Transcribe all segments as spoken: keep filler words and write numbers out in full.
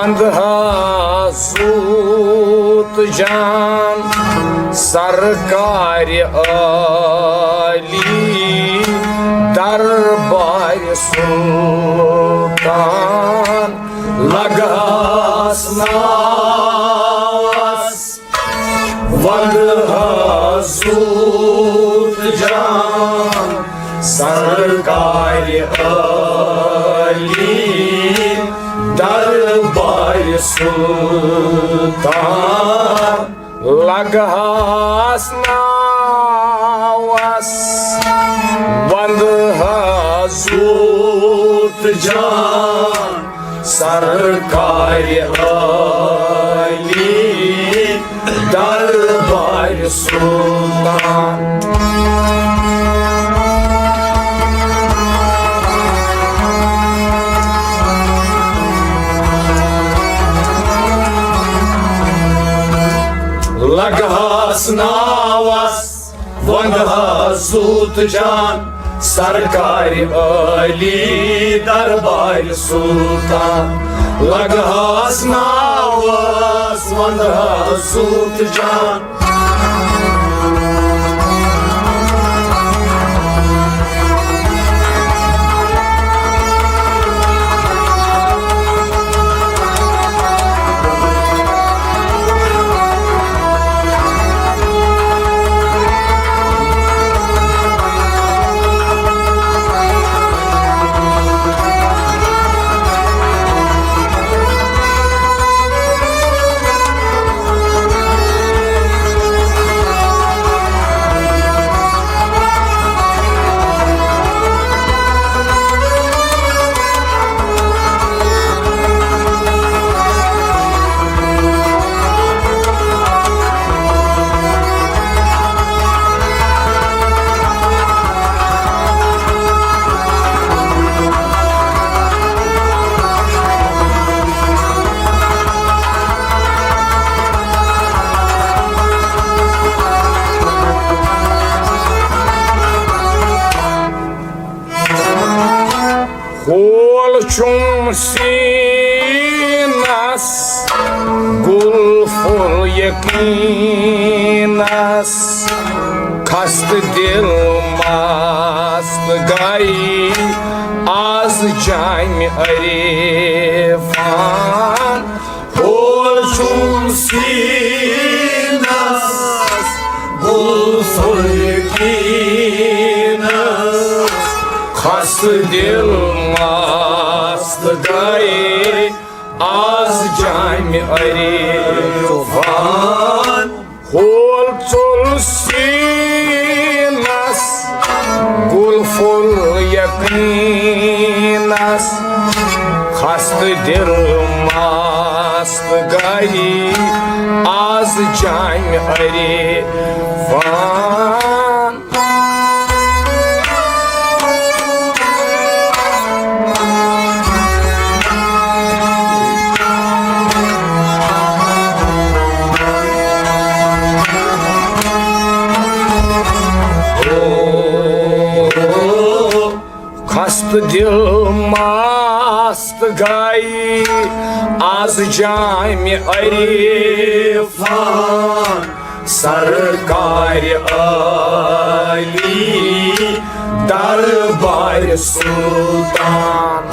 وندہا زوت جان سرکار عالی دربار سلطان، لگہاس ناوس وندہا زوت جان سرکار عالی دربار سلطان، لگہاس ناوس وندہا زوت جان سرکار عالی دربار سلطان۔ لگہاس ناوس وندہا زوت جان سرکار عالی دربار سلطان، لگہاس ناوس وندہا زوت جان۔ ہول چھُم سیٖنس، گُل پھوٚل یقیٖنس، خستہٕ دِل مست گٔیہِ از جامہِ عرفان۔ ہول چھُم سیٖنس، گُل پھوٚل یقیٖنس، خستہٕ دِل مست گٔیہِ از جامہِ عرفان۔ ہول ژوٚل سیٖنس، گُل پھوٚل یقیٖنس، خستہٕ دِل مست گٔیہِ از جامہِ عرفان۔ خستہٕ دِل مست گٔیہِ از جامہِ عرفان، سرکار عالی دربار سلطان۔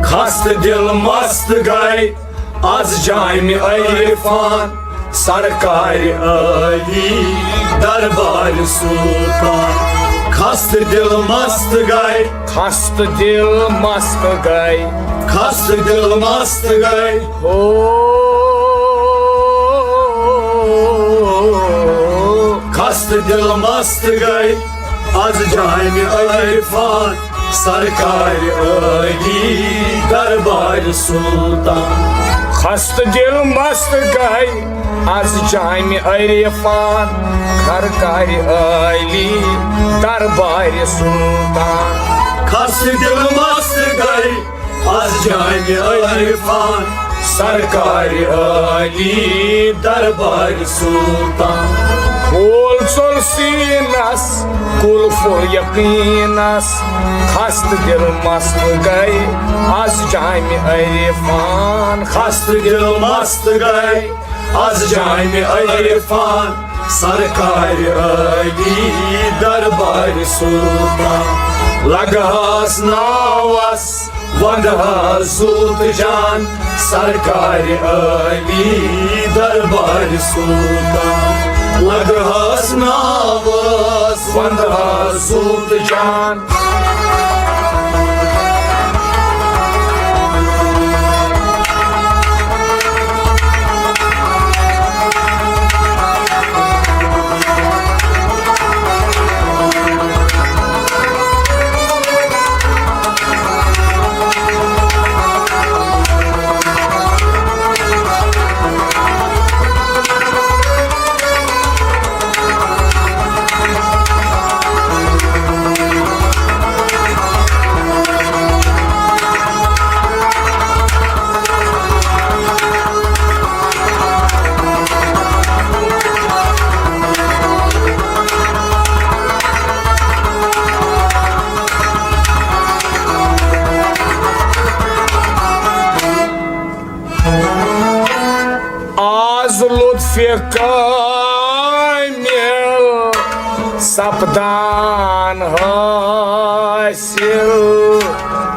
خستہٕ دِل مست گٔیہِ از جامہِ عرفان، سرکار عالی دربار سلطان۔ خستہٕ دِل مست گٔیہِ، خستہٕ دِل مست گٔیہِ، خستہٕ دِل مست گٔیہِ۔ ہو، خستہٕ دِل مست گٔیہِ از جامہِ عرفان، سرکار عالی دربار سلطان۔ خستہٕ دِل مست گٔیہِ از جامہِ عرفان، سرکار عالی دربار سلطان۔ خستہٕ دِل مست گٔیہِ از جامہِ عرفان، سرکار عالی دربار سلطان۔ کھول ژوٚل سیٖنس کُلف یقینس، خست دل مست گئے از جام عرفان، خست دل مست گئے از جام عرفان۔ سرکار عالی دربار سلطان۔ لگہس ناوس وندہس زوت جان، سرکار عالی دربار سلطان۔ لگہس ناوس وندہس زوت جان۔ آز لطف کامل سپدان حاصل،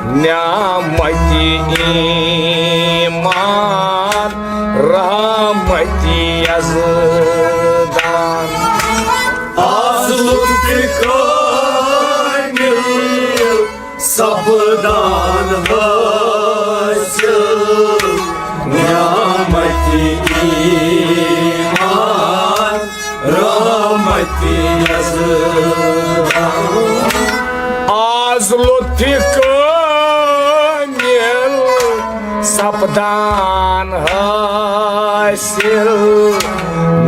نعمت ایمان رحمت یزدان۔ آز لطف کامل سپدان حاصل، نعمت ایمان رحمت یزدان۔ آز لطف کامل سپدان حاصل،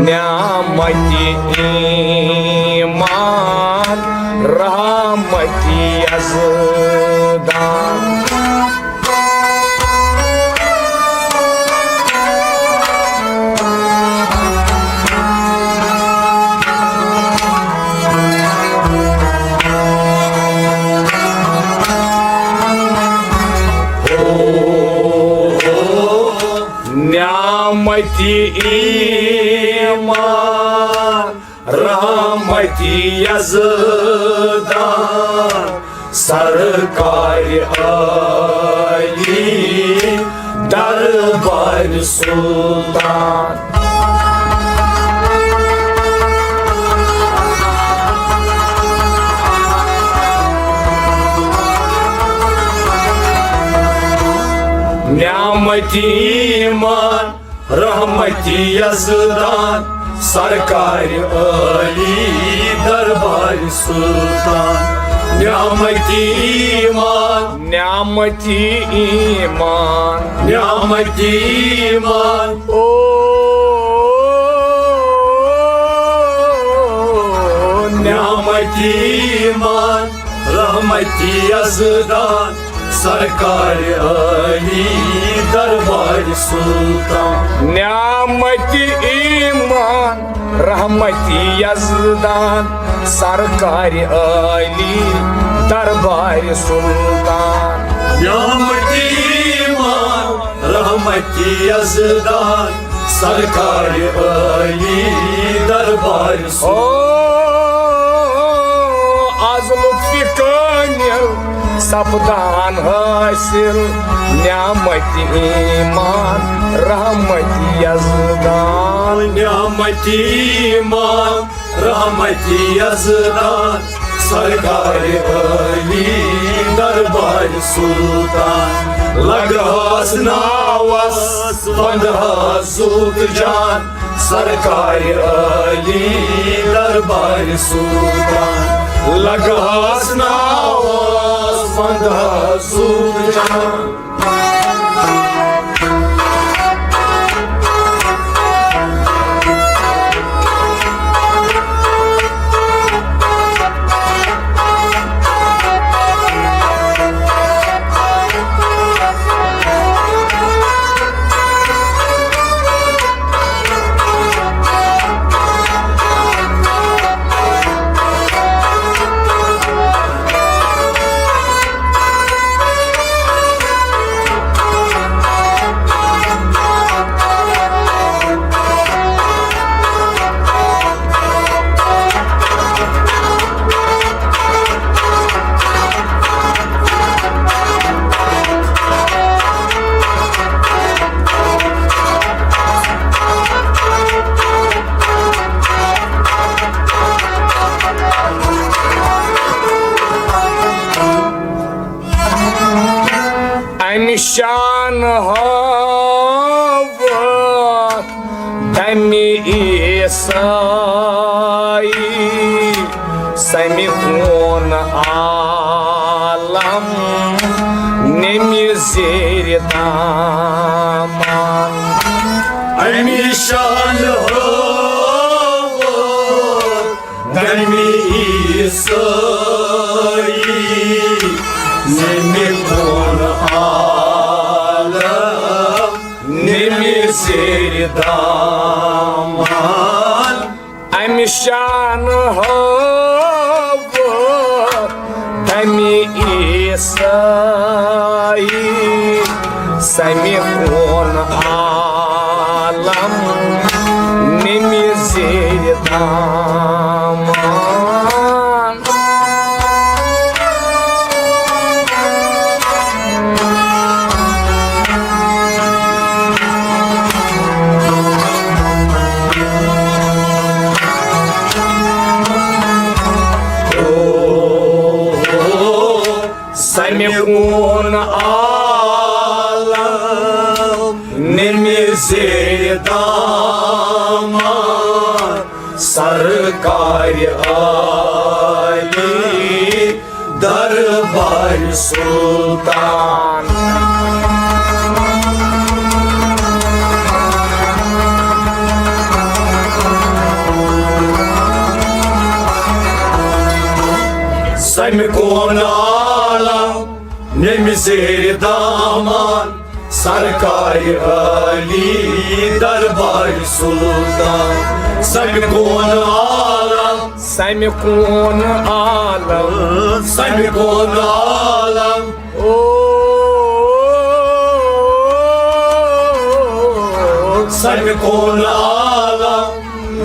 نعمت ایمان رحمت یزدان۔ نعمت ایمان رحمت یزدان، سرکار عالی دربار سلطان۔ نعمت ایمان رحمت یزدان، سرکار عالی دربار سلطان۔ نعمت ایمان، نعمت ایمان، نعمت ایمان۔ او نعمت ایمان، رحمت یزدان، سرکار عالی دربار سلطان۔ نعمت ایمان، رحمت یزدان، سرکار عالی دربار سلطان۔ نعمت ایمان، رحمت یزدان، سرکار عالی دربار سلطان۔ او آز لطف کامل سپدان حاصل، نعمت ایمان رحمت یزدان۔ نعمت ایمان رحمت یزدان، سرکار عالی دربار سلطان۔ لگہس ناوس وندہس زوت جان، سرکار عالی دربار سلطان۔ لگہس ناوس وندہس زوت جان۔ شان ہٲوتھ دمہِ عیسائی، سمہِ کون عالم نیمہِ زیر دامان۔ امی شان ہٲوتھ دمہِ عیسائی، نیمہِ کون عالم نیمہِ زیر دامان۔ امی شان ہٲوتھ دمہِ عیسائی، سمہِ کون عالم نیمہِ زیر دامان۔ سمہِ کون عالم نیمہِ زیر دامان، سرکار عالی دربار سلطان۔ سمہِ کون عالم نیمہِ زیر دامان، سرکار عالی دربار سلطان۔ سمہِ کون عالم، سمہِ کون عالم، سمہِ کون عالم۔ او، سمہِ کون عالم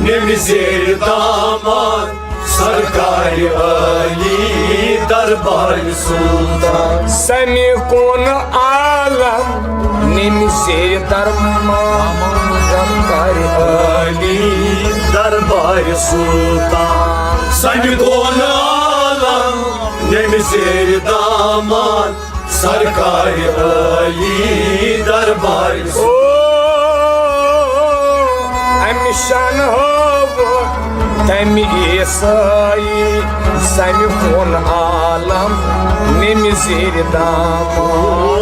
نیمہِ زیر دامان، سرکار عالی دربار سلطان۔ سمہِ کون عالم نیمہِ زیر دامان، سرکار عالی دربار سلطان۔ سمہِ کون عالم نیمہِ زیر دامان، سرکار عالی دربار۔ او، امی شان ہٲوتھ دمہِ عیسائی، سمہِ کون عالم نیمہِ زیر دامان۔ او،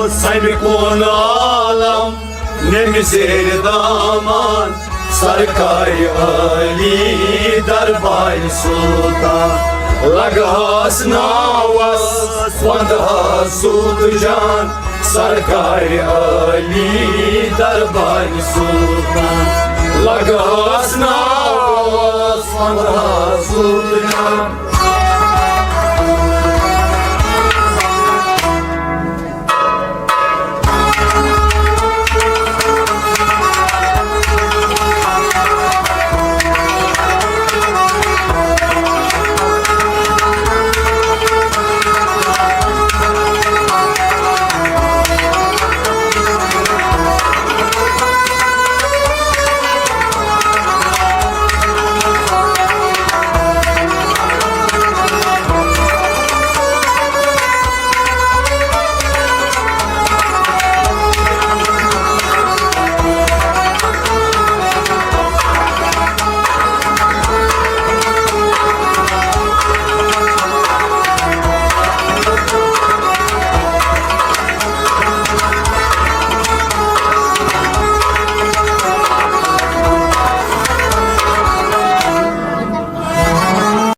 سمہِ کون عالم نیمہِ زیر دامان، سرکار عالی دربار سلطان۔ لگہٕ ہاس ناوس، وندٕ ہاس سوٗد جان، سرکار عالی دربار سلطان۔ لگہٕ ہاس ناوس، وندٕ ہاس سوٗد جان۔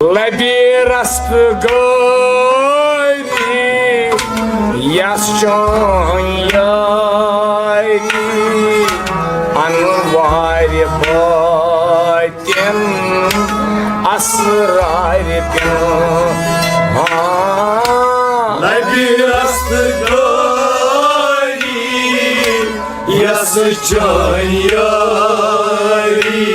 لبہِ رستگٲری، یس چٲنۍ یٲری انوارِ بٲطن اسرارِ پنہان۔ لبہِ رستگٲری، یس چٲنۍ یٲری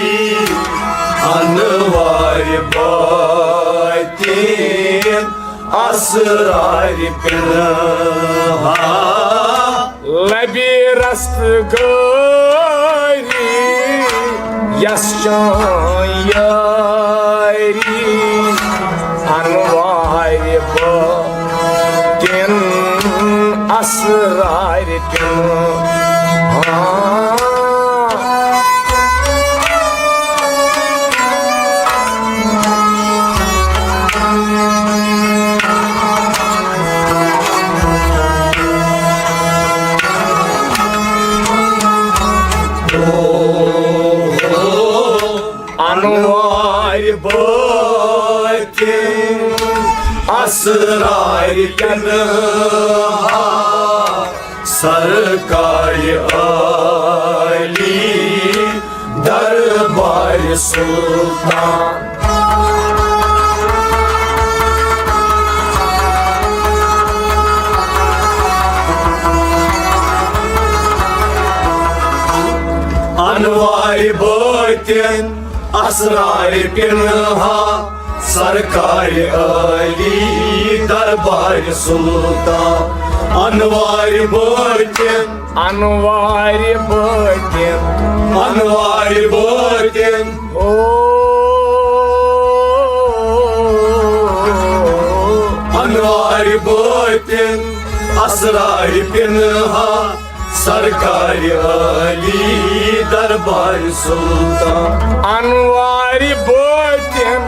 انوارِ بٲطن اسرارِ پنہان۔ لبہِ رستگٲری، یس چٲنۍ یٲری انوارِ بٲطن اسرارِ پنہان۔ انوارِ بٲطِن، اسرارِ پنہاں، سرکارِ عالی، دربارِ سلطان۔ انوارِ بٲطِن، اسرارِ پنہاں، سرکارِ عالی، دربارِ سلطان۔ انوارِ بٲطِن، انوارِ بٲطِن، انوارِ بٲطِن۔ او۔ انوارِ بٲطِن، اسرارِ پنہاں، سرکارِ عالی، دربارِ سلطان۔ انوارِ بٲطِن،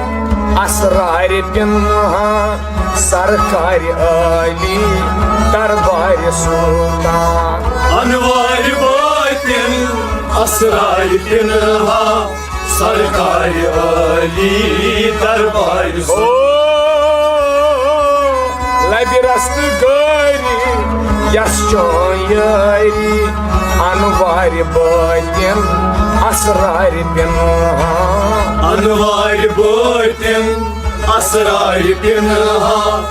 اسرارِ پنہاں، سرکارِ عالی، دربارِ سلطان۔ انوارِ بٲطِن، اسرارِ پنہاں، سرکارِ عالی، دربارِ سلطان۔ او، لبہِ رستگٲری یس چٲنۍ یٲری، انوارِ بٲطِن، اسرارِ پنہاں۔ انوارِ بٲطِن، اسرارِ پنہاں،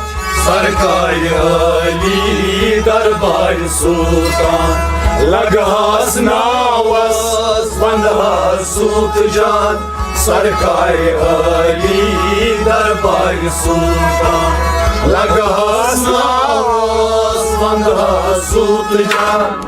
سرکارِ عالی، دربارِ سلطان۔ لگہاس ناوس، ونہاس سوٗت جان، سرکارِ عالی، دربارِ سلطان۔ لگہاس ناوس، ونہاس سوٗت جان۔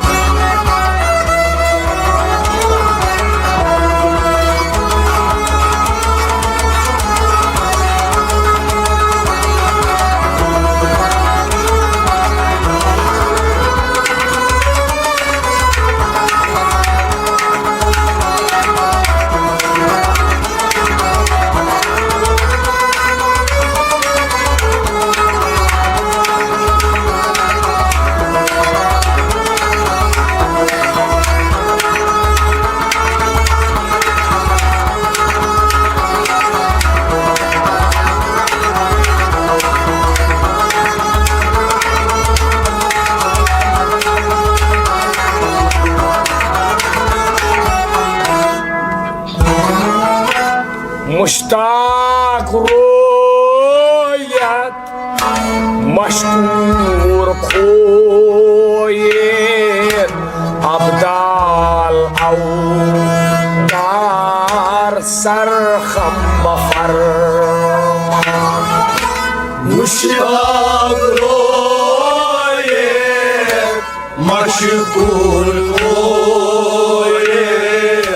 مشتاق رویت، مشکور کھویت، ابدال اوتار سرخم بفرمان۔ مشتاق رویت، مشکور کھویت،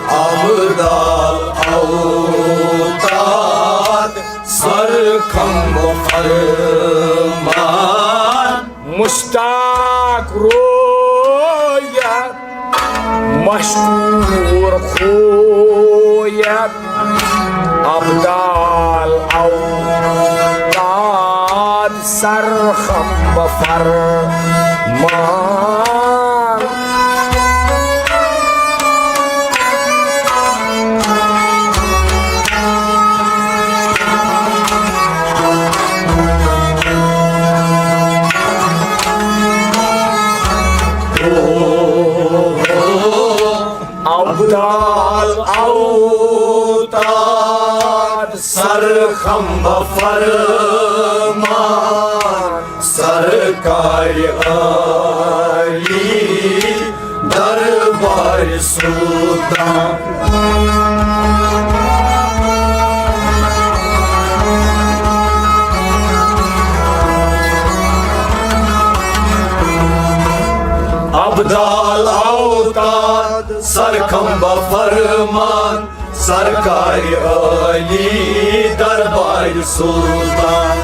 ابدال اوتار سرخم بفرمان۔ مشتاق رویت، مشکور کھویت، ابدال اوتاد سرخم بفرمان۔ ابدال اوتاد سرخم بفرمان، سرکار عالی دربار سلطان۔ ابدال اوتاد سرخم بفرمان، سرکار عالی دربار سلطان۔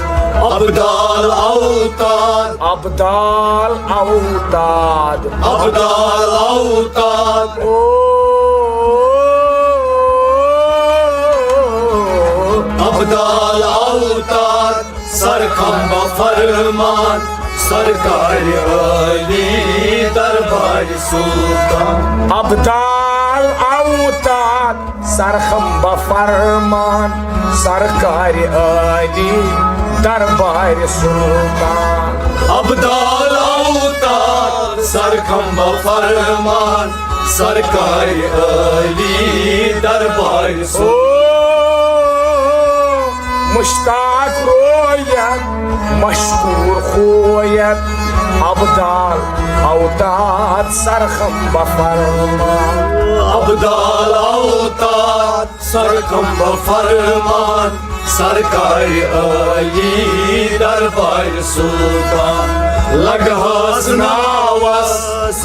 ابدال اوتاد، ابدال اوتاد، ابدال اوتاد۔ او، ابدال اوتاد سرخم بفرمان، سرکار عالی دربار سلطان۔ ابدال الاوتاد سرخم بفرمان، سرکار عالی دربار سلطان۔ ابدال اوتاد سرخم بفرمان، سرکار عالی دربار سلطان۔ او مشتاق رویت، مشکور خویت، ابدال اوتاد سرخم بفرمان۔ ابدال اوتاد سرخم بفرمان، سرکار عالی دربار سلطان۔ لگہس ناوس،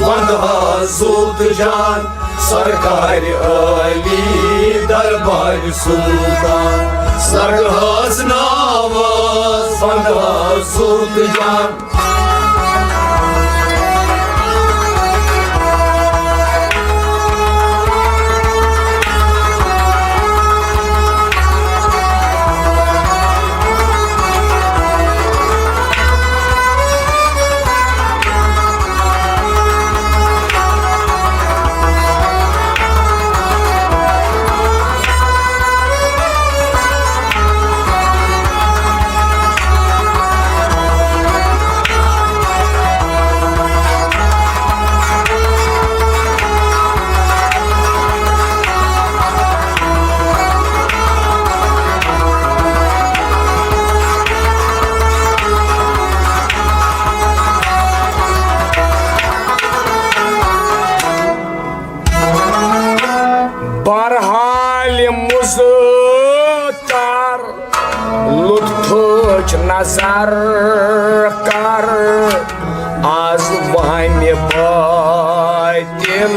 وندہس زوت جان، سرکار عالی دربار سلطان۔ لگہس ناوس، وندہس زوت جان۔ بہرحال مضطر، لطفٕچ نظر کر، از وہمہِ باطل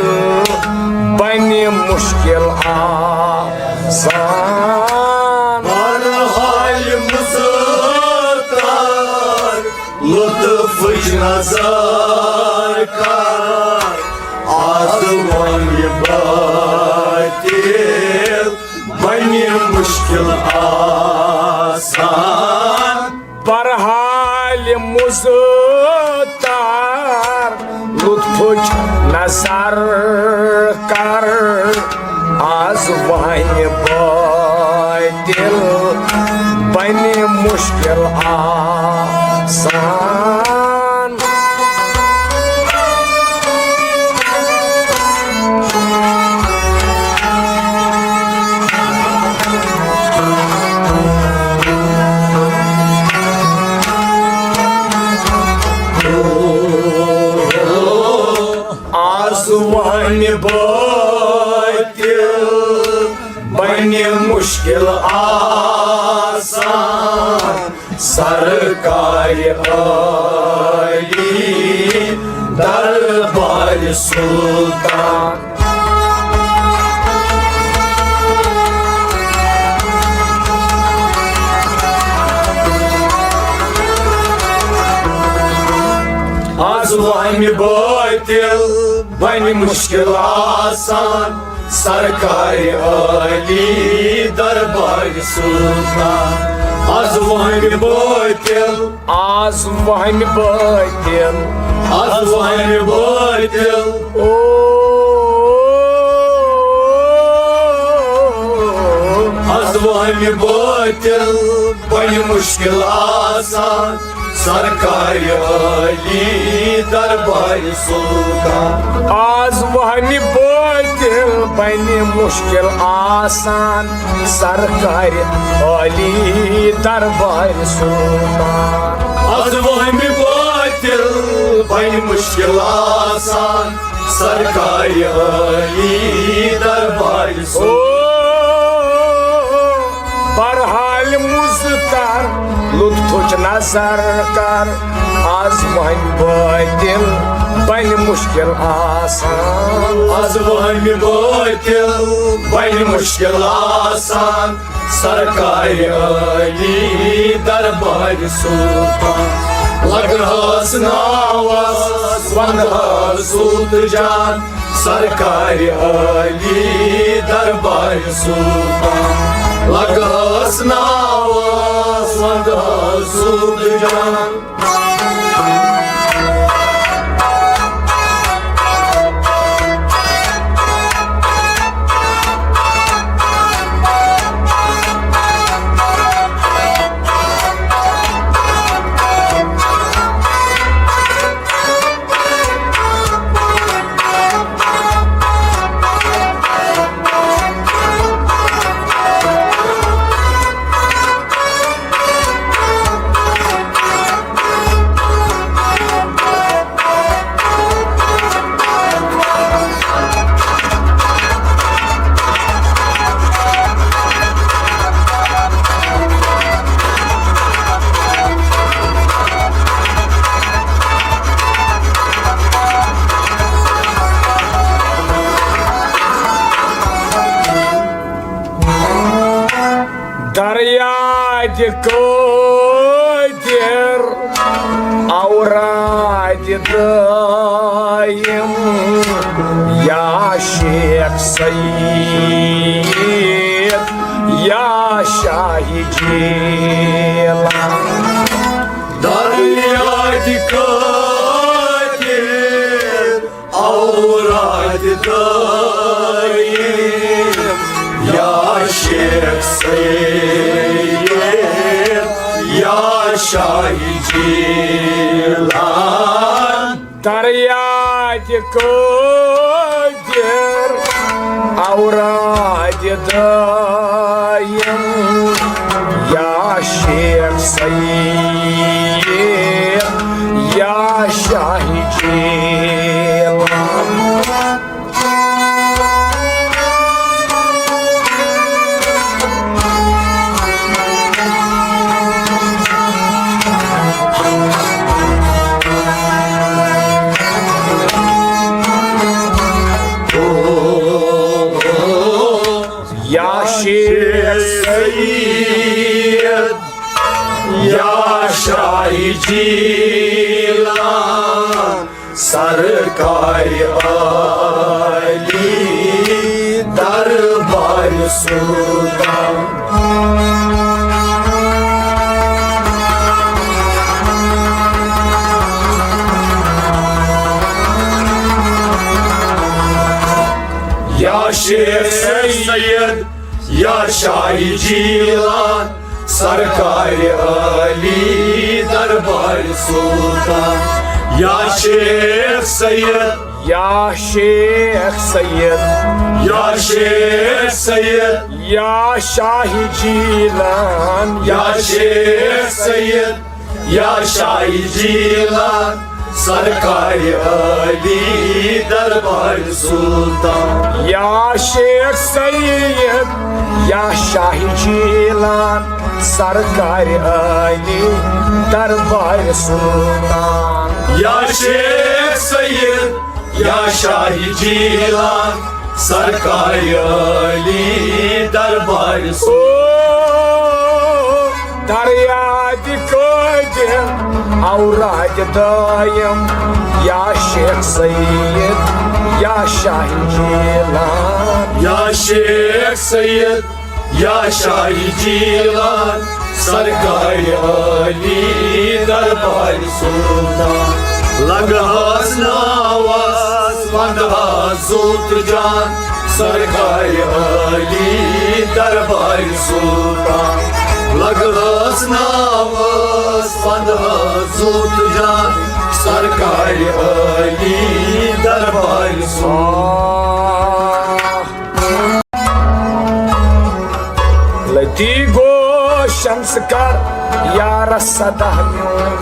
بنہِ مشکل آسان۔ بہرحال مضطر، لطفٕچ نظر کر، از وہمہِ باطل بنہِ مشکل آسان۔ بہرحال مضطر، لطفٕچ نظر کر، از وہمہِ باطل بنہِ مشکل آسان۔ از وہمہِ باطل بنہِ مشکل آسان، سرکار عالی دربار سلطان۔ از وہمہِ باطل بنہِ مشکل آسان، سرکار عالی دربار سلطان۔ از وہمہِ باطل، از وہمہِ باطل، از وہمہِ باطل، او، از وہمہِ باطل بنہِ مشکل آسان، سرکار عالی دربار سلطان۔ از وہمہِ باطل بنہِ مشکل آسان، سرکار عالی دربار سلطان۔ از وہمہِ باطل بنہِ مشکل آسان، سرکار عالی دربار سلطان۔ او، بہرحال مضطر، لطفٕچ نظر کر، از وہمہِ باطل بنہِ مشکل آسان۔ از وہمہِ باطل بنہِ مشکل آسان، سرکار عالی دربار سلطان۔ لگہس ناوس، وندہس زوت جان، سرکار عالی دربار سلطان۔ لگہس ناوس، وندہس زوت جان۔ تہِ قٲدِر، اوراد دٲیِم، یا شیخ سید، یا شاہ جیلان۔ دریا تہِ قٲدِر، اوراد دٲیِم، یا شیخ سید، یا شاہ جیلان۔ دریا تہِ قٲدِر، اوراد دٲیِم، یا شیخ سید، یا شاہ جیلان۔ یا شیخ سید، یا شاہ جیلان، سرکار عالی دربار سلطان۔ یا شیخ سید، یا شاہ جیلان، سرکار عالی دربار سلطان۔ یا شیخ سید، یا شیخ سید، یا شیخ سید، یا شاہ جیلان، یا شیخ سید، یا شاہ جیلان، سرکار عالی دربار سلطان۔ یا شیخ سید، یا شاہ جیلان، سرکار عالی دربار سلطان۔ یا شیخ سید، یا شاہ جیلان، سرکار عالی دربار سلطان۔ او دریا تہِ قٲدِر، اوراد دٲیِم، یا شیخ سید، یا شاہ جیلان۔ یا شیخ سید، یا شاہ جیلان، سرکار عالی دربار سلطان۔ لگہس ناوس پندہس زوت جان، سرکار عالی دربار سلطان۔ لگہس ناوس پندہس زوت جان، سرکار عالی دربار سلطان۔ لتی گوشن ژٕ کر یارس صدا میون۔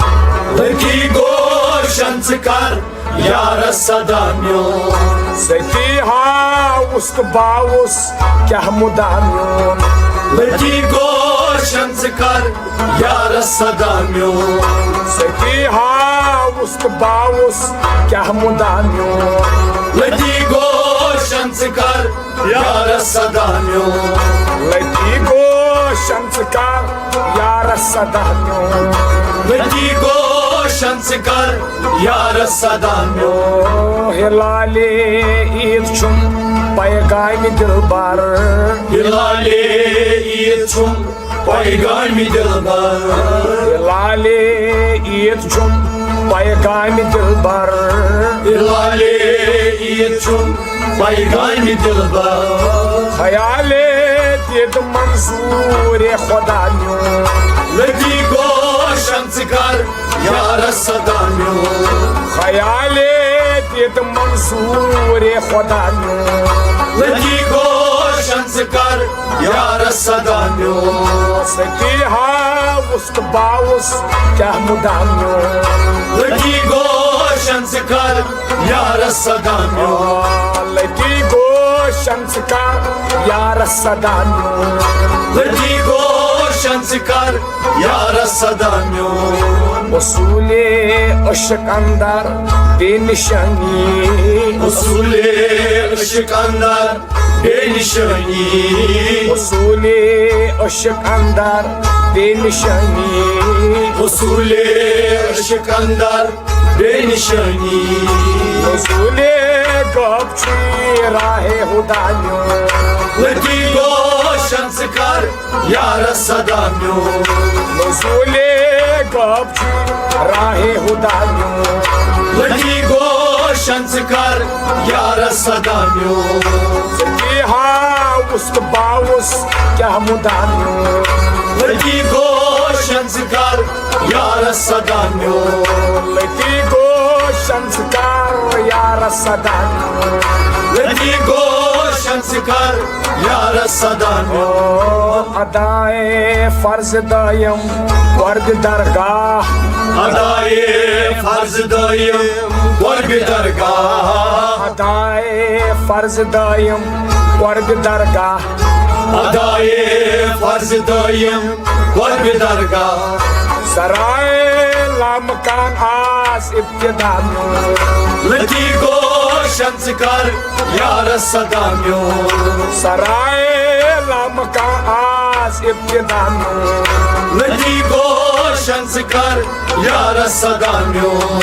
لتی گوشن ژٕ کر یارس صدا میون۔ ستی ہاوُس تہٕ باوُس کیاہ مُدا میون۔ لتی گوشن ژٕ کر یارس صدا میون۔ ستی ہاوُس تہٕ باوُس کیاہ مُدا میون۔ لتی گوشن ژٕ کر یارس صدا میون۔ لتی گوشن ژٕ کر یارس صدا میون۔ لتی گوشن ژٕ کر یارس صدا میون۔ ہلالے عید چھُم پیغامِ دلبر۔ ہلالے عید چھُم پیغامِ دلبر۔ ہلالے عید چھُم پیغامِ دلبر۔ ہلالے عید چھُم پیغامِ دلبر۔ خیالے دید منظور خدا میون۔ لتی گوشن ژٕ کر یارس صدا میون۔ خیالے دید منظور خدا میون۔ لتی گوشن ژٕ کر یارس صدا میون۔ ستی ہاوُس تہٕ باوُس کیاہ مُدا میون۔ لتی گوشن ژٕ کر یارس صدا میون۔ لتی گوشن ژٕ کر یارس صدا میون۔ لتی گوشن ژٕ کر یارس صدا میون۔ اصولِ عشق اندر بے نشانی۔ اصولِ عشق اندر بے نشانی۔ اصول عشق اندر بے نشانی۔ اصول عشق اندر بے نشانی۔ نزول غیب چھ راہ ہدا میون۔ لتی گوشن ژٕ کر یارس صدا میون۔ نزول غیب چھ راہ ہدا میون۔ لتی گوشن ژٕ کر یارس صدا میون۔ ژٕ تہِ ہاوُس تہٕ باوُس کیٛاہ مُدا میون۔ لتی گوشن ژٕ کر یارس صدا میون۔ لتی گوشن ژٕ کر یارس صدا میون۔ لتی گوشن ژٕ کر یارس صدا میون۔ ادائے فرض دائم قرب درگاہ۔ ادائے فرض دائم قرب درگاہ۔ ادائے فرض دائم قرب درگاہ۔ ادائے فرض دائم قرب درگاہ۔ سرائے لامکان آز ابتدا میون۔ لتی گوشن ژٕ کر یارس صدا میون۔ سرائے لامکان آز ابتدا میون۔ لتی گوشن ژٕ کر یارس صدا میون۔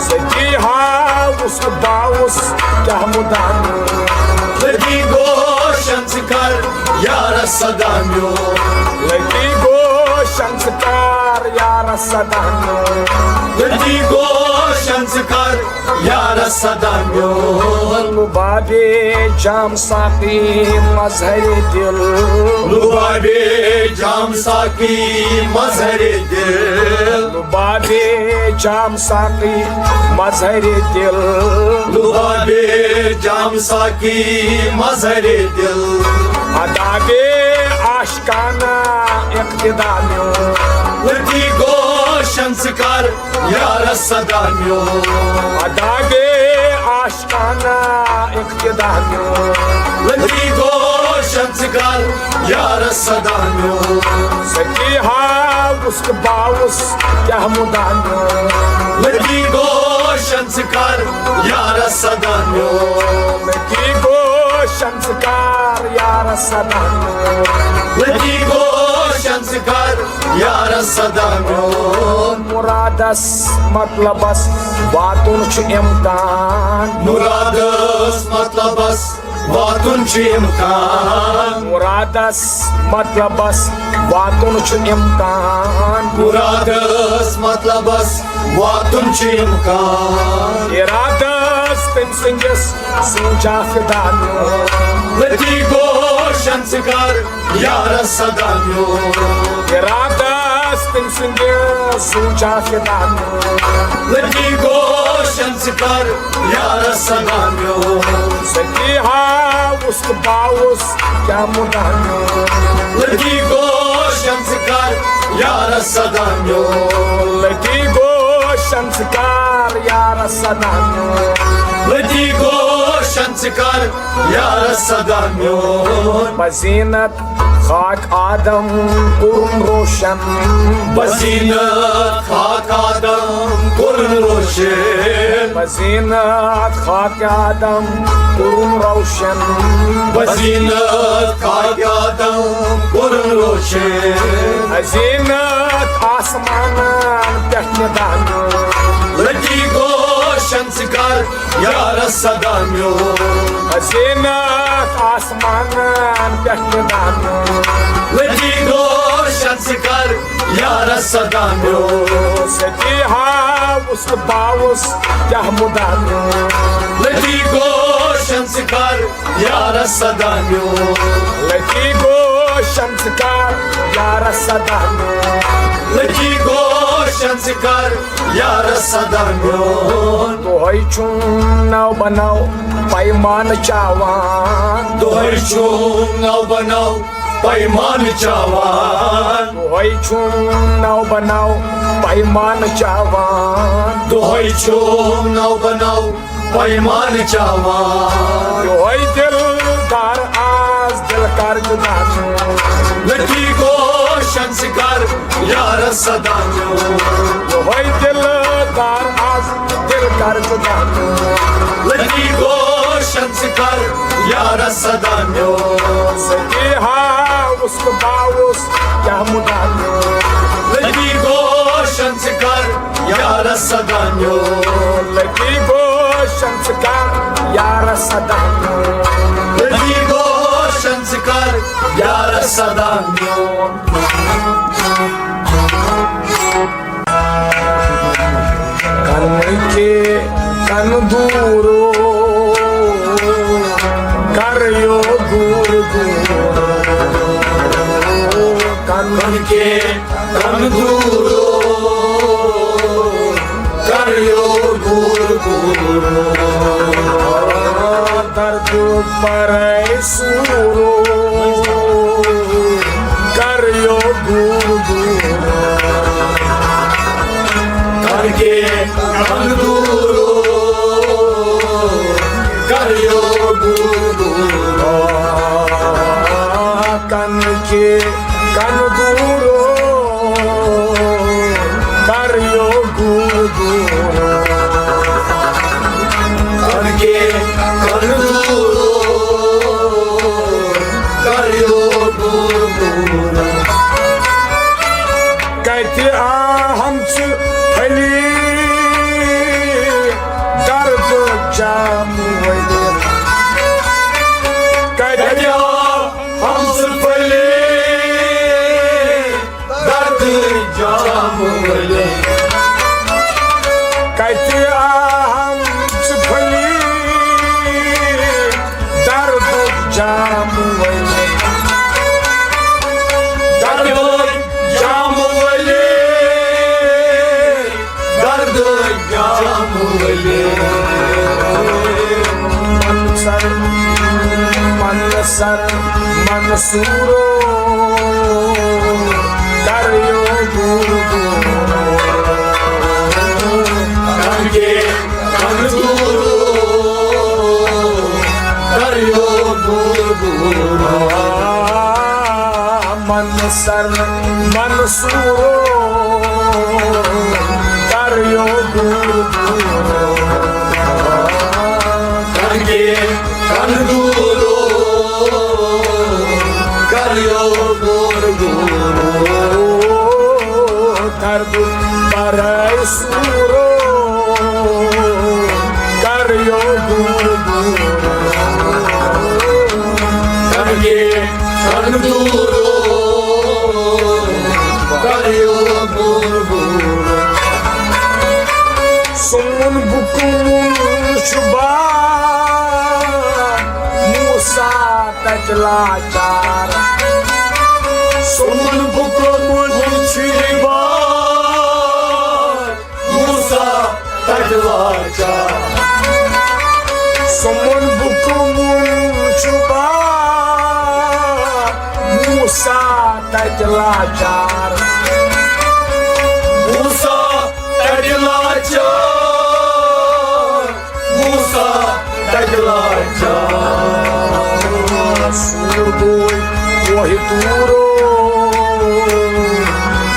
ژٕ تہِ ہاوُس تہٕ باوُس کیٛاہ مُدا میون۔ لتی گوشن ژٕ کر یارس صدا میون۔ لتی گوشن ژٕ کر یارس صدا میون۔ لتی گوشن ژٕ کر یارس صدا میون۔ لبابِ جام ساقی مظہر دل۔ لبابِ جام ساقی مظہر دل۔ لبابِ جام ساقی مظہر دل۔ لبابِ جام ساقی مظہر دل۔ ادابِ عاشقانہ اقتدا میون۔ لتی گوشن ژٕ کر یارس صدا میون۔ ادابِ عاشقانہ اقتدا میون۔ لتی گوشن ژٕ کر یارس صدا میون۔ ژٕ تہِ ہاوُس تہٕ باوُس کیٛاہ مُدا میون۔ لتی گوشن ژٕ کر یارس صدا میون۔ لتی گوشن ژٕ کر یارس صدا میون۔ لتی گوشن ژٕ کر یارس صدا میون۔ مرادس مطلبس واتُن چھُ امکان۔ مرادس مطلبس واتُن چھُ امکان۔ مرادس مطلبس واتُن چھُ امکان۔ مرادس مطلبس واتُن چھُ امکان۔ ارادس تٔمۍ سٕنٛدِس سوٗنچا فدا میون۔ لتی گوشن ژٕ کر یارس صدا میون۔ ارادس تٔمۍ سٕنٛدِ سوٗنچا فدا میون۔ لتی گوشن ژٕ کر یارس صدا میون۔ ژٕ تہِ ہاوُس تہٕ باوُس کیٛاہ مُدا میون۔ لتی گوشن ژٕ کر یارس صدا میون۔ لتی گوشن ژٕ کر یارس صدا میون۔ لتی گوشن ژٕ کر یارس صدا میون۔ بزینت خاک آدم کوٚرُن روشن۔ بزینت خاک آدم کوٚرُن روشن۔ بزینت خاک آدم کوٚرُن روشن۔ بزینت خاک آدم کوٚرُن روشن۔ بزینت آسمانن پٮ۪ٹھ ندا میون۔ لتی گوشن ژٕ کر یارس صدا میون۔ بزینت آسمانن پٮ۪ٹھ ندا میون۔ لتی گوشن ژٕ کر یارس صدا میون۔ ژٕ تہِ ہاوُس تہٕ باوُس کیٛاہ مُدا میون۔ لتی گوشن ژٕ کر یارس صدا میون۔ لتی گوشن ژٕ کر یارس صدا میون۔ لتی گوشن ژٕ کر یارس صدا میون۔ دۄہے چھُم نو بنو پیمانہٕ چاوان۔ دۄہے چھُم نو بنو پیمانہٕ چاوان۔ دۄہے چھُم نو بنو پیمانہٕ چاوان۔ دۄہے چھُم نو بنو پیمانہٕ چاوان۔ یہوے دلدار آز دل کر جدا میون۔ لتی گوشن ژٕ کر یارس صدا میون۔ یہوے دلدار آز دل کر جدا میون۔ لتی گوشن روشن ژٕ کر یارس صدا میون۔ ستی ہاوُس تہٕ باوُس کیٛاہ مُدا میون۔ لگی گوشن ژٕ کر یارس صدا میون۔ لگی گوشن ژٕ کر یارس صدا میون۔ لگی گوشن ژٕ کر یارس صدا میون۔ کنہٕ کے کنہٕ دوٗرو کریو گوٗر گوٗر۔ کنہٕ کے کنہٕ دوٗرو کریو گوٗر گوٗر۔ دردُک پرے سوٗرو کریو گوٗر گوٗر۔ کنہٕ کے کنہٕ دوٗرو کریو گوٗر گوٗر۔ کنہٕ کے کنہٕ دوٗرو کریو گوٗر گوٗر۔ کنہٕ کے کنہٕ دوٗرو کریو گوٗر گوٗر۔ کتہِ آہم ژٕ پھٔلی دردُک جام ؤلِتھ؟ کتہِ آہم ژٕ پھٔلی دردُک جام ؤلِتھ؟ کتہِ آہم ژٕ پھٔلی دردُک جام ؤلِتھ؟ دردُک جام ؤلِتھ، دردُک جام ؤلِتھ۔ منصر، منصر، منصورو کریو گوٗر گوٗر۔ کنہٕ کے کنہٕ دوٗرو کریو گوٗر گوٗر۔ منصر منصورو کریو گوٗر گوٗر۔ کنہٕ کے کنہٕ دوٗرو کریو گوٗر گوٗر۔ دردُک پرے سوٗرو کریو گوٗر گوٗر۔ کنہٕ کے کنہٕ دوٗرو کریو گوٗر گوٗر۔ سون بُکُن چھُ با موسیٰ تتہِ لاچار۔ سون بُکُن چھُ با موسیٰ تتہِ لاچار۔ سون بُکُن چھُ با موسیٰ تتہِ لاچار۔ موسیٰ تتہِ لاچار۔ موسیٰ تتہِ لاچار۔ سوٗر گوٚو کوہِ طوٗرو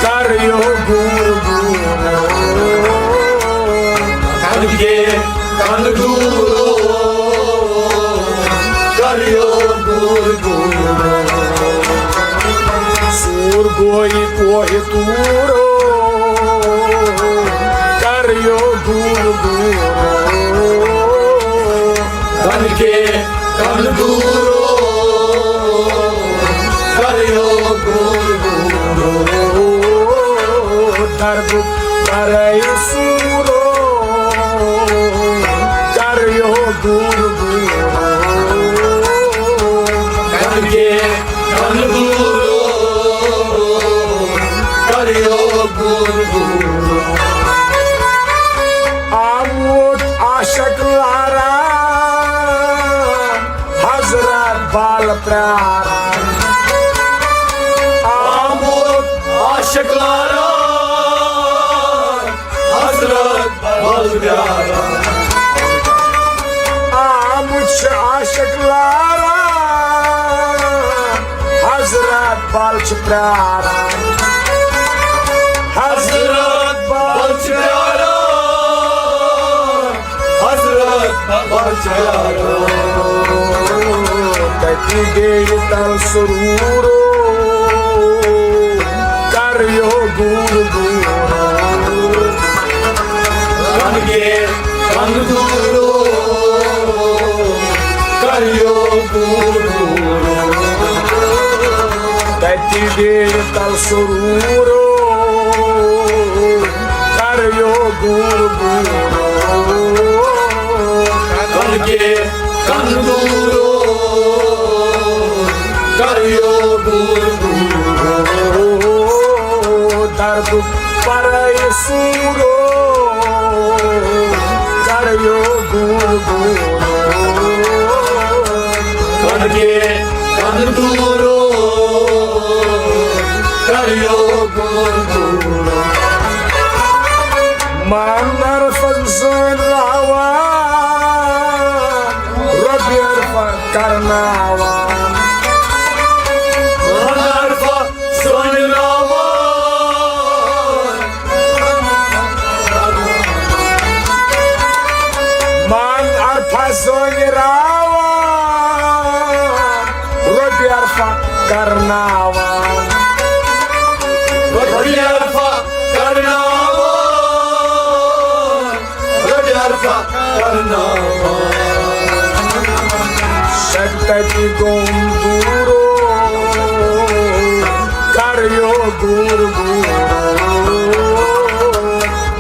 کریو گوٗر گوٗر۔ کنہٕ کے کنہٕ دوٗرو کریو گوٗر گوٗر۔ سوٗر گوٚو کوہِ طوٗرو کریو گوٗر گوٗر۔ کنہٕ کے کنہٕ دوٗرو کریو گوٗر گوٗر۔ دردُک پرے سوٗرو کریو گوٗر گوٗر۔ کنہٕ کے کنہٕ دوٗرو کریو گوٗر گوٗر۔ آمُت عاشق لارا حضرت بال پیارا۔ آمُت عاشق لارا حضرت بال پیارا۔ آمُت چھُ عاشق لارا حضرت بال چھِ پیارا۔ حضرت بال چھِ پیارا۔ حضرت تَتہِ بیٚیہِ تَل سرورو، کَریو گوٗر گوٗر۔ کَنگے کَنگوٗرو، کَریو گوٗر گوٗر۔ تَتہِ بیٚیہِ تَل سرورو، کَریو گوٗر گوٗر۔ کَنگے کَنگوٗرو، کَریو گوٗر گوٗر۔ دَردُک پَرَے سوٗرو، کَریو گوٗر گوٗر۔ کَنگے کَنگوٗرو، کَریو گوٗر گوٗر۔ مانَر فنزٲنۍ راوان، رۄبہِ عرفہ کرناوان۔ مانَر فنزٲنۍ راوان، مان عرفہ زٲنۍ راوان، رۄبہِ عرفہ کرناوان۔ رۄبہِ عرفہ کرناوان، رۄبہِ عرفہ کرناوان۔ شک تَتہِ گوٚم دوٗرو، کَریو گوٗر گوٗر۔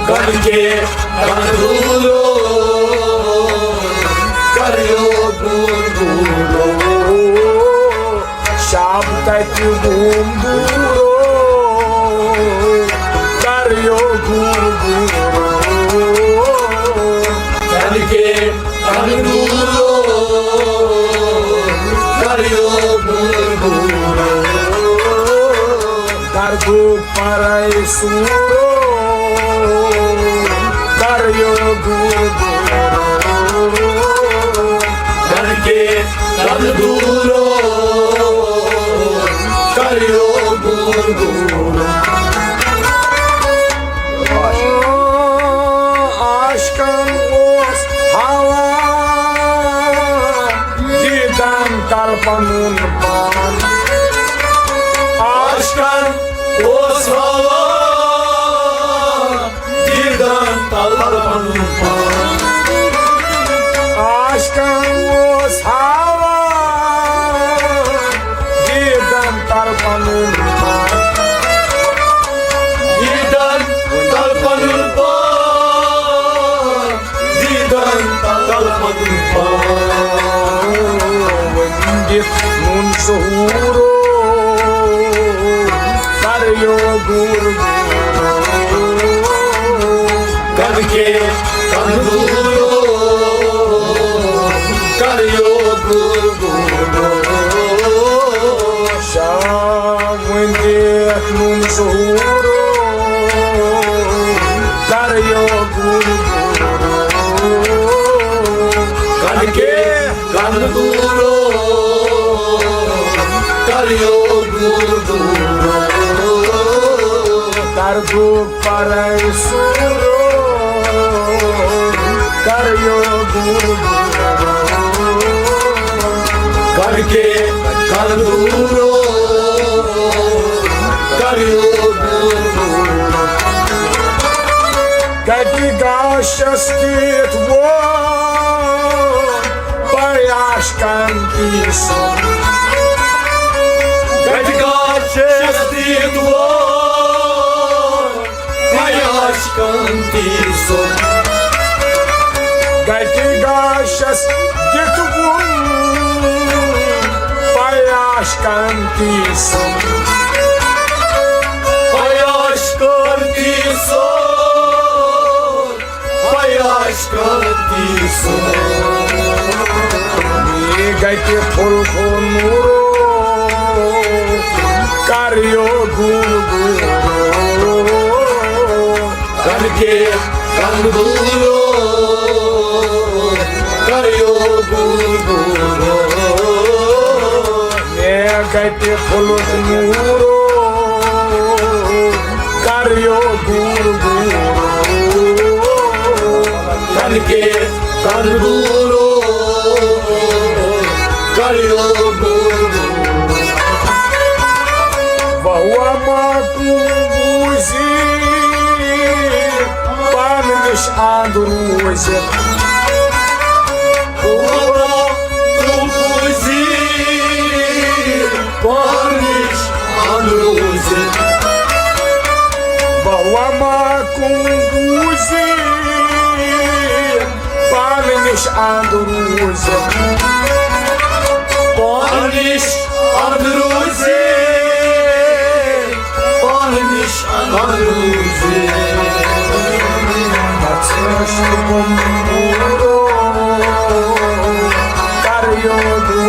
کَنگے کَنگوٗرو، کَریو گوٗر گوٗر۔ شب تَتہِ گوٚم دوٗرو، کَریو گوٗر گوٗر۔ کَنگے کَنگوٗرو، کَریو گوٗر گوٗر۔ دَردُک پَرَے سوٗرو، کَریو گوٗر گوٗر۔ کَنگے کَنگوٗرو، کَریو گوٗر گوٗر۔ عاشقن اوس ہاوان دیٖدن تل پنُن پان۔ عاشقن اوس ہاوان دیٖدن تل پنُن پان۔ عاشقن اوس ہاوان دیٖدن تل پنُن پان۔ دیٖدن تل پنُن پان۔ دیٖدن تل پنُن پان۔ ؤنِتھ نوٗن ظہوٗرو، کَریو گوٗر گوٗر۔ کَنگے کَنگوٗرو، کَریو گوٗر گوٗر۔ شام ؤنِتھ نوٗن ظہوٗرو، کَریو گوٗر گوٗر۔ کَنگے کَنگوٗرو، کَریو گوٗر گوٗر۔ دَردُک پَرَے سوٗرو، کَریو گوٗر گوٗر۔ کَنگے کَنگوٗرو، کَریو گوٗر گوٗر۔ کَتہِ گاشَس کِتھ ووت پَے عاشقَن تی سُنٛد؟ کَتہِ گاشَس کِتھ ووت پَے عاشقَن تی سُنٛد؟ کَتہِ گاشَس کِتھ ووت پَے عاشقَن تی سُنٛد؟ پَے عاشقَن تی سُنٛد۔ پَے عاشقَن تی سُنٛد۔ یہِ گَتہِ پھوٚل پھوٚل نوٗرو، کَریو گوٗر گوٗر۔ کَنگے کَنگوٗرو، کَریو گوٗر گوٗر۔ یہِ گَتہِ پھوٚلُت نوٗرو، کَریو گوٗر گوٗر۔ کَنگے کَر دوٗرو، کَر یوگو۔ وَہُوَ مَعَکُمْ بوٗزِتھ، پانہٕ نِش اَنٛد روٗزِتھ۔ وَہُوَ مَعَکُمْ بوٗزِتھ، پانہٕ نِش اَنٛد روٗزِتھ۔ وَہُوَ مَعَکُمْ بوٗزِتھ، پانہٕ نِش اَنٛد روٗزِتھ۔ پانہٕ نِش اَنٛد روٗزِتھ۔ پانہٕ نِش اَنٛد روٗزِتھ۔ مَژھَس کُن دوٗرو، کَر یوگو۔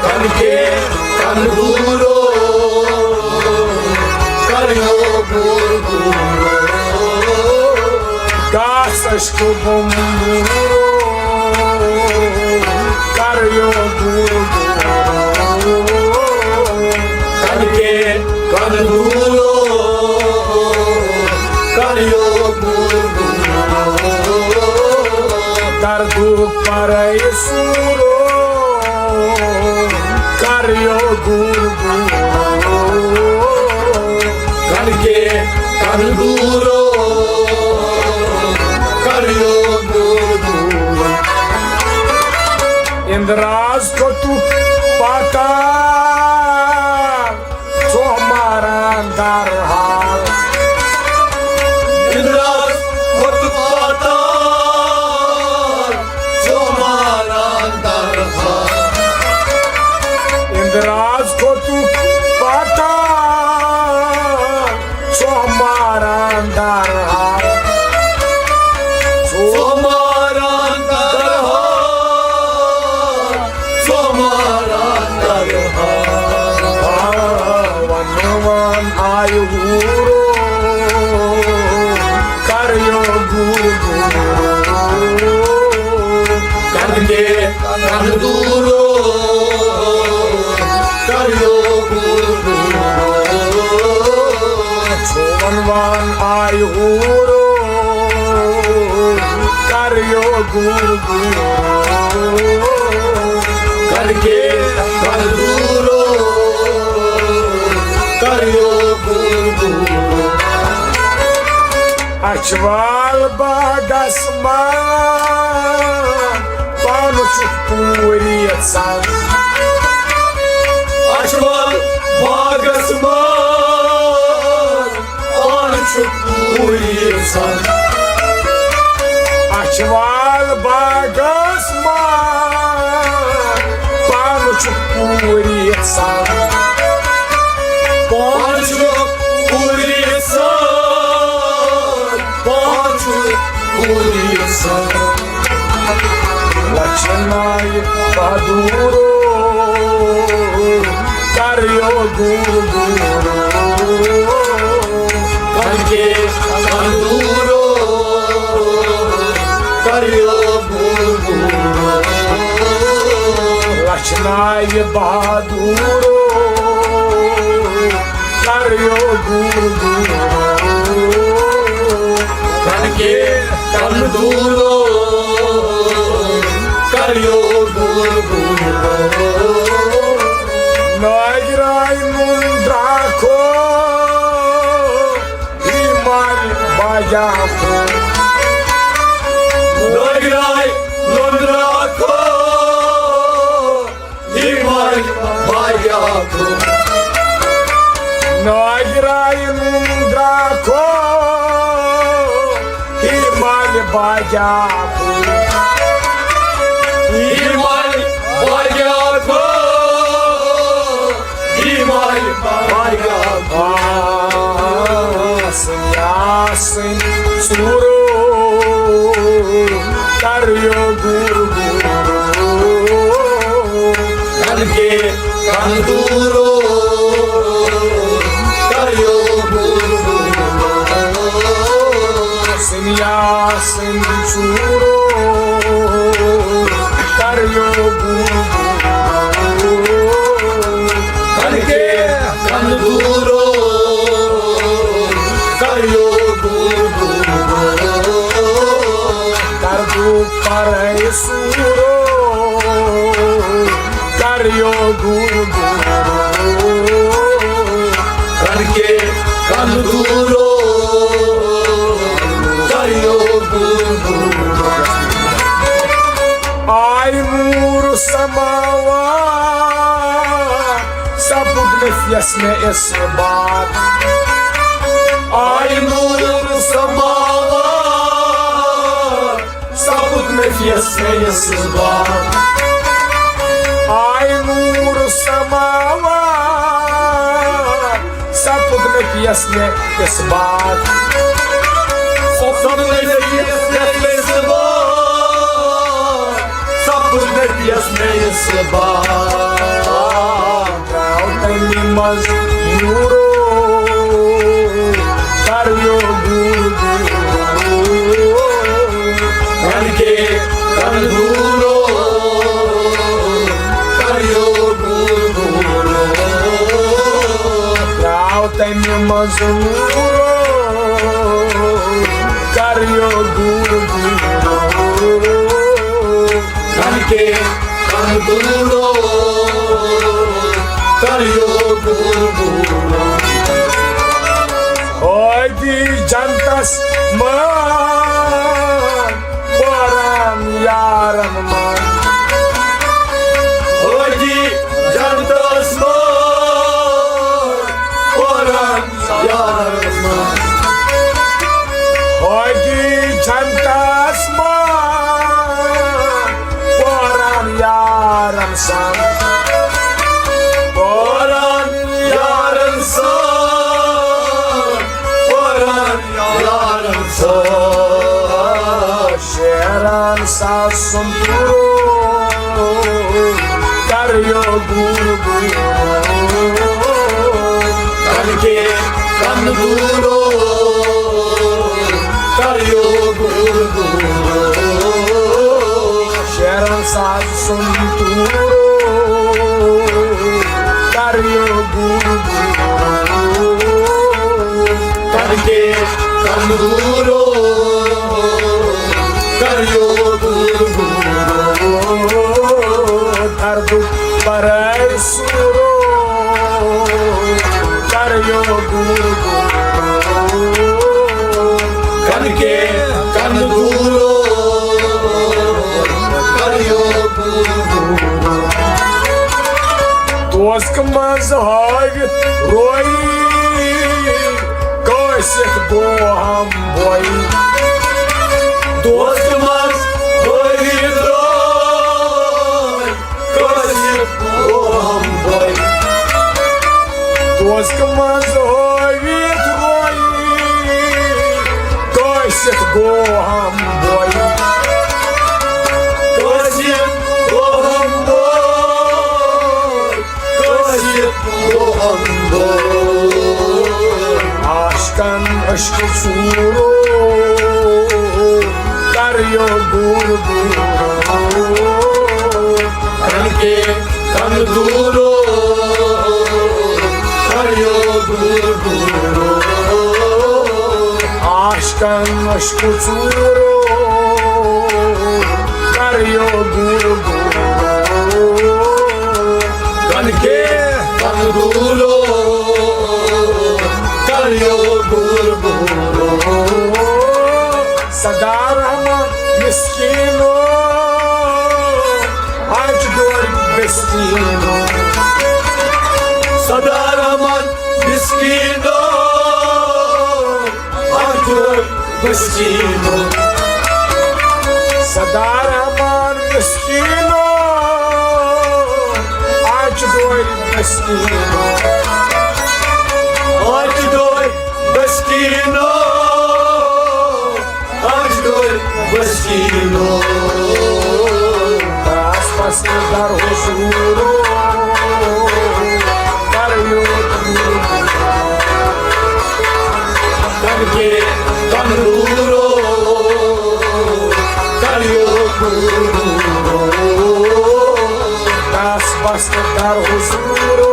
کَر کے کَر دوٗرو، کَر یوگو۔ گاسَس کُن دوٗرو، کَر یوگو۔ کَر کے کَر دوٗرو، کَر یوگو۔ دَردُک پَرَے سوٗرو، کَر یوگو۔ کَر کے کَر دوٗرو، کَر یوگو۔ اِنٛدراز کھوٚتُکھ پاتال، ژوٚہ ماران دَرحال۔ اِنٛدراز کھوٚتُکھ پاتال، ژوٚہ ماران دَرحال۔ اِنٛدراز کھوٚتُکھ پاتال، ژوٚہ ماران دَرحال۔ ژوٚہ ماران دَرحال۔ ژوٚہ ماران دَرحال۔ وَنوان آیہِ ہوٗرو، کَر یوگو۔ کَر کے کَر دوٗرو، کَر یوگو۔ ژوٚہ وَنوان آیہِ ہوٗرو، کَر یوگو۔ کَر کے کَر دوٗرو، کَر یوگو۔ اَچھوال باغَس منٛز پانہٕ چھُکھ پوٗرٕ یَژھان۔ اَچھوال باغَس منٛز پانہٕ چھُکھ پوٗرٕ یَژھان۔ اَچھوال باغَس منٛز پانہٕ چھُکھ پوٗرٕ یَژھان۔ پانہٕ چھُکھ پوٗرٕ یَژھان۔ پانہٕ چھُکھ پوٗرٕ یَژھان۔ لَچھِ نایہِ بہادُرو، کَر یوگو۔ کَر کے کَر دوٗرو، کَر یوگو۔ لَچھِ نایہِ بہادُرو، کَر یوگو۔ کَر کے کَر دوٗرو، کَر یوگو۔ نٲگۍ راے نُن درٛاکھو، ہی مَرِ باجا کھو۔ نٲگۍ راے نُن درٛاکھو، ہی مَرِ باجا کھو۔ نٲگۍ راے نُن درٛاکھو، ہی مَرِ باجا کھو۔ ہی مَرِ باجا کھو۔ ہی مَرِ باجا کھو۔ آس یاسٕنۍ ژوٗرو، کَر یوگو۔ کَر کے کَر دوٗرو، کَر یوگو۔ سِنیا سِن ژوٗرو، کَر یوگو۔ کَر کے کَر دوٗرو، کَر یوگو۔ رے سورو کریو گور گورو، کر کے کن دورو کریو گور گورو۔ آئی نور سماوا سپد نفیس میں اس بات۔ آئی نور سماوا سپد نفیس میں اس بات۔ آئی نور سماوا سپد نفیس میں اس بات۔ سپد نفیس میں اس بات۔ سپد نفیس میں اس بات۔ ترٛاو تَمہِ منٛز نوٗرو، کریو گوٗر گوٗر۔ کن کے کن دوٗرو، کریو گوٗر گوٗر۔ ترٛاو تَمہِ منٛز نوٗرو، کریو گوٗر گوٗر۔ کن کے کن دوٗرو، کریو گوٗر گوٗر۔ ہٲدی جنتس منٛز پوران یارن منٛز۔ ہٲدی جنتس منٛز پوران یارن منٛز۔ ہٲدی جنتس منٛز پوران یارن سان۔ پوران یارن سان۔ پوران یارن سان۔ شیران ساز سُنٛد تورو، کریو گوٗر گوٗر۔ کن کے کن دوٗرو، کریو گوٗر گوٗر۔ شیران ساز سُنٛد تورو، کریو گوٗر گوٗر۔ کن کے کن دوٗرو، کریو گوٗر گوٗر۔ دردُک پرے سورو، کریو گوٗر گوٗر۔ کن کے کن دوٗرو، کریو گوٗر گوٗر۔ دوزخ منٛز ہٲوِتھ رویی، کٲسِتھ گوٚو ہم بویی۔ دوزخ منٛز ہٲوِتھ رویی، کٲسِتھ گوٚو ہم بویی۔ دوزخ منٛز ہٲوِتھ رویی، کٲسِتھ گوٚو ہم بویی۔ کٲسِتھ گوٚو ہم بویی۔ کٲسِتھ گوٚو ہم بویی۔ عاشقن عشق ژوٗرو، کریو گوٗر گوٗر۔ کن کے کن دوٗرو، کریو گوٗر گوٗر۔ عاشقن عشق ژوٗرو، کریو گوٗر گوٗر۔ کن کے کن دوٗرو، کریو گوٗر گوٗر۔ سردار رحمان مسکیٖنو، آج دور بسکیٖنو۔ سردار رحمان مسکیٖنو، آج دور بسکیٖنو۔ سردار رحمان مسکیٖنو، آج دور بسکیٖنو۔ آج دور بسکیٖنو۔ آج دور بسکیٖنو۔ آس پاس در حضورو، کریو گوٗر گوٗر۔ کن کے کن دوٗرو، کریو گوٗر گوٗر۔ آس پاس در حضورو،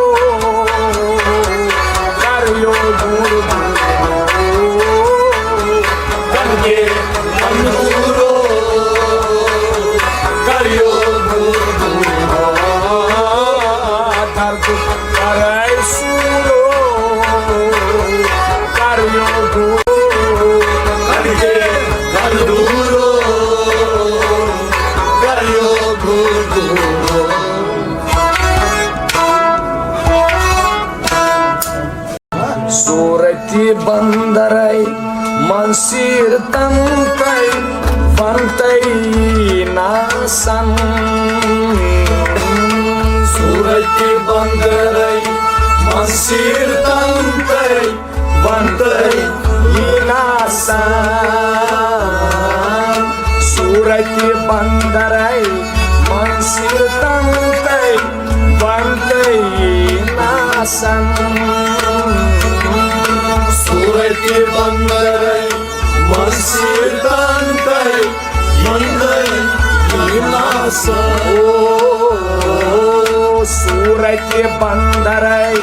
کریو گوٗر گوٗر۔ کن کے کن دوٗرو، کرے سورو، کر یوگو، کر کے، کر دورو، کر یوگو۔ صورتِ بندرے منصیر تن تئی ونتئی ناسن۔ صورتِ بندرے منصیر تن تئی ونتئی ناسن۔ صورتِ بندرے منصیر تن تئی ونتئی ناسن۔ صورتِ بندرے منصیر تن تئی ونتئی ناسن۔ او، صورتِ بندرے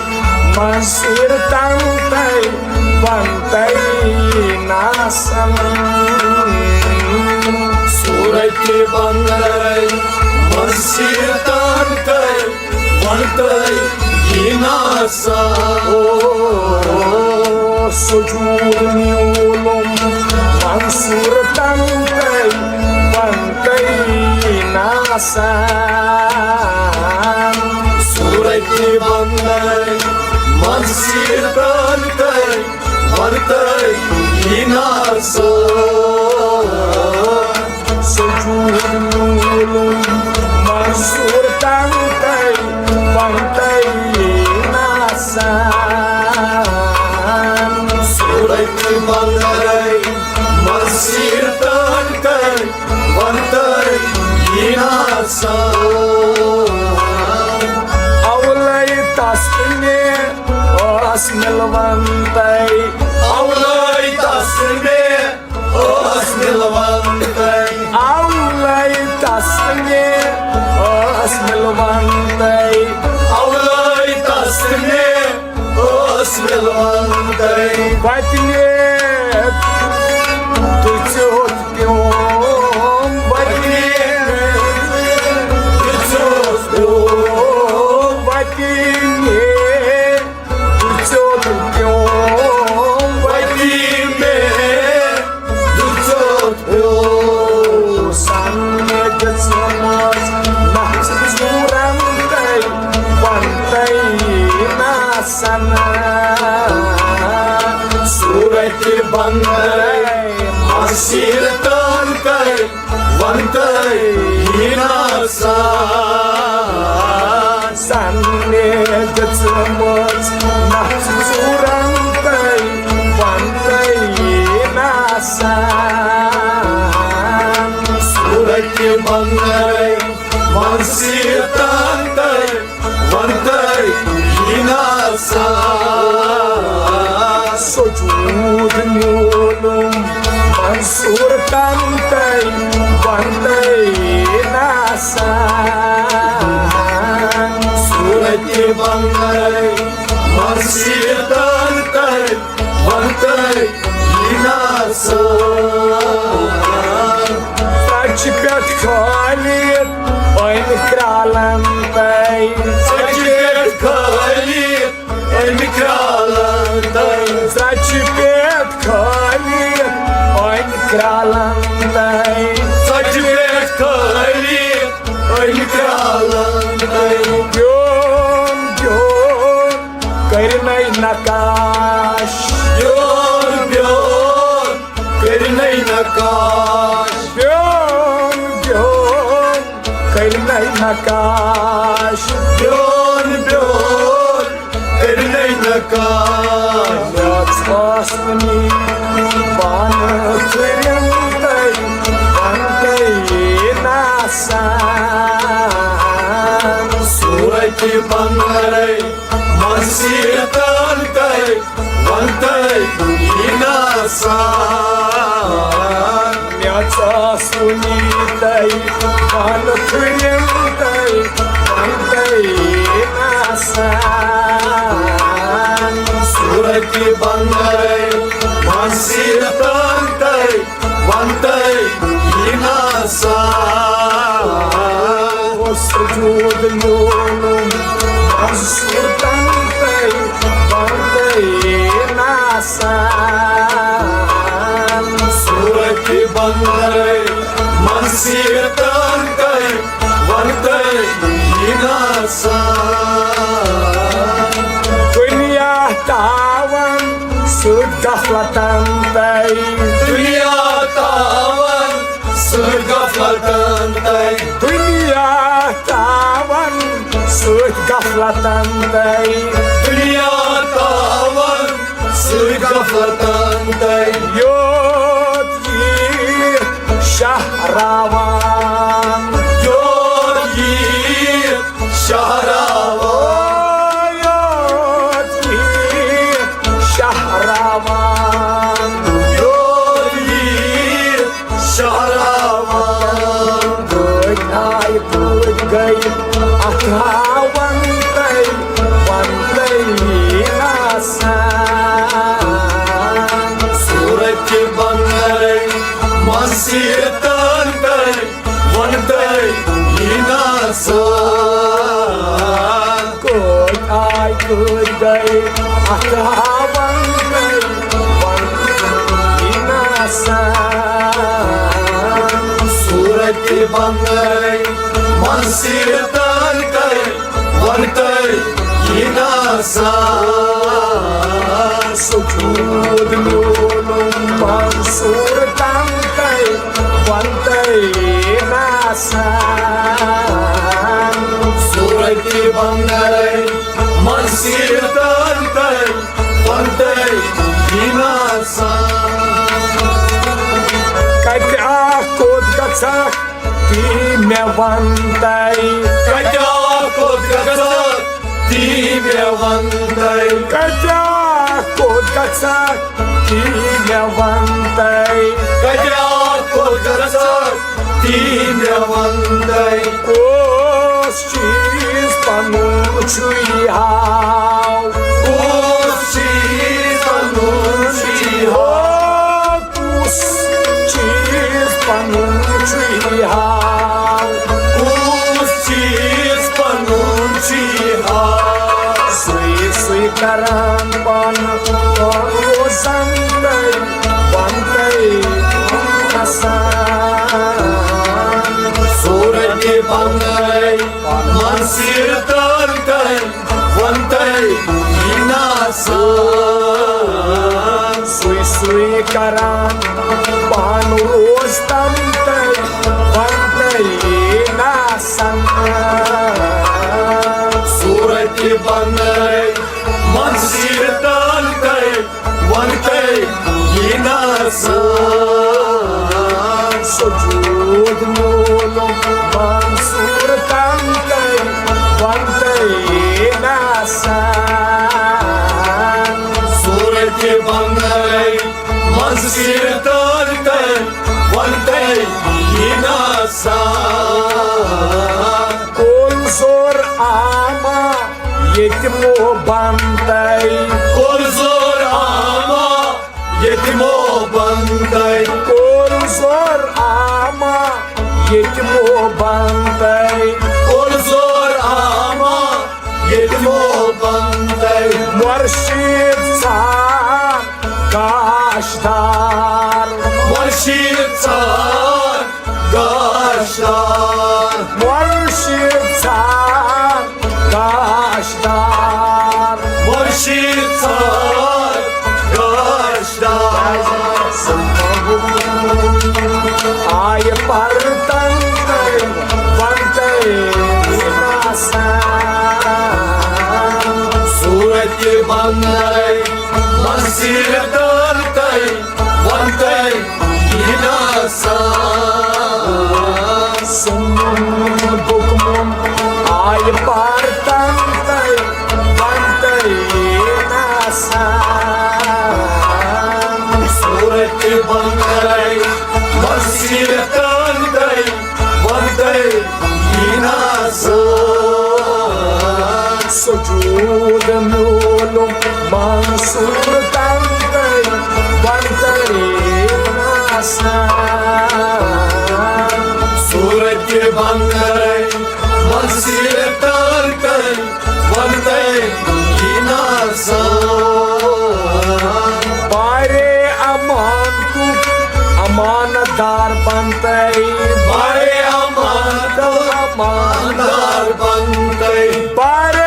منصیر تن تئی ونتئی ناسن۔ صورتِ بندرے منصیر تن تئی ونتئی ناسن۔ او، سجود میولم منصور تن تئی ونتئی ناسن۔ صورتِ بندرے منصیر تن تئی ونتئی ناسن۔ سجود میولم منصور تن تئی ونتئی ناسن۔ صورتِ بندرے منصیر تن تئی ونتئی ناسن۔ اولے تس نے ٲس مِلوَنتَے۔ اولے تس نے ٲس مِلوَنتَے۔ اولے تس نے ٲس مِلوَنتَے۔ اولے تس نے ٲس مِلوَنتَے۔ وتہِ نے دِژیوتھ پیوم، وتہِ نے دِژیوتھ پیوم، وتہِ نے دِژیوتھ پیوم، وتہِ نے دِژیوتھ پیوم۔ سن مےٚ دِژمٕژ نژھ ژوٗرن تَے، وَنتَے ناسن۔ صورتِ بندرے منصیر تن تَے، وَنتَے ناسن۔ سن مےٚ دِژمٕژ نژھ ژوٗرن تَے، وَنتَے ناسن۔ صورتِ بندرے منصیر تن تَے، وَنتَے ناسن۔ سجود میولم منصور تن تَے، وَنتَے ناسن۔ صورتِ بندرے منصیر تن تَے، وَنتَے ناسن۔ ژَچہِ پٮ۪ٹھ کھٲلِتھ أمۍ کرٛالَن تَے۔ ژَچہِ پٮ۪ٹھ کھٲلِتھ أمۍ کرٛالَن تَے۔ ژَچہِ پٮ۪ٹھ کھٲلِتھ أمۍ کرٛالَن تَے۔ ژَچہِ پٮ۪ٹھ کھٲلِتھ أمۍ کرٛالَن تَے۔ بیوٚن بیوٚن کٔرِنَے نقاش۔ بیوٚن بیوٚن کٔرِنَے نقاش۔ بیوٚن بیوٚن کٔرِنَے نقاش۔ بیوٚن بیوٚن کٔرِنَے نقاش۔ یَتھ ٲس نہٕ پانہٕ تھٔرِم تَے، وَنتَے ناسان۔ صورتِ بندرے منصیر تن تَے، وَنتَے ناسان۔ مےٚ ژاس وُنی تَے، پانہٕ تھٔرِم تَے، وَنتَے ناسان۔ صورتِ بندرے منصیر تن تَے، وَنتَے ناسان۔ سجود میولم صورتن تہٕ بنتہٕ ناسان۔ صورتِ بندرے منصیرتن تہٕ بنتہٕ ناسان۔ دنیا تاون سۭتۍ غفلتن تہٕ۔ دنیا تاون سۭتۍ غفلتن تہٕ۔ دنیا تاون سۭتۍ غفلتن تہٕ۔ دنیا تاون سۭتۍ غفلتن تہٕ۔ یوت یی شہراوان۔ یوت یی شہراوان۔ یوت یی شہراوان۔ یوت یی شہراوان۔ کۭتۍ آے کۭتۍ گٔے اتھ ہاون تہٕ ونتہٕ ناسان۔ صورتِ بندرے منصیرتن تہٕ ونتہٕ ناسان۔ کۭتۍ آے کۭتۍ گٔے اتھ ہاون تہٕ ونتہٕ ناسان۔ صورتِ بندرے منصیرتن تہٕ ونتہٕ ناسان۔ سجود میولم منصورتن تہٕ ونتہٕ ناسان۔ صورتِ بندرے منصیرتن تہٕ ونتہٕ ناسان۔ کتہِ اکھ کوٚت گژھکھ تی مےٚ ونتہٕ۔ کتہِ اکھ کوٚت گژھکھ تی مےٚ ونتہٕ۔ کتہِ اکھ کوٚت گژھکھ تی مےٚ ونتہٕ۔ کتہِ اکھ کوٚت گژھکھ تی مےٚ ونتہٕ۔ کُس چیٖز پنُن چھُے ہاو؟ کُس چیٖز پنُن چھُے ہاو؟ کُس چیٖز پنُن چھُے ہاو؟ کُس چیٖز پنُن چھُے ہاو؟ سُے سُے کران پانہٕ روزن تہٕ ونتہٕ ناسان۔ صورتِ بندرے منصیرتن تہٕ ونتہٕ ناسان۔ سُے سُے کران پانہٕ روزن تہٕ ونتہٕ ناسان۔ صورتِ بندرے منصیرتن تہٕ ونتہٕ ناسان۔ سجود میولم منصورتن تہٕ ونتہٕ ناسان۔ صورتِ بندرے منصیرتن تہٕ ونتہٕ ناسان۔ کُل زور آما ییٚتہِ مو بنتہٕ۔ کُل زور آما ییٚتہِ مو بنتہٕ۔ کُل زور آما ییٚتہِ مو بنتہٕ۔ کُل زور آما ییٚتہِ مو بنتہٕ۔ مرشد ژھار گاشدار۔ مرشد ژھار گاشدار۔ مرشد ژھار گاشدار۔ مرشد ژھار گاشدار۔ آیہِ پرتن تہٕ ونتہٕ ناسان۔ صورتِ بندرے منصیرتن تہٕ ونتہٕ ناسان۔ سون حُکمُن آیہِ پرتن تہٕ ونتہٕ ناسان۔ صورتِ بندرے منصیرتن تہٕ ونتہٕ ناسان۔ سجود میولم منصورتن تہٕ ونتہٕ ناسان۔ صورتِ بندرے منصیرتن تہٕ ونتہٕ بنتَے۔ بر امان تہٕ اماندار بنتَے۔ بر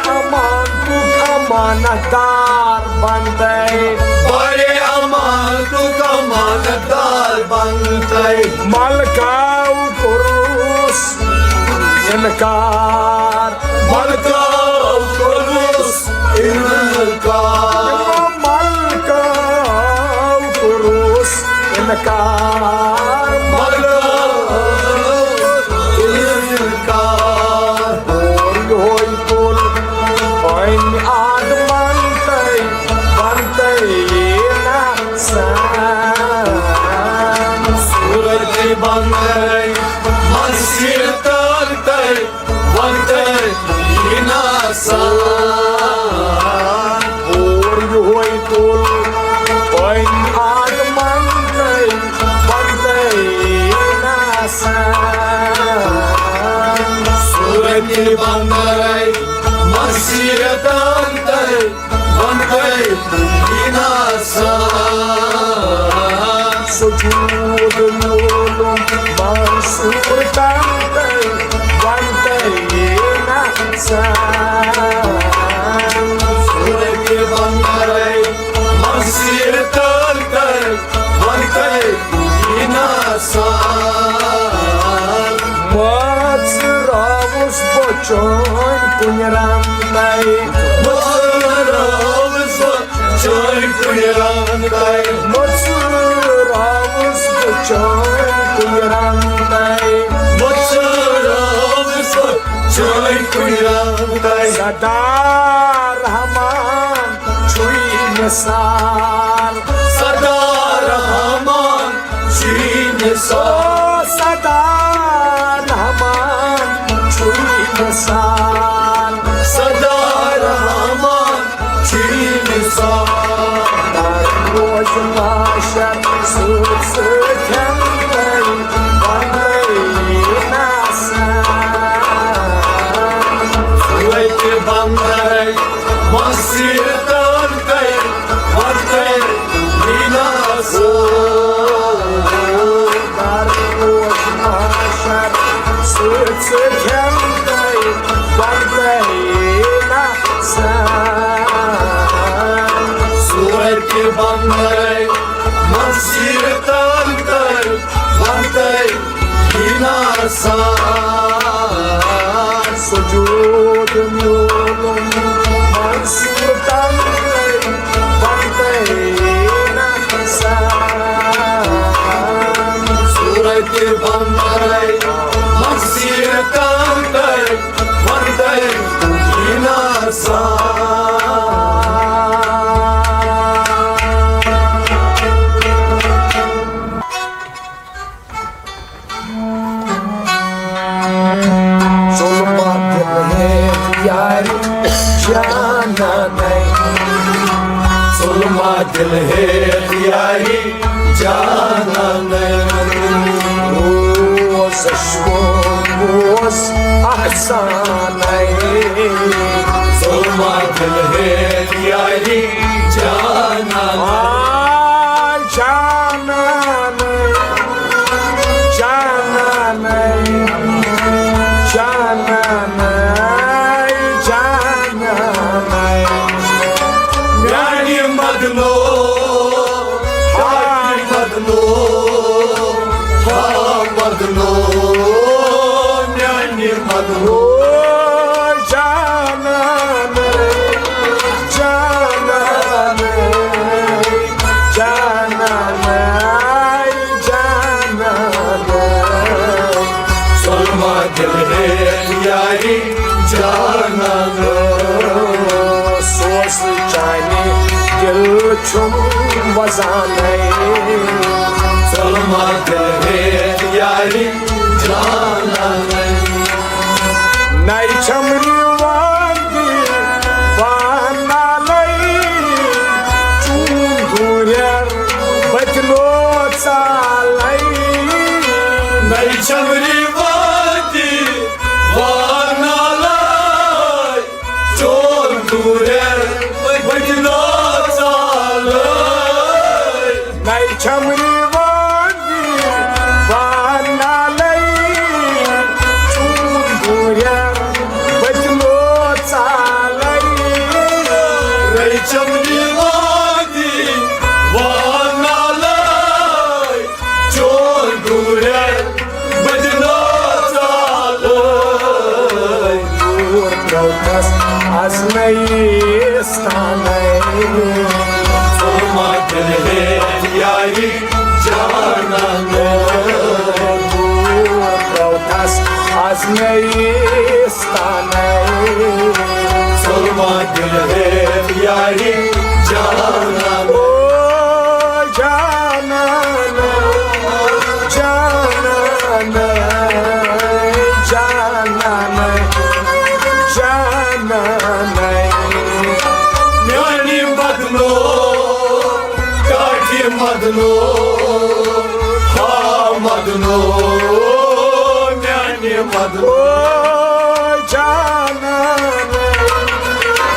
امان تہٕ امانت دار بنتَے۔ بر امان تہٕ امانت دار بنتَے۔ ملکاو کوٚرُس انکار۔ ملکاو کوٚرُس انکار۔ ملکاو کوٚرُس انکار۔ ملکاو انکار۔ اور یہوے کُل وۄنۍ آد بنتَے، بنتَے نہ سان۔ صورت بنتَے، مسیرتن تَے، بنتَے نہ سان۔ اور یہوے کُل وۄنۍ آد بنتَے، بنتَے نہ سان۔ صورت بنتَے، مسیرتن تَے، بنتَے نہ سان۔ سجود میولم منصور تنتَے، بنتَے نہ سان۔ صورت بنتَے، مسیرتن تَے، بنتَے نہ سان۔ مژراوُس بہٕ چٲنۍ کُنہِ رنتَے۔ مژراوُس بہٕ چٲنۍ کُنہِ رنتَے۔ مژراوُس بہٕ چٲنۍ کُنہِ رنتَے۔ مژراوُس بہٕ چٲنۍ کُنہِ رنتَے۔ سدا رحمان چھُے نثار۔ سدا رحمان چھُے نثار۔ سدا رحمان چھُے نثار۔ سدا رحمان چھُے نثار۔ در روز محشر سۭتۍ سۭتۍ ہٮ۪متَے بنتَے نہ سان۔ توتہِ بنتَے مسیرتن تَے، بنتَے نہ سان۔ در روز محشر سۭتۍ سۭتۍ ہٮ۪متَے بنتَے نہ سان۔ توتہِ بنتَے مسیرتن تَے، بنتَے نہ سان۔ سجود میولم منصور تنتَے، بنتَے نہ سان۔ توتہِ بنتَے مسیرتن تَے، بنتَے نہ سان۔ ظلمہ دل ہیتھ یاری جانانَے۔ ظلمہ دل ہیتھ یاری جانانَے۔ روز شوم روز افسانَے۔ ظلمہ دل ہیتھ یاری جانانَے۔ آ جانانَے۔ جانانَے، جانانَے، جانانَے۔ میانہِ مدنو، ہاے مدنو، ہا مدنو، میانہِ مدنو۔ جانانَے، جانانَے، جانانَے، جانانَے۔ ظلمہ دل ہیتھ یاری جانانَے۔ سوز چانہِ دل چھُم وزانَے۔ ظلمہ دل ہیتھ یاری جانانَے۔ نَے چھَم رِوان دیوانہٕ نالَے، چون دوٗریر بٔتلو ژالَے۔ نَے چھَم رِوان دیوانہٕ نالَے، چون دوٗریر بٔتلو ژالَے۔ نَے چھَم رِوان دیوانہٕ از نیستانَے۔ ژٕ ما دِلہٕ ہیٚتھ یاری جانانَے۔ دوٗر ترٛووتھَس از نیستانَے۔ ژٕ ما دِلہٕ ہیٚتھ یاری جانانَے۔ او جانانَے، جانانَے، جانانَے، جانانَے۔ میٛانہِ مدنو، ٹاٹھہِ مدنو، ہا مدنو، میٛانہِ مدنو۔ او جانانَے،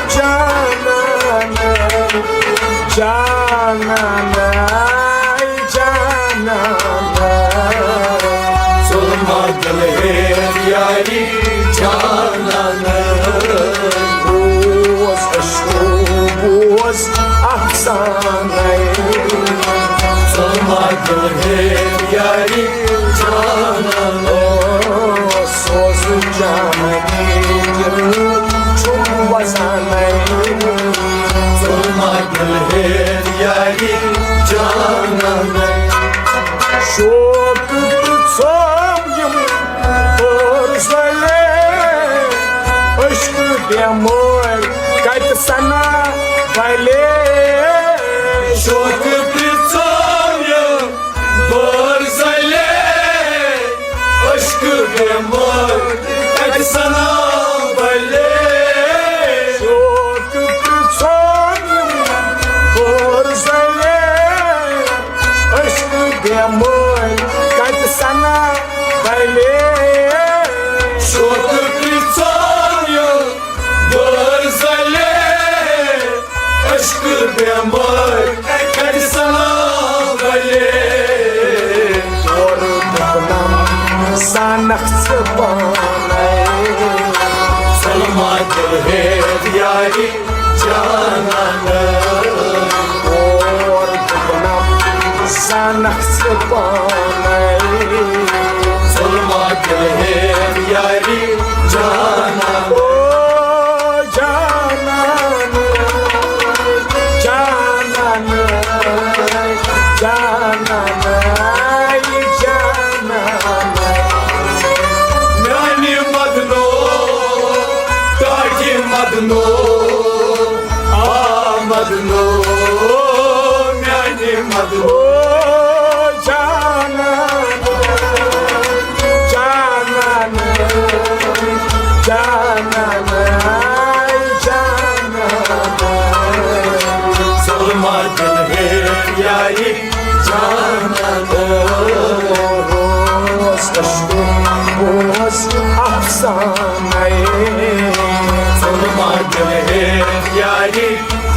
جانانَے، جانانَے، جانانَے۔ ژٕ ما دِلہٕ ہیٚتھ یاری جانانَے۔ بوز عشقو، بوز افسانَے۔ ژٕ ما دِلہٕ ہیٚتھ یاری جانانَے۔ سوز جانانَے، دِل چھُم وَزانَے۔ ژٕ ما دِلہٕ ہیٚتھ یاری جانانَے۔ شوق تہٕ ژھوٚم یِم بٔرزَلے، عشقہٕ بٮ۪مٲرۍ کَتہِ سَنا بَلے۔ شوق تہٕ ژھوٚم یِم بٔرزَلے، عشقہٕ بٮ۪مٲرۍ کَتہِ سَنا بَلے۔ شوق تہٕ ژھوٚم یِم بٔرزَلے، عشقہٕ بٮ۪مٲرۍ کَتہِ سَنا بَلے۔ شوق تہٕ ژھوٚم یِم بٔرزَلے، عشقہٕ بٮ۪مٲرۍ کَتہِ سَنا بَلے۔ تورٕ دوٚپنَم زانَکھ ژٕ پانَے۔ ژٕ ما دِلہٕ ہیٚتھ یاری جانانَے۔ تورٕ دوٚپنَم زانَکھ ژٕ پانَے۔ ژٕ ما دِلہٕ ہیٚتھ یاری جانانَے۔ او جانانَے، جانانَے، جانانَے، جانانَے۔ میٛانہِ مدنو، ٹاٹھہِ مدنو، آ مدنو، میٛانہِ مدنو۔ او جانانَے، جانانَے، جانانَے، جانانَے۔ ژٕ ما دِلہٕ ہیٚتھ یاری جانانَے۔ روز عشقُک بوز افسانَے۔ ژٕ ما دِلہٕ ہیٚتھ یاری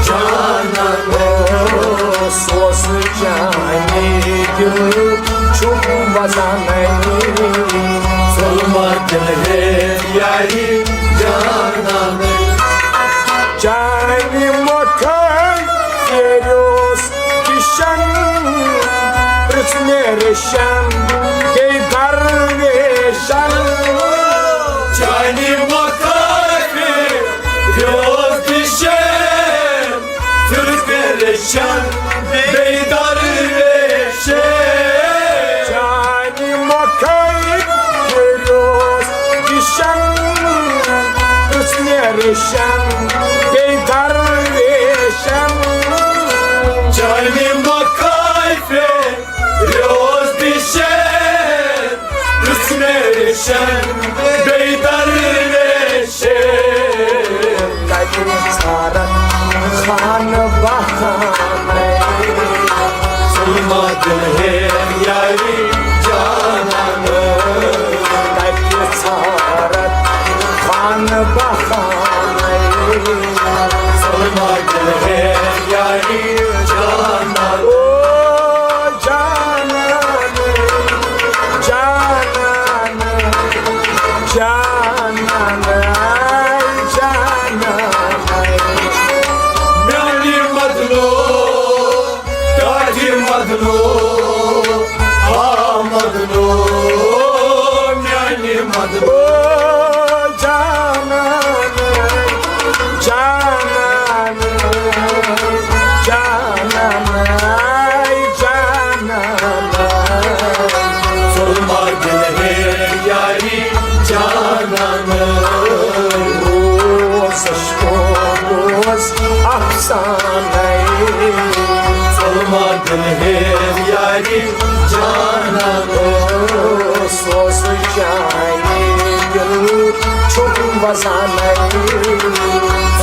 جانانَے۔ سوز جانانَے، دِل چھُم وَزانَے۔ ژٕ ما دِلہٕ ہیٚتھ یاری جانانَے۔ چانہِ مۄکھَے پھیریوس کِشَن، پرٛژھ مےٚ ریشَن بیٚیہِ درویشَن۔ چانہِ مۄکھَے پھیریوس کِشَن، پرٛژھ مےٚ ریشَن بیٚیہِ درویشَن۔ چانہِ مۄکھَے پھیریوس کِشَن، پرٛژھ مےٚ ریشَن بیٚیہِ درویشَن۔ چانہِ مۄکھَے پھیریوس کِشَن، پرٛژھ مےٚ ریشَن بیٚیہِ درویشَن۔ کَتہِ ژھارَکھ خانہٕ بہانَے۔ ژٕ ما دِلہٕ ہیٚتھ یاری جانانَے۔ کَتہِ ژھارَکھ خانہٕ بہانَے۔ ژٕ ما دِلہٕ ہیٚتھ یاری جانانَے۔ او جانانَے، جانانَے، جانانَے، جانانَے۔ میٛانہِ مدنو، ٹاٹھہِ مدنو، آ مدنو، میٛانہِ مدنو۔ او جانانَے، افسانَے۔ ژوٚلما دِل ہیٚتھ یارِ جانان، سُہ اوس چانہِ دِل چھُم وسانَے۔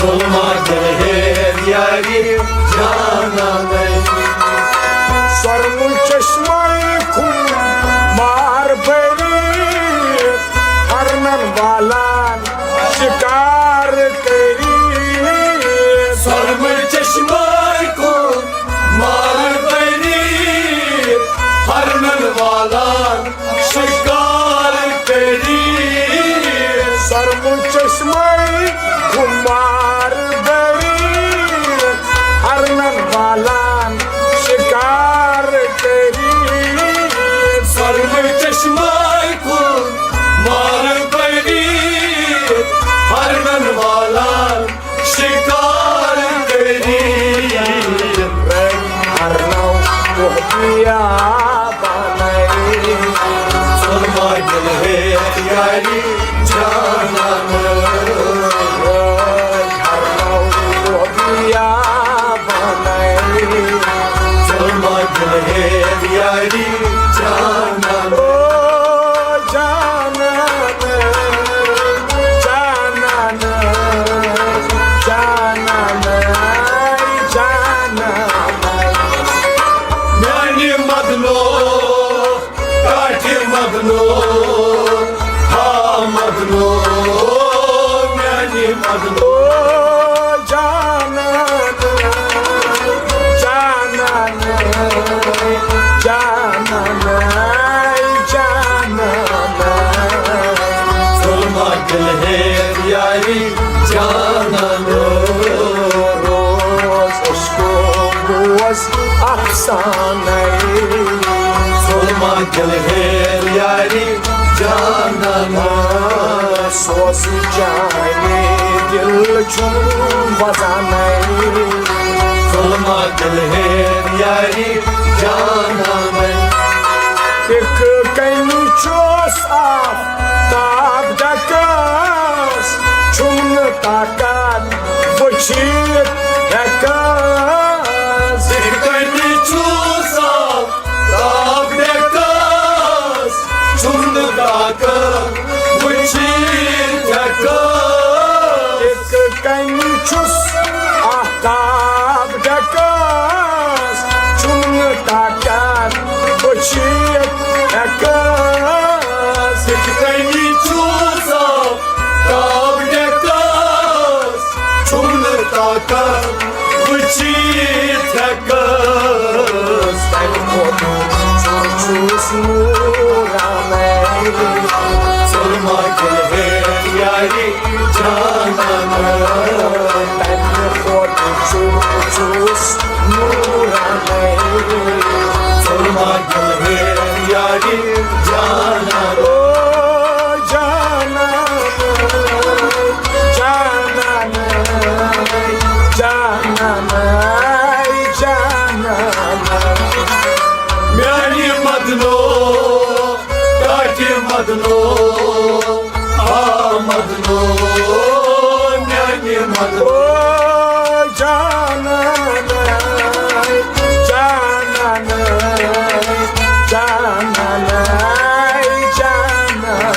ژوٚلما دِل ہیٚتھ یارِ جانان۔ سۄرمہٕ چشمے خُمار بٔرِتھ، ہرنن والان شکار کٔرِتھ۔ سۄرمہٕ چشمے خُمار بٔرِتھ، ہرنن والان شکار کٔرِتھ۔ سۄرمہٕ چشمے خُمار بٔرِتھ، ہرنن والان شکار کٔرِتھ۔ سۄرمہٕ چشمے خُمار بٔرِتھ، ہرنن والان شکار کٔرِتھ۔ ہرنو دۄہ بیابانَے۔ ژوٚلما دِل ہیٚتھ یارِ جانان۔ ہرنو دۄہ بیابانَے۔ ژوٚلما دِل ہیٚتھ یارِ جانان۔ او جانان، جانان، جانان، جانان۔ میانہِ مدنو، کاٹھہِ مدنو، ہا مدنو، میانہِ مدنو۔ او جانان، جانان، جانان، جانان۔ ظلمہ دل ہے یاری جانان۔ روز عشقو بوز افسانہ۔ ظلمہ دل ہے یاری جانان۔ سوز جانے دل چھُم وزانَے۔ ظلمہ دل ہے یاری جانانَے۔ اِکہٕ کَنہِ چھُس آفتاب ڈَکَس، چھُم نہٕ طاقت وٕچھِتھ ہٮ۪کَس۔ اِکہٕ کَنہِ چھُس آفتاب ڈَکَس، چھُم نہٕ طاقت وٕچھِتھ ہٮ۪کَس۔ اِکہٕ کَنہِ چھُس آفتاب ڈَکَس، چھُم نہٕ طاقت وٕچھِتھ ہٮ۪کَس۔ اِکہٕ کَنہِ چھُس آفتاب ڈَکَس، چھُم نہٕ طاقت وٕچھِتھ ہٮ۪کَس۔ تَمہِ کھۄتہٕ چھُس نوٗرانَے۔ ظلمہ دل ہے یاری جانان۔ تَمہِ کھۄتہٕ چھُس نوٗرانَے۔ ظلمہ دل ہے یاری جانان۔ او جانان، جانان، جانان، جانان۔ میانہِ مدنو، ٹاٹہِ مدنو، آ مدنو، میانہِ مدنو۔ او جانان، جانان، جانان، جانان۔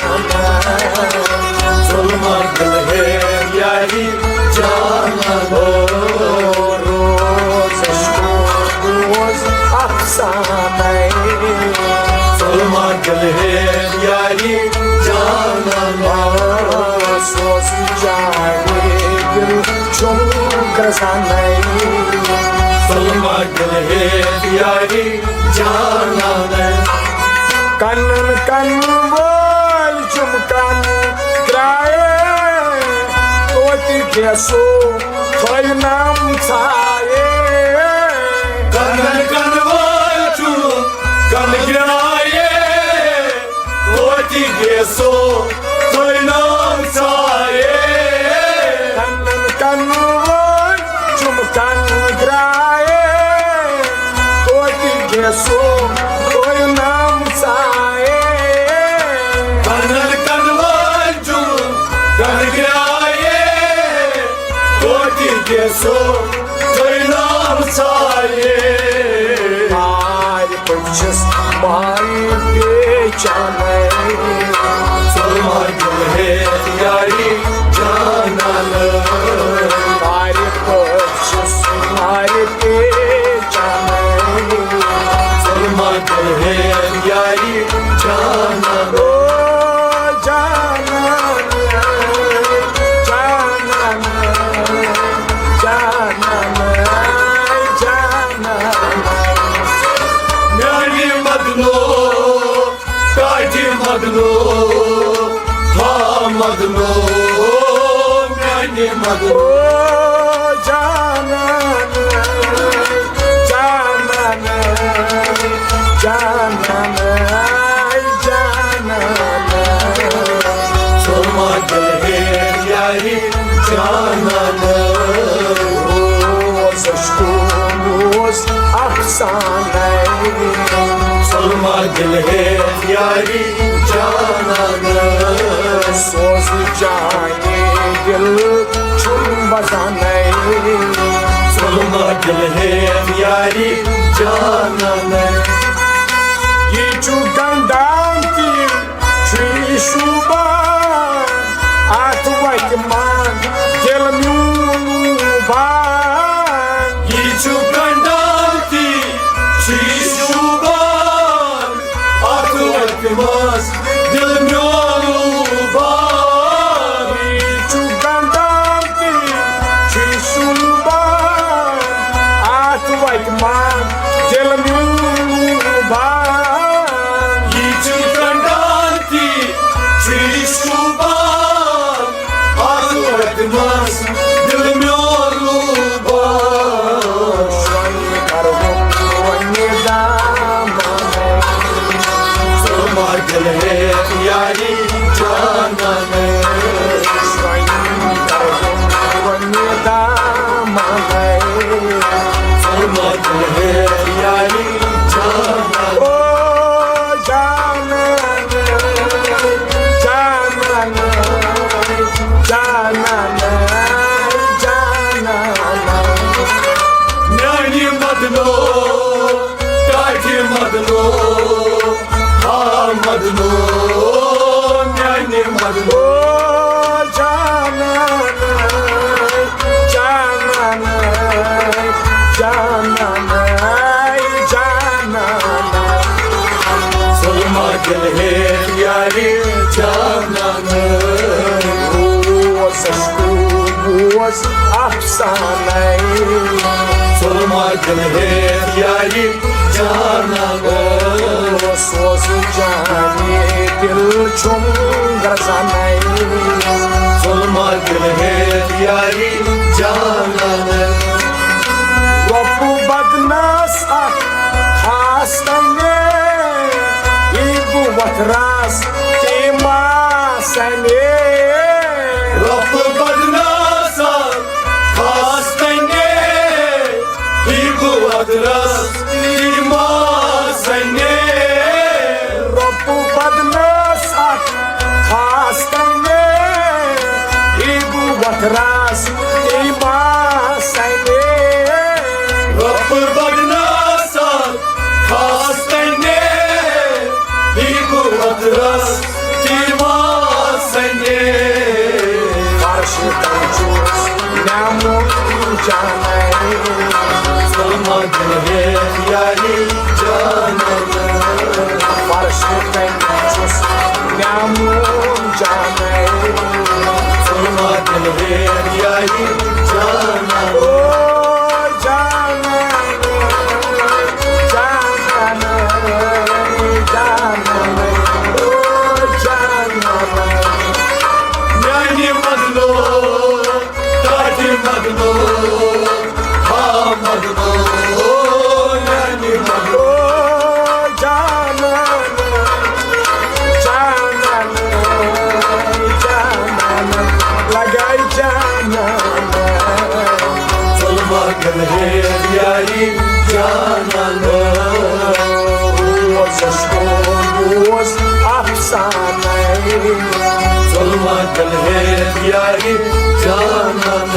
ظلمہ دل ہے یاری جانان۔ روز عشقو بوز افسانَے۔ ظلمہ دل ہے یاری جانان۔ سوز جانے دل چھُم گژھانَے۔ ظلمہ دل ہے یاری جانانَے۔ کَنَن کَنہٕ وٲلۍ چھُم کَن درٛایے، توتہِ گیسو تھٲینَم ژھایے۔ کَنَن کَنہٕ وٲلۍ چھُم کَن درٛایے، توتہِ گیسو تھٲینَم ژھایے۔ کَنَن کَنہٕ وٲلۍ چھُم کَن درٛایے، توتہِ گیسو تھٲینَم ژھایے۔ کَنَن کَنہٕ وٲلۍ چھُم کَن درٛایے، توتہِ تہِ سُہ تُلنام ژایے۔ نارِ پٔتۍ چھِس مارِ پیچانے۔ ژوٚل ما دِل ہیٚتھ یاری جانان۔ نارِ پٔتۍ چھِس مارِ پیچانے۔ ژوٚل ما دِل ہیٚتھ یاری جانان۔ او جانان، جانان، جانان، جانان۔ میانہِ مدنو، ٹاٹہِ مدنو، ہا مدنو، میانہِ مدنو۔ او جانان، جانان، جانان، جانان۔ سوما دل ہے یاری جانان۔ اوس عشقو اوس افسانے۔ سوما دل ہے یاری جانان۔ سوز جانے دل چھُم وزانے۔ ظلم دل ہے یاری جانان۔ یہِ چھُ گنڈان تہِ چھُ یہِ شوٗبان۔ اتھ وتہِ منٛز دل میون لوٗبان۔ یہِ چھُ گنڈان تہِ چھُ یہِ شوٗبان۔ اتھ وتہِ منٛز دل میون لوٗبان۔ یہِ چھُ گنڈان تہِ چھُ شوٗبان۔ اتھ وتہِ منٛز دل میون لوٗبان۔ یہِ چھُ گنڈان تہِ چھُ شوٗبان۔ اتھ وتہِ منٛز دل میون لوٗبان۔ شۄنٛگہِ کرٕ بہٕ وۄنۍ دامن۔ ظلما دل ہے یاری جانان۔ شۄنٛگہِ کرٕ بہٕ وۄنۍ دامن۔ ظلما دل ہے یاری جانان۔ او جانان، جانان، جانان، جانان۔ میانہِ مدنو، ٹاٹہِ مدنو، ہا مدنو، میانہِ مدنو۔ او جانان، جانان، جانان، جانان۔ ظلما دل ہے یاری جانان۔ اوس عشقو اوس افسانے۔ ظلما دل ہے یاری جانان۔ سوز جانے دل چھُم گرزانے۔ ظلما دل ہے یاری جانان۔ رۄپہٕ بدنس اکھ خاص تنے، یہِ بہٕ وتھرس تہِ ما سنے۔ رۄپہٕ بدنس اکھ خاص تنے، یہِ بہٕ وتھرس تہِ ما سنے۔ رۄپہٕ بدنس اکھ خاص تنے، یہِ بہٕ وتھرس تہِ ما سنے۔ رۄپہٕ بدنس اکھ خاص تنے، یہِ بہٕ وتھرس تہِ ما سنے۔ فرشہِ تل چھُس نیمُن جانے۔ ظلما دل ہے یاری جانان۔ فرشہِ تل چھُس نیمُن جانے۔ ظلما دل ہے یاری جانان۔ او جانان، جانان، جانان، او جانان۔ میانہِ مدنو، ٹاٹہِ مدنو، ہا مدنو، میانہِ مدنو۔ او جانان، جانان، جانان، لگاے جانان۔ ظلما دل ہے یاری جانان۔ اوس عشقو اوس افسانے۔ ظلما دل ہے یاری جانان۔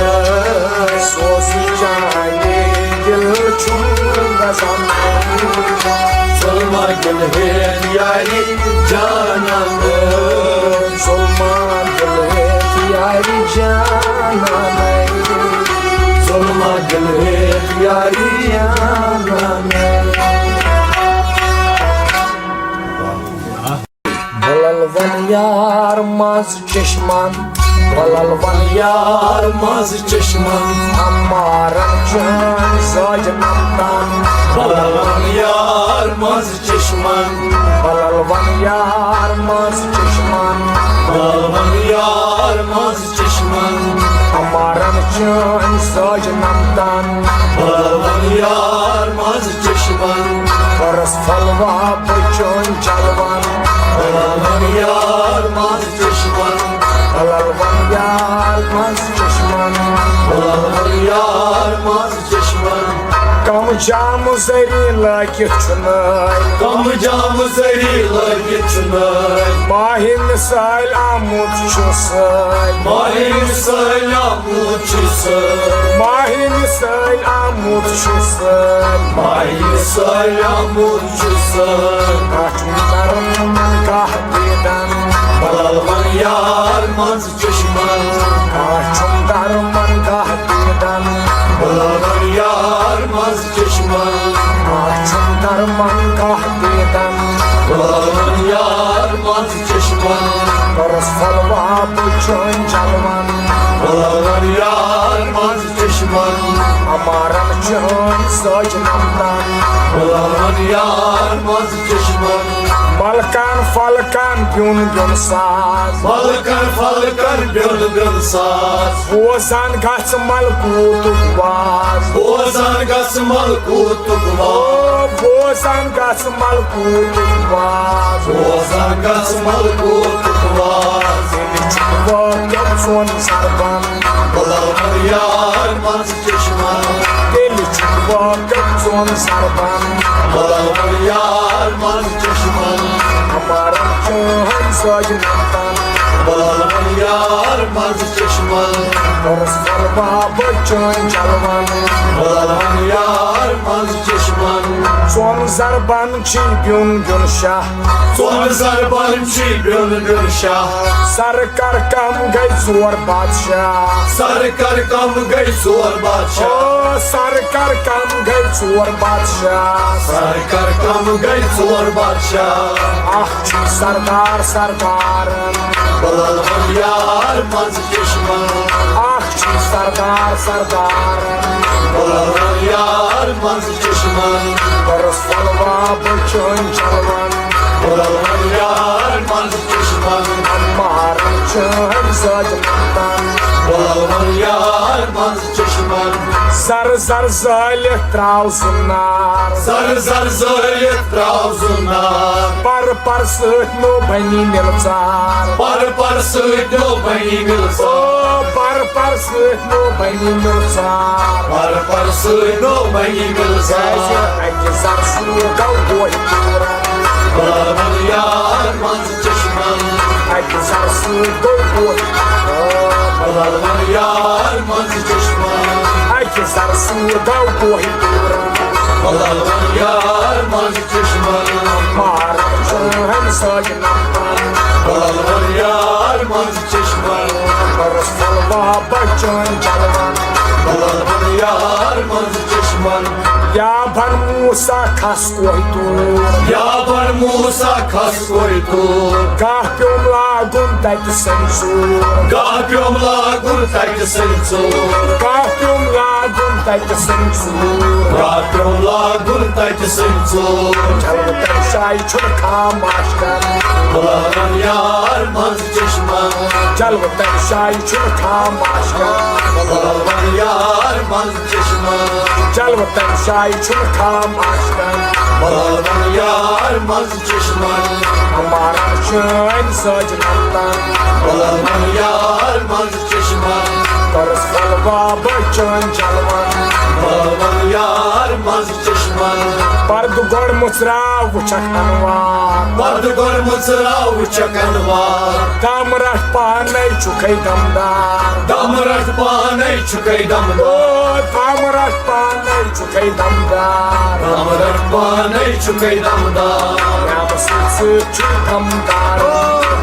جانان، ظلمہ دل ہیتھ یاری جانان، ظلمہ دل ہیتھ یاری جانان۔ بلل ون یار منٛز چشمن، بلل ون یار منٛز چشمن، عمارن چٲنۍ زٲج نمتن۔ بلل ون یار منٛز چشمن، بلل ون یار منٛز چشمن، بلل ون یار منٛز چشمن، عمارن چٲنۍ زٲج نمتن۔ بلل ون یار منٛز چشمن، پرس پھلوا بچن جلوان۔ بلل ون یار منٛز چشمن، بلل ون یار منٛز چشمن، بلل ون یار منٛز چشمن۔ کم جام زری لٲگِتھ چھُنہٕ، کم جام زری لٲگِتھ چھُنہٕ، ماہِ مثال آمُت چھُ سٲلۍ۔ ماہِ مثال آمُت چھُ سٲلۍ۔ ماہِ مثال آمُت چھُ سٲلۍ۔ ماہِ مثال آمُت چھُ سٲلۍ۔ کانٛہہ چھُنہٕ نرم، کانٛہہ دیدن۔ بلل ون یار منٛز چشمن۔ کانٛہہ چھُم درمن گاہ دیدن۔ بلل ون یار منٛز چشمن۔ کانٛہہ چھُم درمن گاہ دیدن۔ بلل ون یار منٛز چشمن۔ پرس پھلوا بچن جلوان۔ بلل ون یار منٛز چشمن۔ عمارن چٲنۍ زٲج نمتن۔ بلل ون یار منٛز چشمن۔ ملکن فلکن بیوٚن بیوٚن ساز۔ ملکن فلکن بیوٚن بیوٚن ساز۔ بوزان گژھ ملکوتُک واز۔ بوزان گژھ ملکوتُک واز۔ بوزان گژھ ملکوتُک واز۔ بوزان گژھ ملکوتُک واز۔ تیٚلہِ چھُ وٲقف سون سربن۔ بلل ون یار منٛز چشمن۔ تیٚلہِ چھُ وٲقف سون سربن۔ بلل ون یار منٛز چشمن۔ عمارن چٲنۍ زٲج نمتن۔ بلل ون یار منٛز چشمن۔ پرس پھلوا بچن جلوان۔ بلل ون یار منٛز چشمن۔ سون زربن چھی بیوٚن بیوٚن شاہ۔ ژۄن زربن چھی بیوٚن بیوٚن شاہ۔ سر کر کم گٔے ژور بادشاہ۔ سر کر کم گٔے ژور بادشاہ۔ او سر کر کم گٔے ژور بادشاہ۔ سر کر کم گٔے ژور بادشاہ۔ اکھ چھی سردار سردارن۔ بلل ون یار منٛز چشمن۔ اکھ چھی سردار سردارن۔ بلل ون یار منٛز چشمن۔ پرس پھلوا بچن جلوان۔ بلل ون یار منٛز چشمن۔ عمارن چٲنۍ زٲج نمتن۔ بلل ون یار منٛز چشمن۔ زر زر زٲلِتھ تراو زُنار۔ زر زر زٲلِتھ تراو زُنار۔ پر پر سۭتۍ نو بنی مِلژار۔ پر پر سۭتۍ نو بنی مِلژار۔ او پر پر سۭتۍ نو بنی مِلژار۔ پر پر سۭتۍ نو بنی مِلژار۔ کیازِ اکہِ زر سۭتۍ گوٚو بوے پوٗرٕ۔ بلل ون یار منٛز چشمن۔ اکہِ زر سۭتۍ گوٚو بوے۔ بلل ون یار منٛز چشمن۔ اکہِ زر سۭتۍ گوٚو بوے پوٗرٕ۔ بلل ون یار منٛز چشمن۔ مارن چٲنۍ زٲج نمتن۔ بلل ون یار منٛز چشمن۔ پرس پھلوا بچن جلوان۔ بلل ون یار منٛز چشمن۔ یا بن موسیٰ کھس کوہ طور۔ یا بن موسیٰ کھس کوہ طور۔ گاہ پیوم لاگُن تتہِ سنسور۔ گاہ پیوم لاگُن تتہِ سنسور۔ گاہ پیوم لاگُن تتہِ سنسور۔ گاہ پیوم لاگُن تتہِ سنسور۔ جلوٕ تمہِ جایہِ چھُنہٕ خاموش کرُن۔ بلل ون یار منٛز چشمن۔ جلوٕ تمہِ جایہِ چھُنہٕ خاموش کرُن۔ بلل ون یار منٛز چشمن۔ جلوٕ تمہِ جایہِ چھُنہٕ خاموش کرُن۔ بلل ون یار منٛز چشمن۔ عمارن چٲنۍ زٲج نمتن۔ بلل ون یار منٛز چشمن۔ پرس پھلوا بچن جلوان۔ بلل ون یار منٛز چشمن۔ پردٕ گۄڈٕ مُژراو وٕچھکھ انوار۔ پردٕ گۄڈٕ مُژراو وٕچھکھ انوار۔ دم رٹھ پانے چھُکھے دمدار۔ دم رٹھ پانے چھُکھے دمدار۔ او دم رٹھ پانے چھُکھے دمدار۔ دم رٹ پانے چھُکھے دمدار۔ مےٚ سۭتۍ سۭتۍ چھُ دمدار۔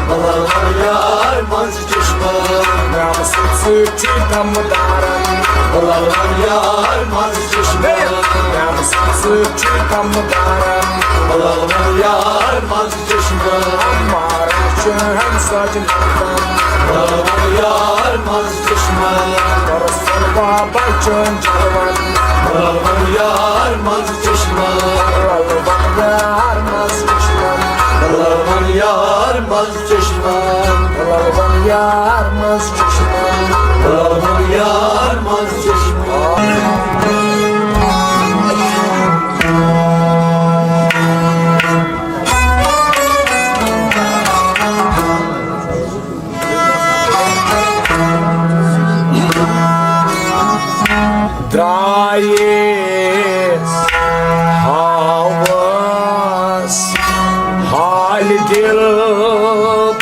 بلال ون یار منٛز چشمہٕ۔ مےٚ سۭتۍ سۭتۍ چھُ دمدار۔ بلال ون یار منٛز چشمہٕ۔ مےٚ سۭتۍ سۭتۍ چھُ دمدار۔ بلال ون یار منٛز چشمہٕ۔ عمارن چھُ ہمساجن۔ بلال ون یار منٛز چشمہٕ۔ بابا چون جوان۔ بلال ون یار منٛز چشمہٕ۔ بلال ون یار منٛز چشمہٕ۔ بلال ون یار منٛز چشمہٕ۔ بلال ون یار منٛز چشمہٕ۔ بلال ون یار منٛز چشمہٕ۔ درٛایس ہاوس حالہِ دِل،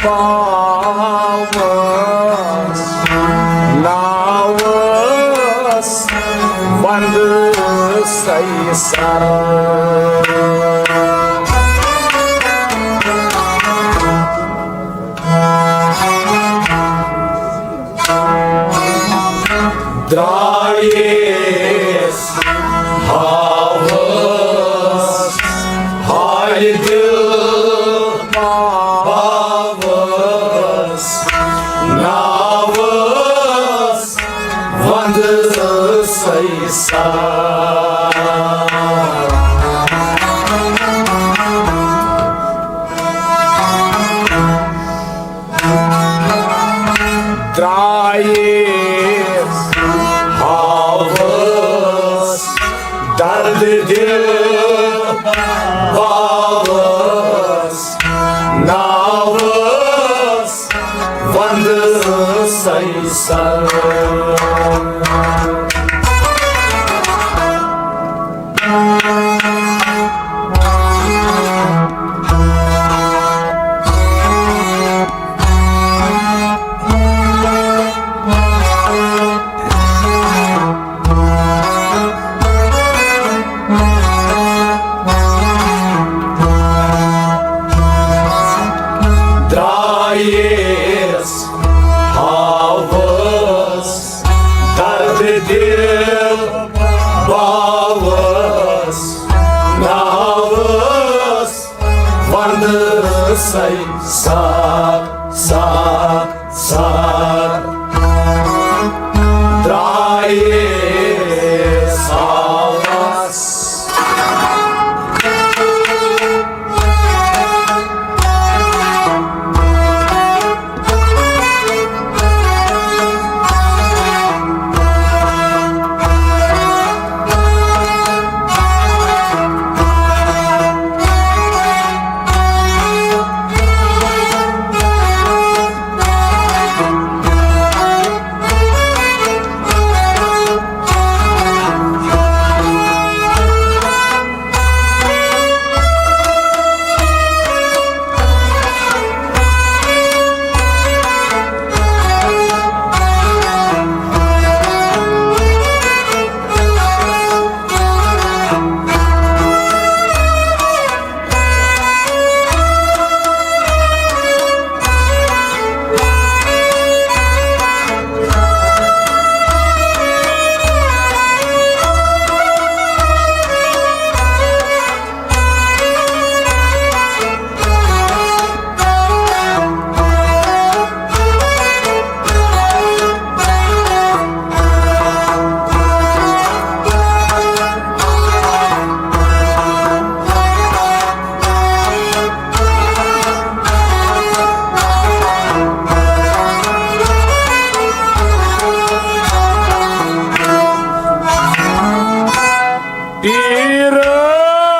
پاوس ناوس وندٕ سیسر۔ درٛایس ہاوس حالہِ دِل، پاوس ناوس وندٕ سیسر۔ درٛایس ہاوس درد دِل، پاوس ناوس وندٕ سیسر۔ درٛایس ہاوس درد دِل، باوس ناوس وندٕ سیسر، سر، سر۔ درٛایس ہاوس۔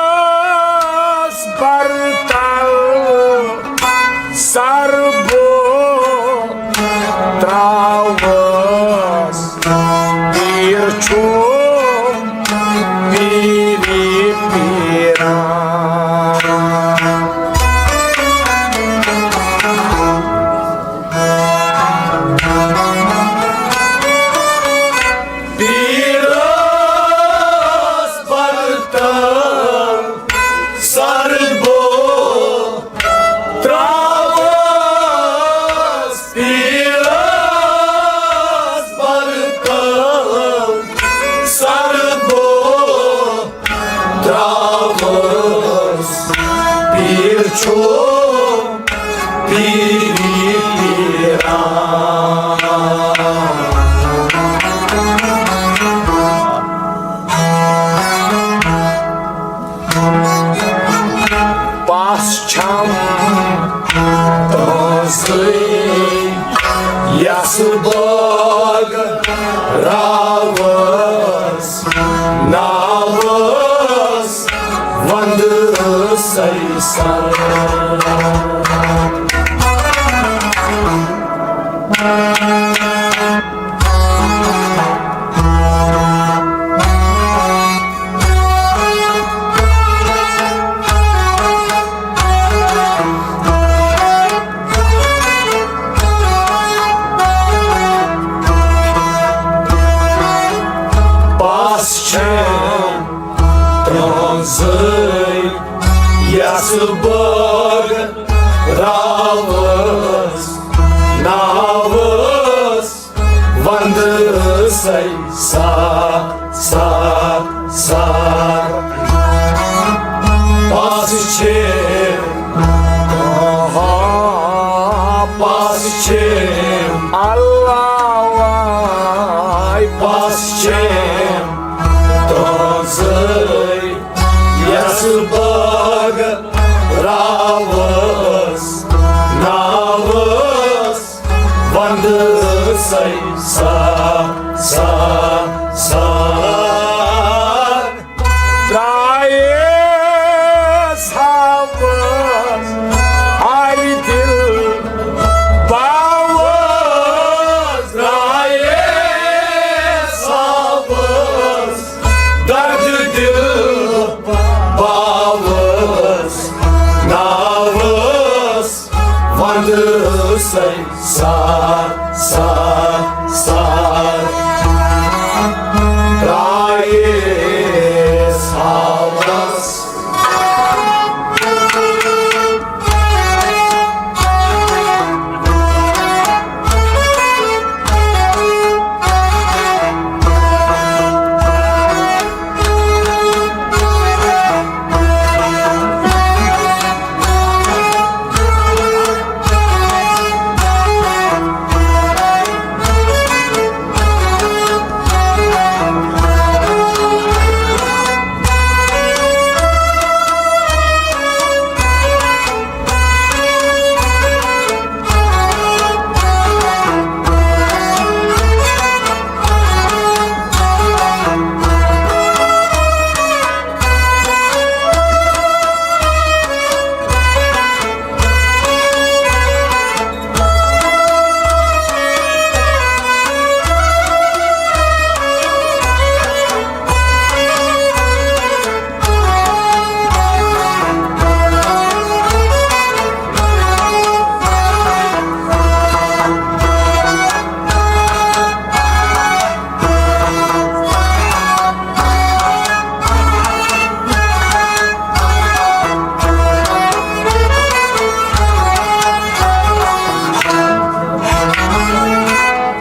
پیٖرس برتل سر بہٕ ترٛاوس، پیٖر چھُ پیٖری پیٖران۔ پیٖرس برتل چھُ پیٖری پیٖران۔ پس چھم تُہنٛزٕے یس باغ راوس ناوس وندٕ سیسر۔ پس چھم تُہنٛزٕے یس باغ راوس ناوس وندٕ سیسر، سر، سر۔ پس چھم، آہا، پس چھم، اللہ واے، پس چھم تُہنٛزٕے یس باغ راوس ناوس وندٕ سیسر، سر، سر۔ درٛایس ہاوس آرِ دل باوس، درٛایس ہاوس درد دل باوس ناوس وندٕ سیسر، سر، سر۔ درٛایس ہاوس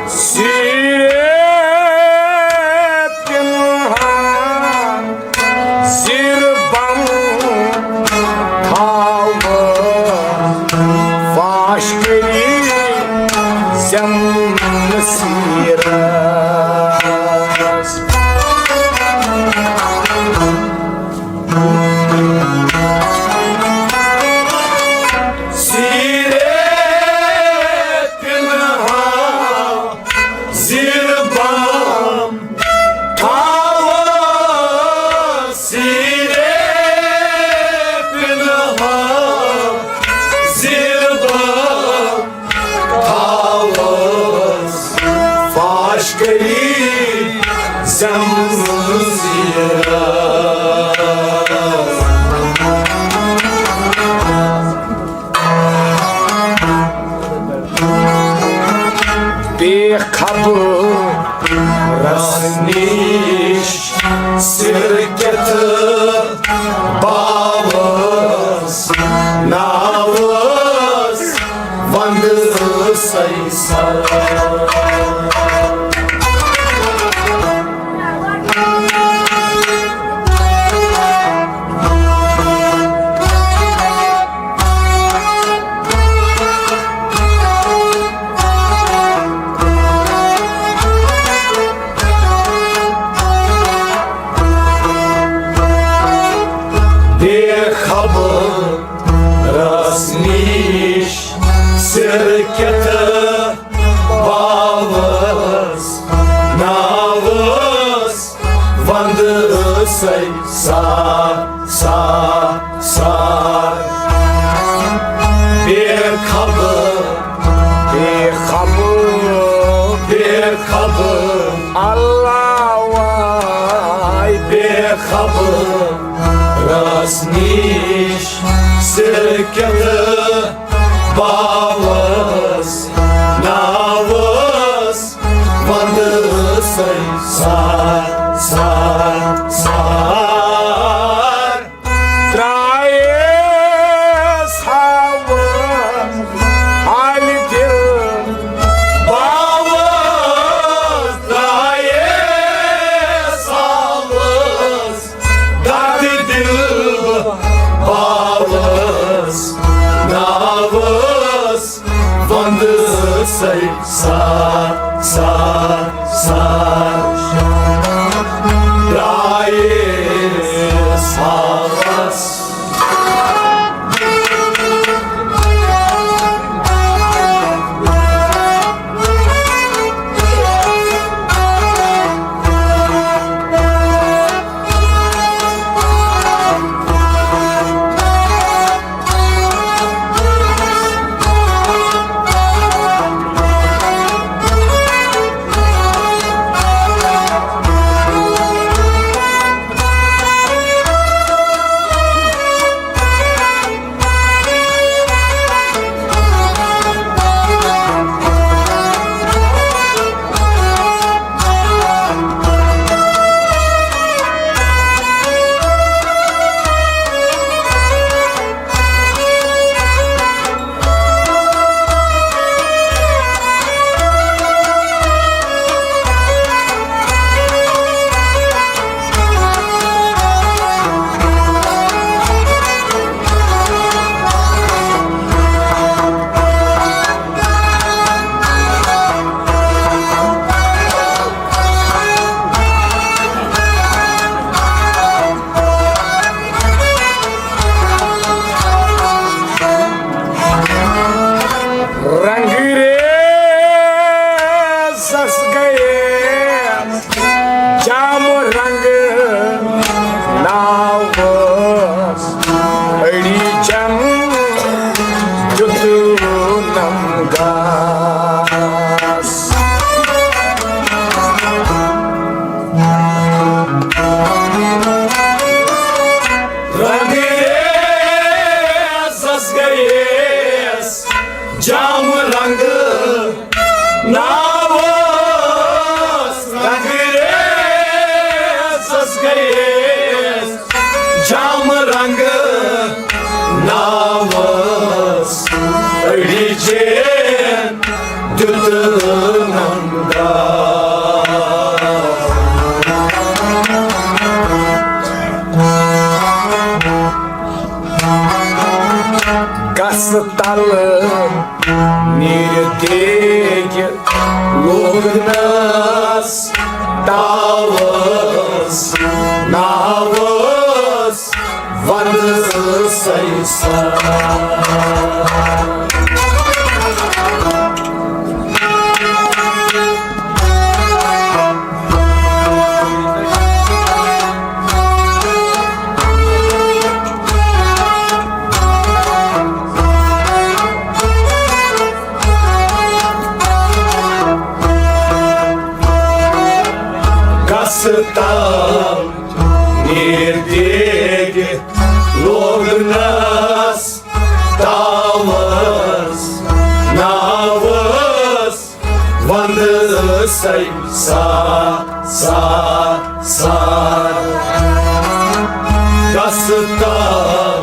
سیرِ پِنہان زِر بم تھاوٕ فاش کٔرِتھ زٮ۪نہٕ سیٖرس۔ سیرِ پِنہان زِر بم تھاوٕ سیرِ پِنہان زِر بم تھاوس فاش کٔرِتھ زٮ۪نہٕ سیٖرس۔ بے خبرس نِش سِر کٮ۪تھ باوس ناوس وندٕ سیسر۔ ونٛدٕ ٲسَے سار، سار، سار۔ بے خبر، بے خبر، بے خبر۔ اللہ واے۔ بے خبر رس نِش سِرکٮ۪تھ باوَس ناوَس۔ ونٛدٕ ٲسَے سار، سار، سار۔ ترٛایس ہاوس آلہِ دِل باوَس، ترٛایس ہاوس دردِ دِل باوَس ناوَس۔ ونٛدٕ ٲسَے سار، سار، سار۔ ترٛایس ہاوس۔ رنگ ریزس گٔیس جام رنگ ناوس، أڑی چن دیُتنم گاس۔ رنگ ریزس گٔیس جام رنگ ناوس، رنگ ریزس گٔیس جام رنگ ناوس، أڑی چن دیُتنم گاس۔ گس تل نیٖرِتھ دیگہِ لوگنس تاوس ناوس، ونٛدٕ ٲسَے سار۔ گس تل نیٖرِتھ دیگہِ لوگنس تاوس ناوس، ونٛدٕ ٲسَے سار، سار، سار۔ گس تل،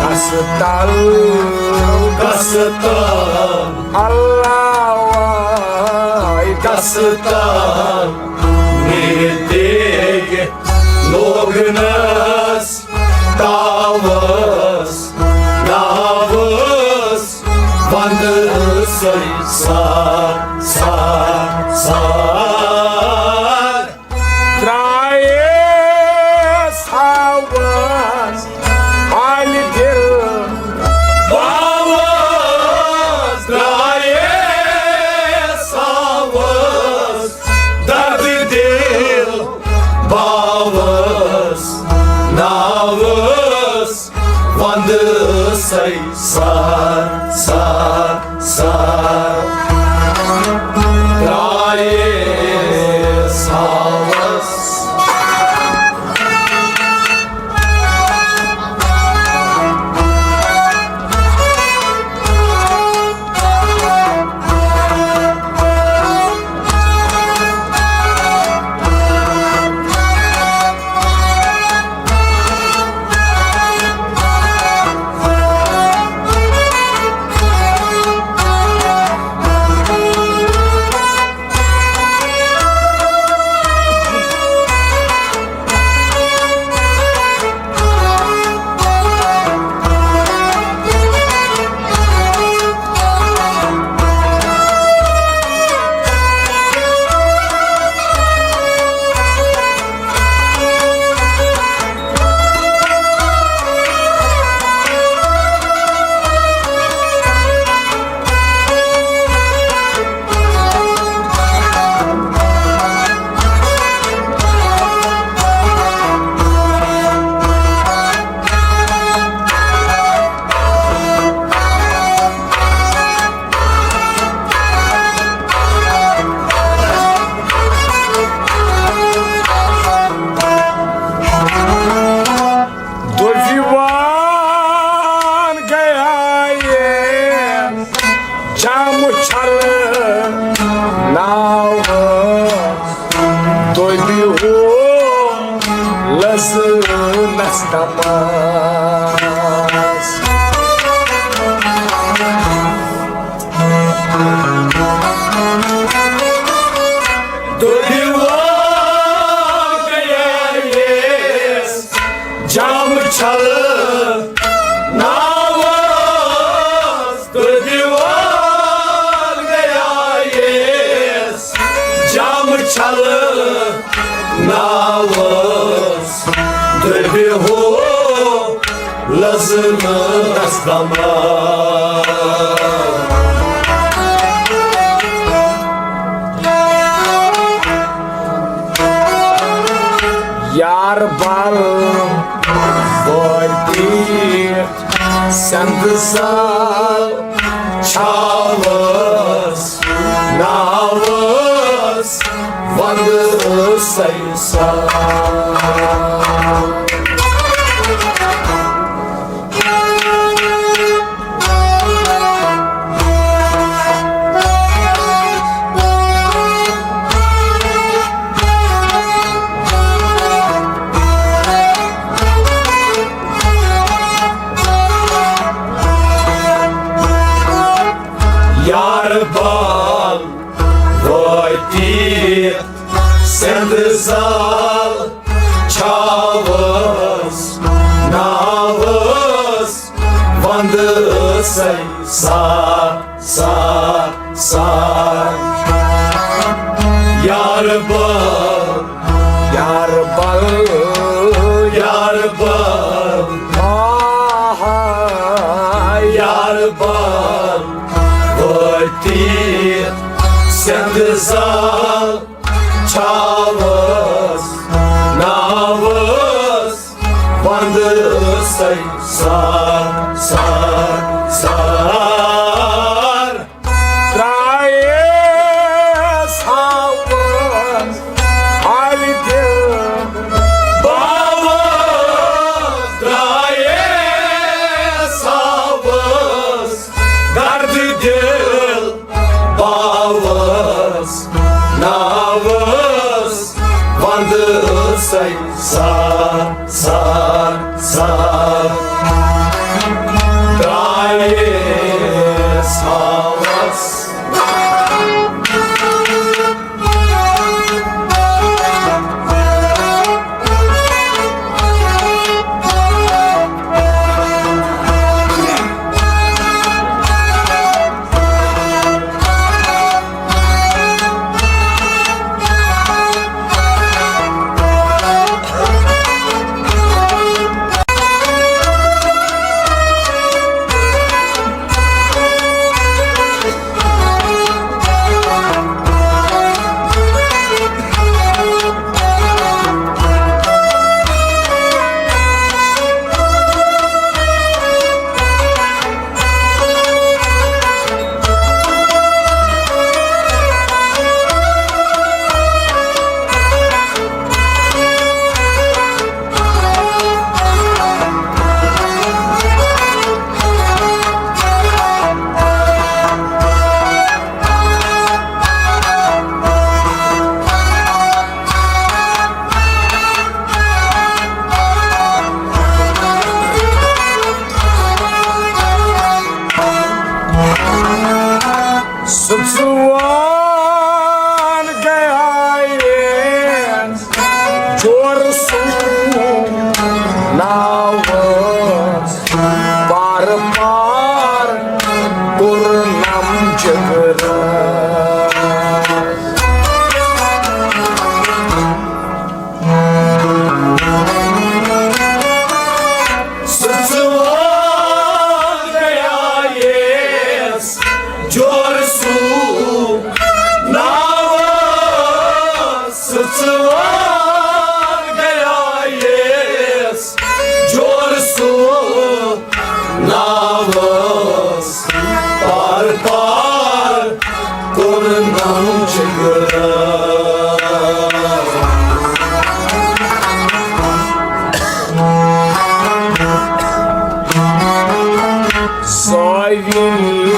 گس تل، گس تل۔ اللہ واے۔ گس تل نیٖرِتھ دیگہِ لوگنس تاوس ناوس، ونٛدٕ ٲسَے سار، سار، سار۔ ترٛایس ہاوس آلہِ دِل باوس، ترٛایس ہاوس دردِ دِل باوس۔ سار، سار، سار۔ ترٛایے ساوس۔ دُبِوان گٔیایے جامہٕ چھلہٕ ناوس، دُبِہو لٔزٕنس دمس۔ دُبِوان گٔیایس جامہٕ چھلہٕ ناوس، دُبِوان گٔیایس جامہٕ چھلہٕ ناوس، دُبِہو لٔزٕنس دمس۔ یار بل وٲتِتھ سٮ۪نٛدٕ زال چھاوس ناوس وندٕ سیسال۔ یار بال وٲتِتھ سٮ۪نٛدٕ زال چھاوس ناوس وندٕ سیسال، سال، سال۔ یار بل، یار بل، یار بل، آہا، یار بل وٲتِتھ سٮ۪نٛدٕ زال چھاوس ناوس وندٕ سیسال، سال، سال۔ ترٛایس ہاوس حالہِ دِل باوس، ترٛایس ہاوس دردِ دِل باوس، ناوس وندٕ سیسال، سال، سال۔ ترٛایس ہاوس۔ چور سُہ ناوس پار پار کوٚرنم جگرس۔ سٕژٕ وان گٔیایس جور سُہ ناوس، سٕژٕ وان گٔیایس جور سُہ ناوس، پار پار کوٚرنم جگرس۔ سویل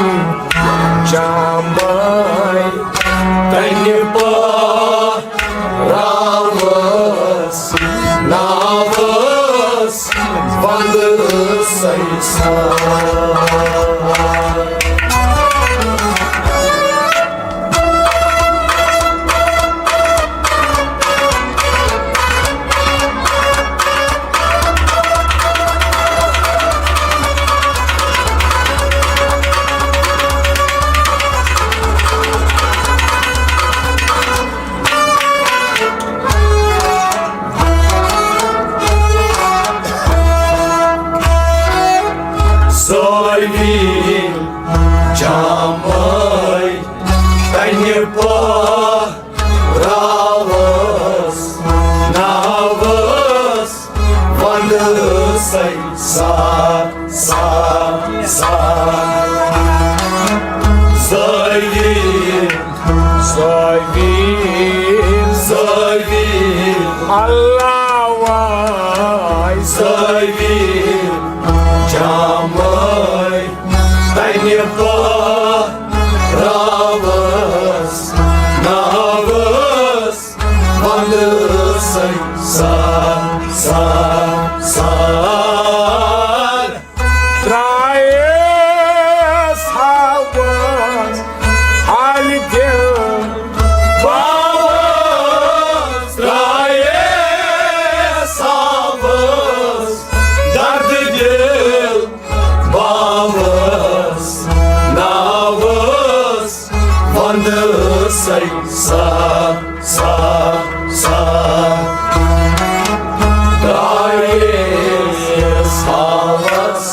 چامبے تنہِ پا راوس ناوس وندٕ سیسار۔ سویل چامبے تنہِ پا راوس ناوس وندٕ سیسار، سار، سار۔ زٲوِل، زٲوِل، زٲوِل۔ اللہ واے۔ زٲوِل چامبے تنہِ پا راوس ناوس وندٕ سیسار، سار، سار۔ ترٛایس ہاوس حالہِ دِل باوس، ترٛایس ہاوس دردِ دِل باوس ناوس وندٕ سیسار، سار، سار۔ ترٛایس ہاوس۔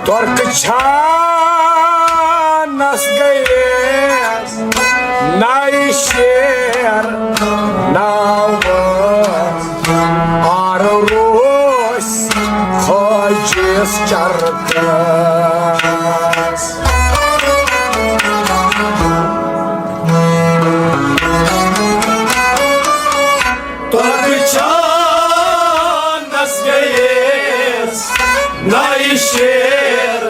ترکہٕ چھانس گٔیس نَیہِ شیر ناوس، آر روس خٲجِس چرکس۔ ترکہٕ چھانس گٔیس نَیہِ شیر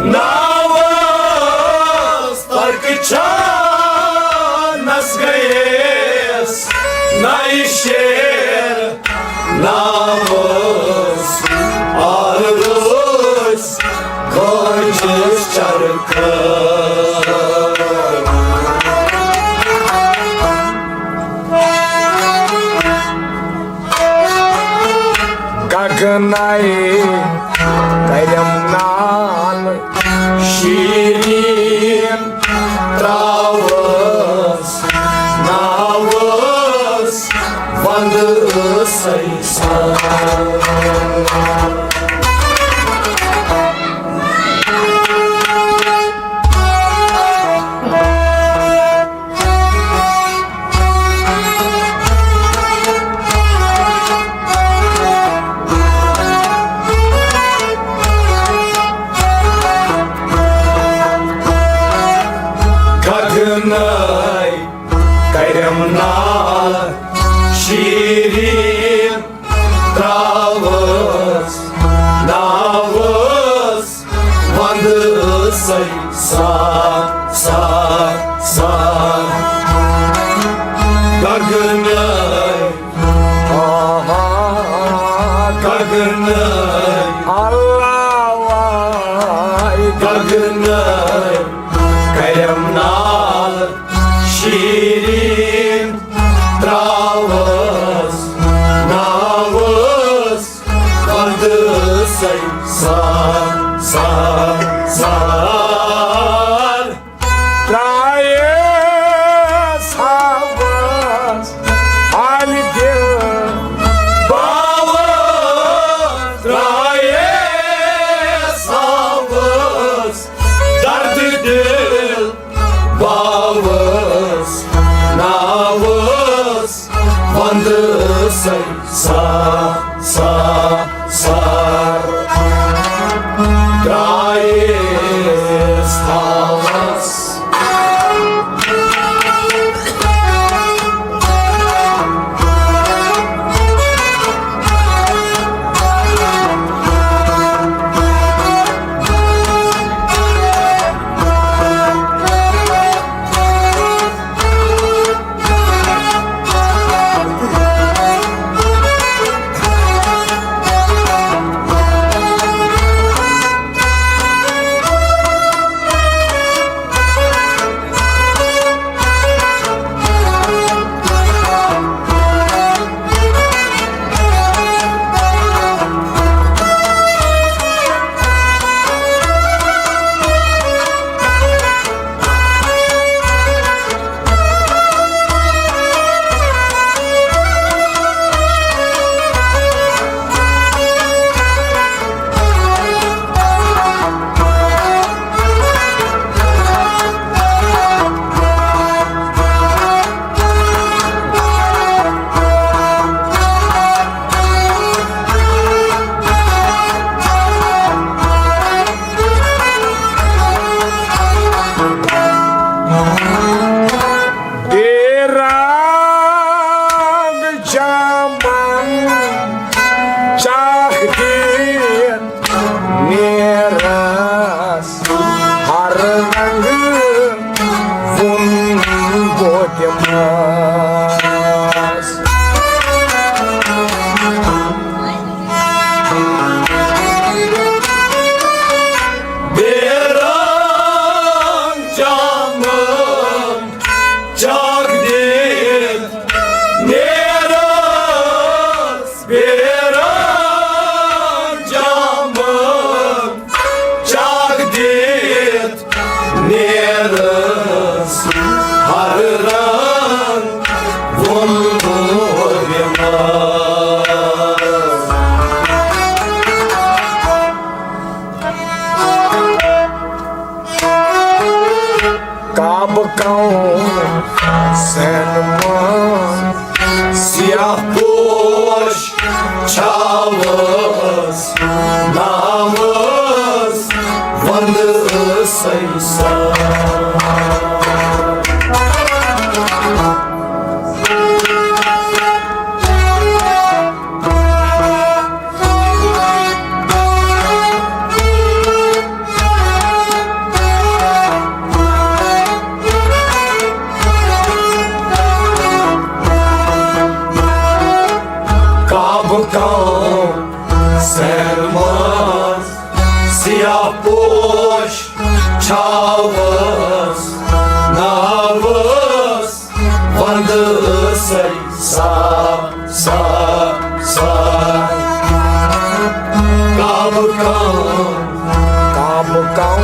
ناوس، ترکہٕ چھانس گٔیس نَیہِ شیر ناوس، آر روس خٲجِس چرکس۔ نَے کَرٮ۪م نال شیٖریٖن، ترٛاوَس ناوَس وَندٕ سَے سان۔ گگنَے کَرٮ۪م نال شیٖریٖن، ترٛاوَس ناوَس وَندٕ سَے سان، سان، سان۔ گگنَے، آہا، گگنَے، اللہ وای، گگنَے کَرٮ۪م نال شیٖریٖن، ترٛاوَس ناوَس وَندٕ سَے سان، سان، سان۔ ترٛایَس ہاوَس حالہِ دِل باوَس، ترٛایَس ہاوَس دردِ دِل باوَس، ناوَس وَندٕ سَے سان، سان، سان۔ ترٛایَس ہاوَس۔ بے رنگ جامن چاکھ دِتھ نیرس ہر رنگ وُن بودِ منٛز۔ بے رنگ جامن چاکھ دِتھ نیرس، بے رنگ جامن چاکھ دِتھ نیرس، ہر رنگ وُن بودِ منٛز۔ کعبہٕ کاوثرن منٛز سیاہ پوش چھاوس، ناوس وندٕ سیسار۔ کعبہٕ کاوثرن منٛز سیاہ پوش چھاوس، ناوس وندٕ سیسار، سار، سار۔ کم،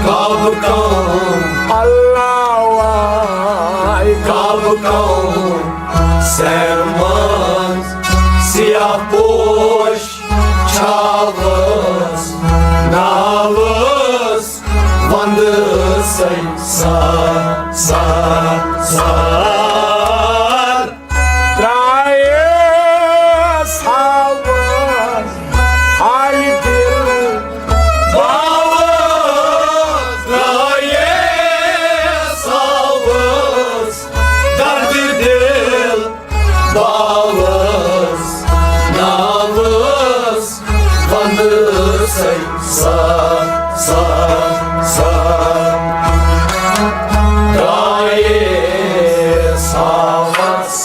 کعبہٕ کم، اللہ واے کعبہٕ کم، سیر منٛز سیاہ پوش چھاوس، ناوس وندٕ سَے سا، سا، سا۔ ترٛایس ہاوس حالہِ دِل باوس، ترٛایس ہاوس دردِ دِل باوس، ناوس وندٕ سَے سا، سا، سا۔ ترٛایس ہاوس۔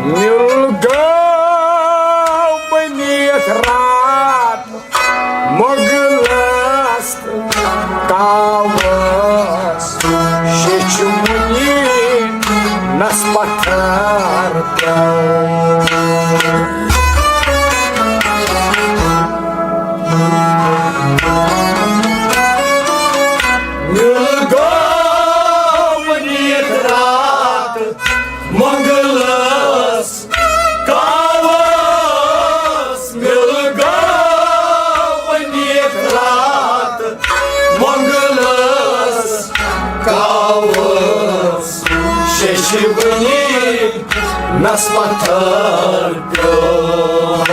مِل گوٚو بٔنِتھ راتھ مۄغلس تہٕ کاوس، شیٚچھ مُنی نس پتھر پیوٚو۔ مِل گوٚو بٔنِتھ راتھ مۄغلس کاوس، مِل گوٚو بٔنِتھ راتھ مۄغلس کاوس، شیٚچھ مُنی نس پتھر پیوٚو۔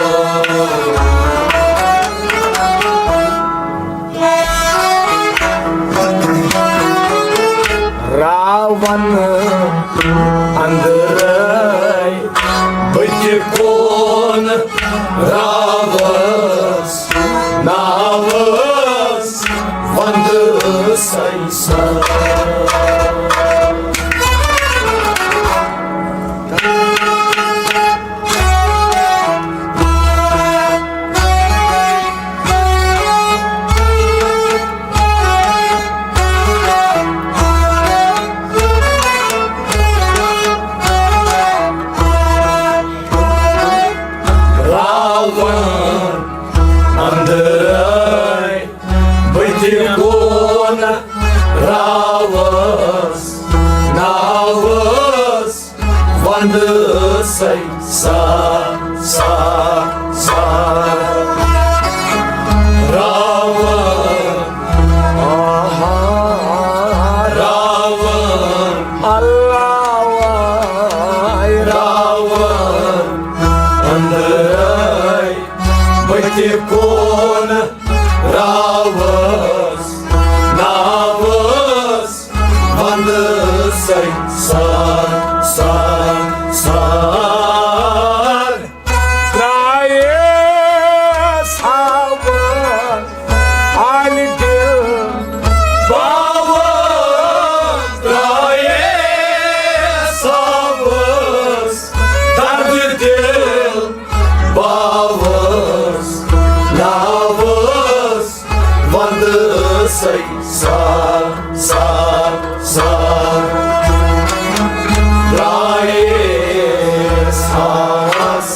راوَن اندرے بہٕ تہِ کون راوس، ناوس وندٕ سَے سا۔ راوَن اندرے بہٕ تہِ کون راوس، ناوس وندٕ سَے سا، سا، سا۔ راوَن، آہا، راوَن، اللہ واے، راوَن اندرے بہٕ تہِ کون راوس، ناوس وندٕ سَے سا، سا، سا۔ ترٛایس ہاوس حالہِ دِل باوس، ترٛایس ہاوس دردِ دِل باوس، ناوس وندٕ سَے سا، سا، سا۔ ترٛایس ہاوس۔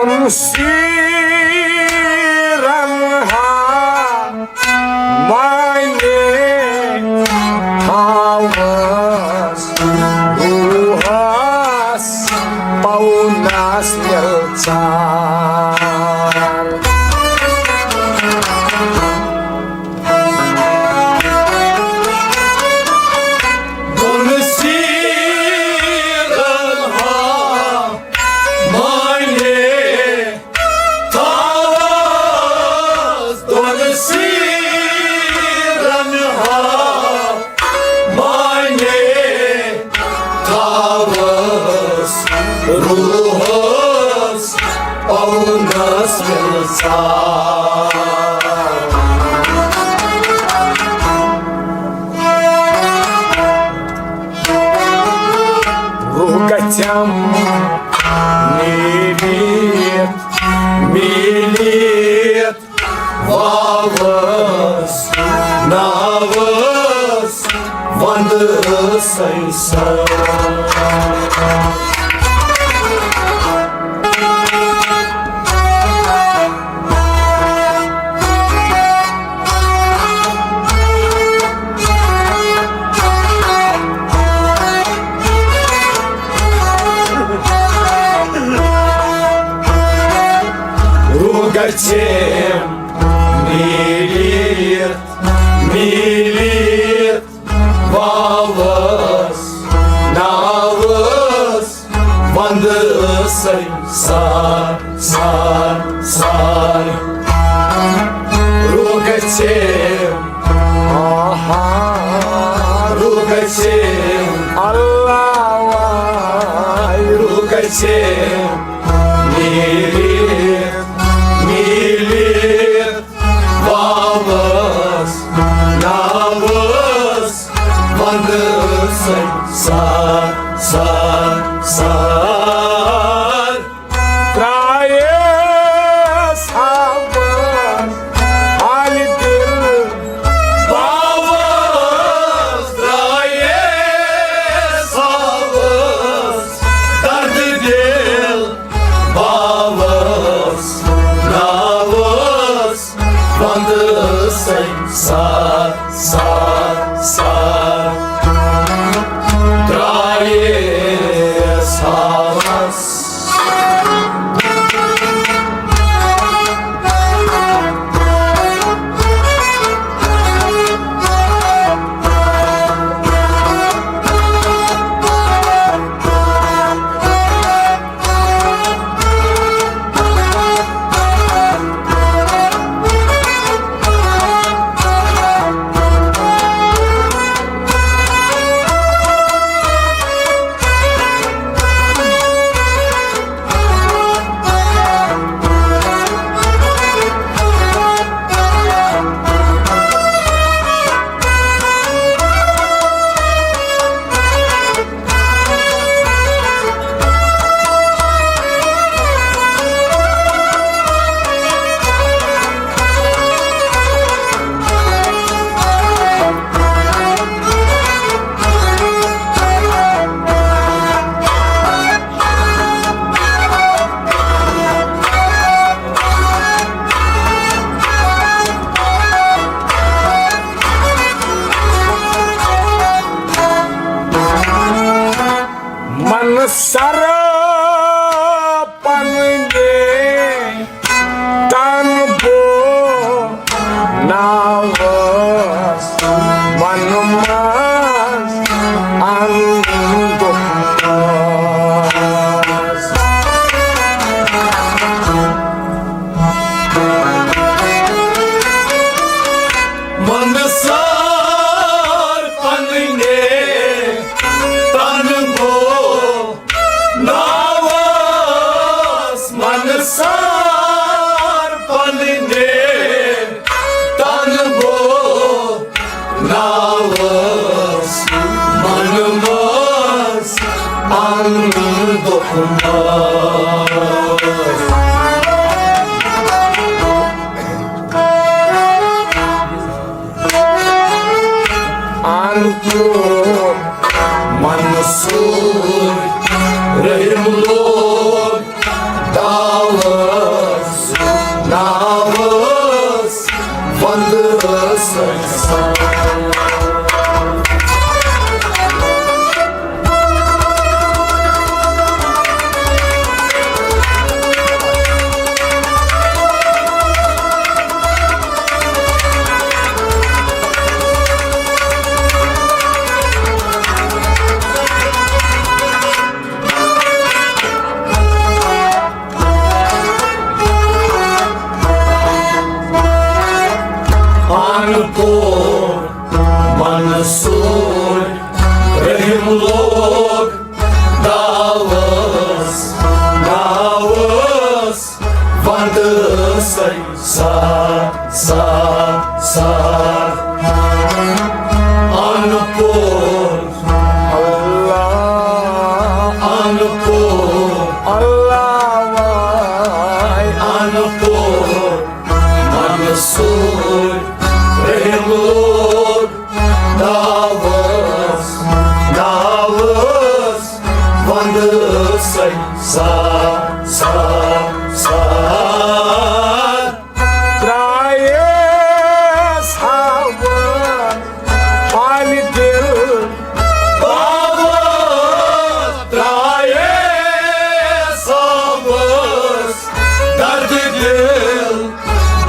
سیرن ہا معنی تھاوس روحس پونس مِلژار۔ دۄن سیرن ہا معنی تھاوس، دۄن سیرن ہا معنی تھاوس، روحس پونس مِلژار۔ روح گژھٮ۪م میٖلِتھ، میٖلِتھ واوس، ناوس، وندٕ سنسار۔ روح گژھٮ۪م میٖلِتھ، میٖلِتھ واوس، ناوس، وندٕ سنسار، سار، سار۔ روح گژھٮ۪م، آہا، روح گژھٮ۪م، اللہ واے، روح گژھٮ۪م میٖلِتھ، میٖلِتھ واوس، ناوس، وندٕ سنسار، سار، سار۔ ترٛایس ہاوس حالہِ دِل باوس، ترٛایس ہاوس درد دِل باوس، ناوس وندٕ سنسار، سار، سار۔ ترٛایس ہاوس۔ من سر پننہِ تن بو ناوس من منٛز اندُک ناس۔ من سر پننہِ تن بو ناوس من سر پننہِ تن بو ناوس من منٛز اندُک ناس۔ اندُک منصور رحیم لوگ دعوت۔ ناوس، ناوس، ونٛدٕ سَے سا، سا، سا۔ ان پوٚر، اللہ، ان پوٚر، اللہ واے۔ ان پوٚر، منصور رحم لوگ۔ ناوس، ناوس، ونٛدٕ سَے سا، سا، سا۔ ترٛایس ہاوان حالہِ دِل باوس، ترٛایس ہاوس درد دِل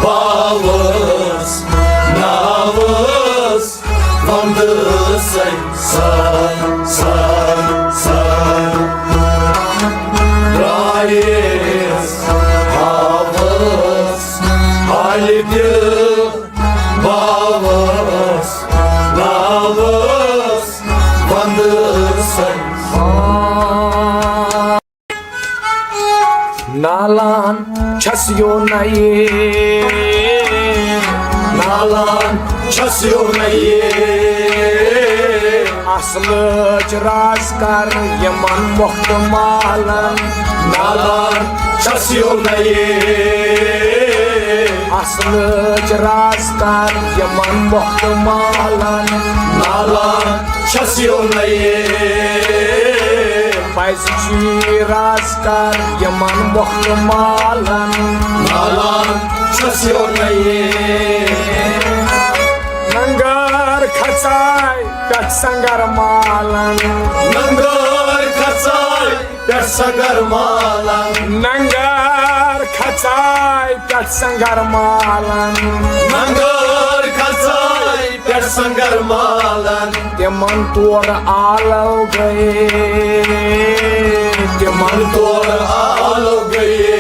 باوس، ناوس ونٛدٕ سَے سا، سا، سا۔ ترٛایس ہاوس حالہِ دِل باوس، ناوس ونٛدٕ سَے۔ نالان چھس یو نَیہِ، نالان چھس یو نَیہِ۔ اصلٕچ راز کر یِمن مۄختہٕ مالن۔ نالان چھس یو نَیہِ۔ اصلٕچ راز کر یِمن مۄختہٕ مالن۔ نالان چھس یو نَیہِ۔ پزِ چی راز کر یِمن مۄختہٕ مالن۔ نالان چھس یو نَیہِ۔ ننگر کھژاے پٮ۪ٹھ سنگر مالن۔ ننگر کھژاے پٮ۪ٹھ سنگر مالن۔ ننگر کھژاے پٮ۪ٹھ سنگر مالن۔ ننگر کھژاے پٮ۪ٹھ سنگر مالن۔ تِمن تورٕ آلو گٔیے۔ تِمن تورٕ آلو گٔیے۔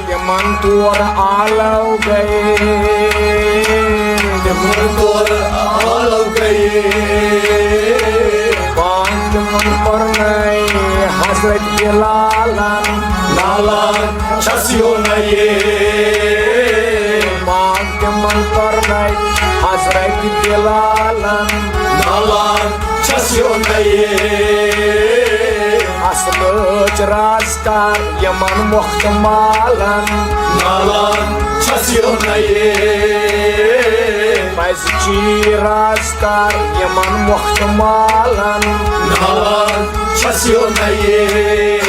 تِمن تورٕ آلو گٔیے۔ تِمن تورٕ آلو گٔیے۔ بانگ تِمن پرنٲے حضرت بلالن۔ نالان چھس یو نَیہِ۔ بانگ تِمن پرنٲے حضرت بلالن۔ نالان چھس یو نَیہِ۔ اصلٕچ راز کر یِمن مۄختہٕ مالن۔ نالان چھس یو نَیہِ۔ پزِ چی راز کر یِمن مۄختہٕ مالن۔ نالان چھس یو نَیہِ۔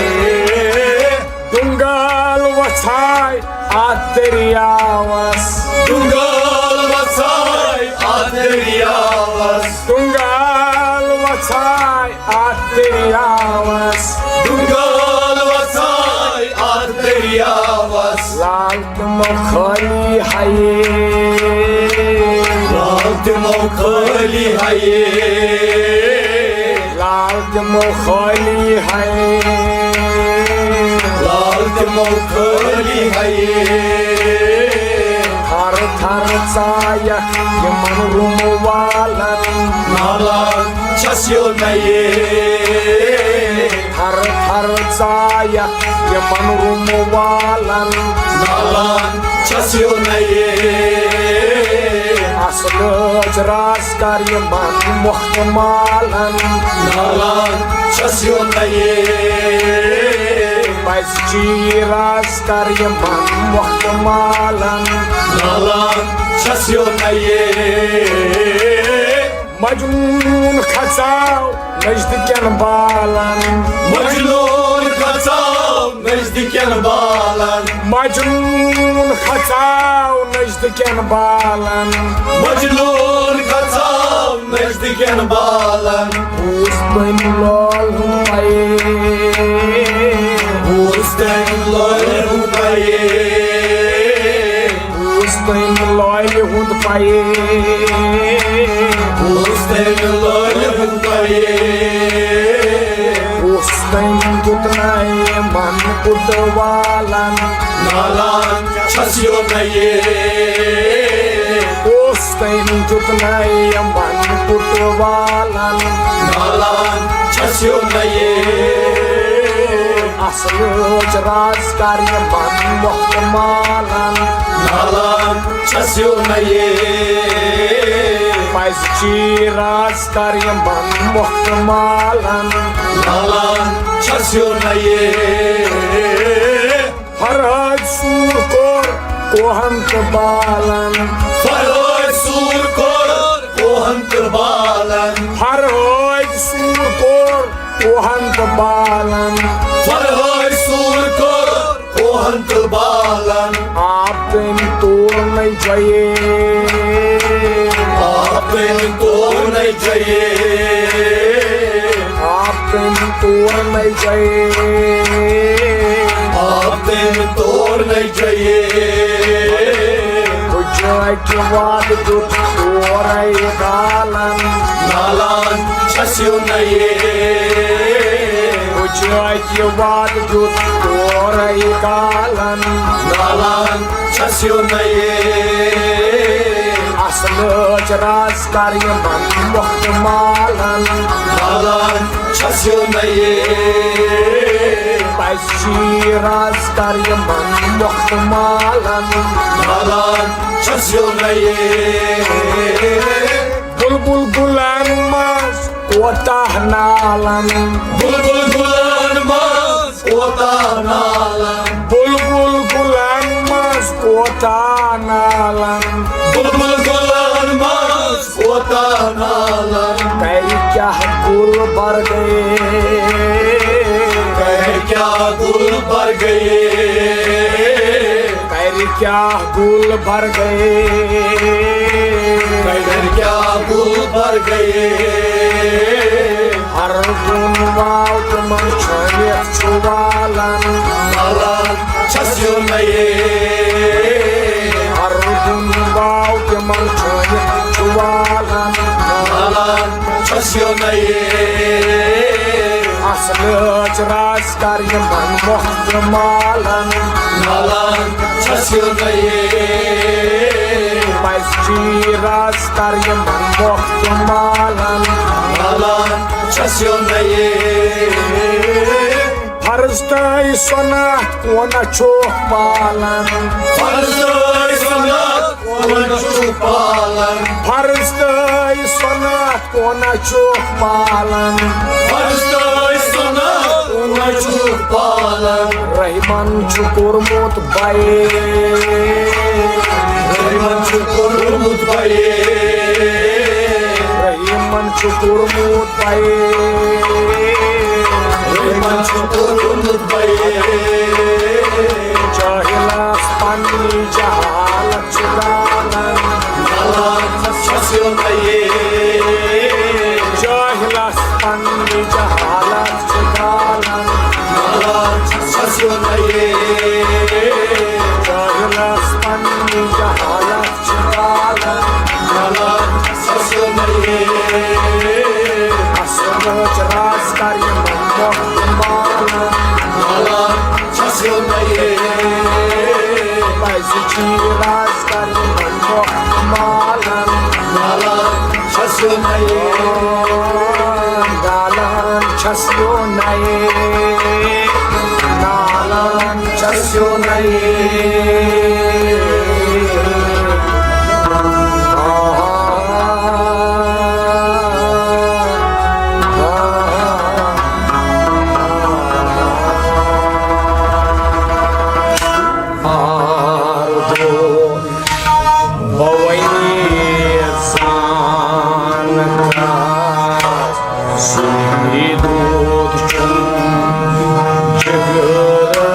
دُنگال وژھاے اتھ دٔریاوس۔ دُنگال وژھاے اتھ دٔریاوس۔ دُنگال وژھاے اتھ دٔریاوس۔ دُنگال وژھاے اتھ دٔریاوس۔ لال تِمو خٲلی ہَیے۔ لال تِمو خٲلی ہَیے۔ لال تِمو خٲلی ہَیے۔ لال تِمو خٲلی ہَیے۔ تھر تھر ژایکھ یِمن روٗمہٕ والن۔ نالان چھس یو نَیہِ۔ تھر تھر ژایکھ یِمن روٗمہٕ والن۔ نالان چھس یو نَیہِ۔ اصلٕچ راز کر یِمن مۄختہٕ مالن۔ نالان چھس یو نَیہِ۔ پزِ چی راز کر یِمن مۄختہٕ مالن۔ نالان چھس یو نَیہِ۔ مجنون کھژاو نزدیکن بالن۔ مجنون کھژاو نزدیکن بالن۔ مجنون کھژاو نزدیکن بالن۔ مجنون کھژاو نزدیکن بالن۔ بوز تٔمۍ لول ہُنٛد پَیے۔ بوز تٔمۍ لول ہُنٛد پَیے۔ بوز تٔمۍ لالہِ ہُنٛد پَیے۔ بوز تٔمۍ لالہِ ہُنٛد پَیے۔ بوز تٔمۍ دیُت نَے من بُتہٕ والن۔ نالان چھس یو نَیہِ۔ بوز تٔمۍ دیُت نہٕ یِمن پُٹہٕ والن۔ نالان چھَس یُن یہِ۔ اصلٕچ راز کر یِمن مۄختہٕ مالن۔ نالان چھَس یُن یہِ۔ پزِ چی راز کر یِمن مۄختہٕ مالن۔ نالان چھَس یُن یہِ۔ فرہاد سوٗر کوٚر کوہن تہٕ بالن۔ فرہاد سوٗر کوٚر کوہن تہٕ بالن۔ فرہاد سوٗر کوٚر کوہن تہٕ بالن۔ فرہاد سوٗر کوٚر کوہن تہٕ بالن۔ آپ تٔمۍ تور نَے جیے۔ آپ تٔمۍ تور نَے جیے۔ آپ تٔمۍ تور نَے جیے۔ آپ تٔمۍ تور نَے جیے۔ بہٕ جاے کہِ وعدٕ دیُت تورے گالن۔ نالان چھَس یُن یہِ۔ بہٕ جاے کہِ وعدٕ دیُت تورے گالن۔ نالان چھَس یُن یہِ۔ اصلٕچ راز کر یِمن مۄختہٕ مالن۔ نالان چھَس یُن یہِ۔ پزِ چی راز کر یِمن مۄختہٕ مالن۔ نالان چھَس یُن یہِ۔ بلبل گُلن منٛز کوتاہ نالن۔ بلبل گُلن منٛز کوتاہ نالن۔ بلبل گُلن منٛز کوتاہ نالن۔ بلبل گُلن منٛز کوتاہ نالن۔ کرِ کیٛاہ گُلبرگے۔ کرِ کیٛاہ گُلبرگے۔ کرِ کیٛاہ گُلبرگے۔ کرِ کیٛاہ گُلبرگے۔ ہر دُن واو تِمن چھٲنِتھ چھُ والان۔ نالان چھَس یُن یہِ۔ ہر دُن واو تِمن چھٲنِتھ چھُ والان۔ نالان چھَس یُن یہِ۔ اصلٕچ راز کر یِمن مۄختہٕ مالن۔ نالان چھَس یُن یہِ۔ پزِ چی راز کر یِمن مۄختہٕ مالن۔ نالان چھَس یُن یہِ۔ فرض تہٕ سُنت کونہ چھُکھ پالان۔ فرض تہٕ سُنت کونہ چھُکھ پالان۔ فرض تہٕ سُنت کونہ چھُکھ پالان۔ فرض تہٕ سُنت کونہ چھُکھ پالان۔ رحمن چھُ کوٚرمُت بیان۔ رحمن چھُ کوٚرمُت بیان۔ رحمن چھُ کوٚرمُت بیان۔ رحمن چھُ کوٚرمُت بیان۔ جاہلس پننی جہالت چھِ زالان۔ زالان چھَس یُن یہِ۔ جاہلس پننی جہالت چھِ زالان۔ زالان چھَس یُن یہِ۔ جاہلس پننی جہالت چھِ زالان۔ زالان چھَس یُن یہِ۔ اصلٕچ راز کر یِمن مۄختہٕ مالن۔ زالان چھَس یُن یہِ۔ پزِ چی راز کر یِمن مۄختہٕ مالن۔ نالان چھَس یُن یہِ۔ نالان چھَس یُن یہِ۔ نالان چھَس یُن یہِ۔ آردو بوئی زانکار سُنٛد دود چھُم جگرا۔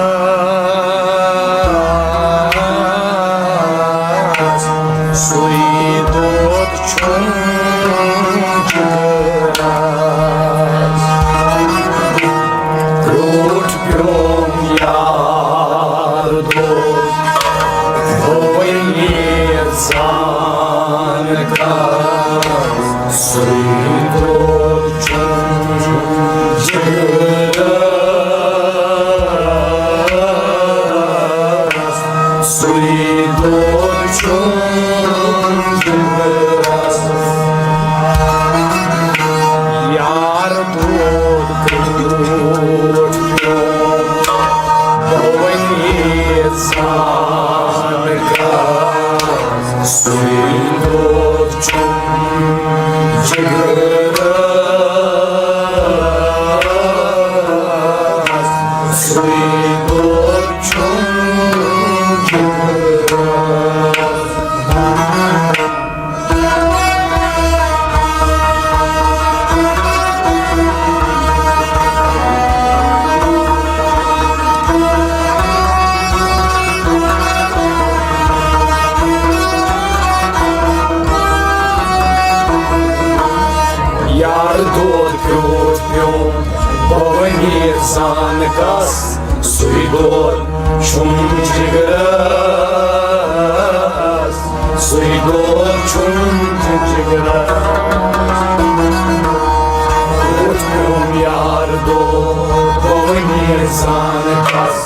کس سُے دود چھُم جگرس، سُے دود چھُم جگرس۔ کوٚت پیوٚم یار دود، بہٕ ؤنِتھ زانہٕ کس۔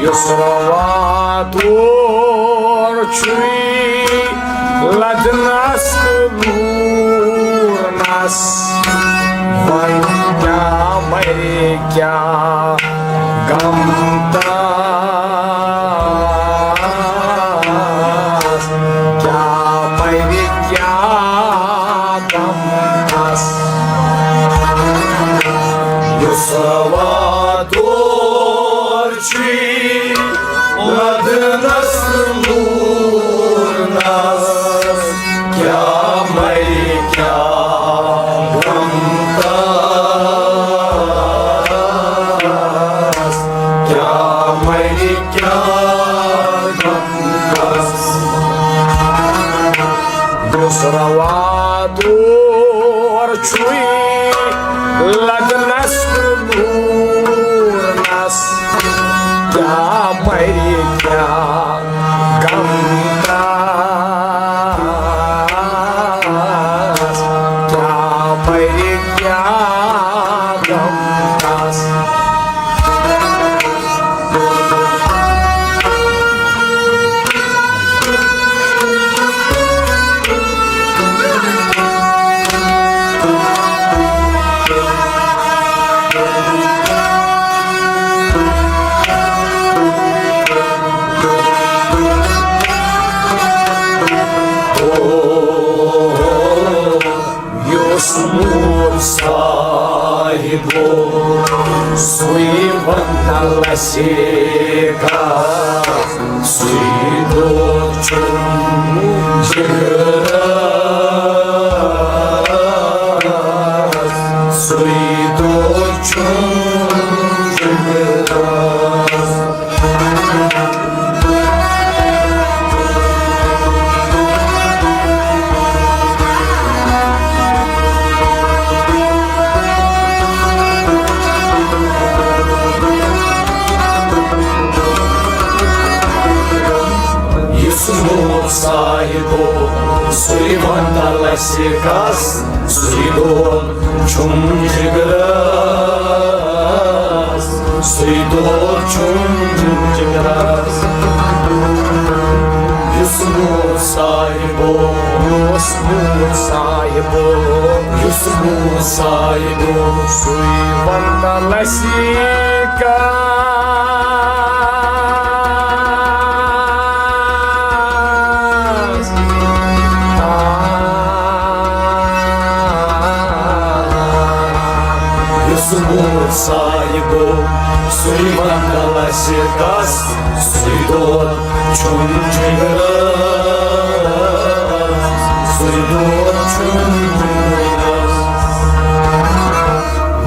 یُس روا دور چھُے لدنس تہٕ لوٗرنس، وۄنۍ کیٛاہ مرِ کیٛاہ غم تس، کیٛاہ مرِ کیٛاہ غم تس۔ یُس روا دور چھُے لدنس لوٗرنس، کیٛاہ مرِ کیٛاہ غم تس، کیٛاہ مرِ کیٛاہ غم تس۔ یُس روا دور چھُے لدنس تہٕ لوٗرنس، کیٛاہ مرِ کیٛاہ غم تس، کیٛاہ مرِ کیٛاہ غم تس۔ یُس نوٗر صاحبو، سُے وَنَلَسِکا، سُے دود چھُم جگرس، سُے دود چھُم جگرس۔ یُس نوٗر صاحبو، سُے وَنَلَسِکس، سُے دود چھُم جگرس، سُے دود چھُم جگرس۔ یُس نوٗر صاحبو، یُس نوٗر صاحبو، یُس نوٗر صاحبو، سُے وَنَلَسِکس۔ یُس نوٗر صاحبو، سُے وَنَلَسِکس، سُے دود چھُم جِگرس، سُے دود چھُم جِگرس۔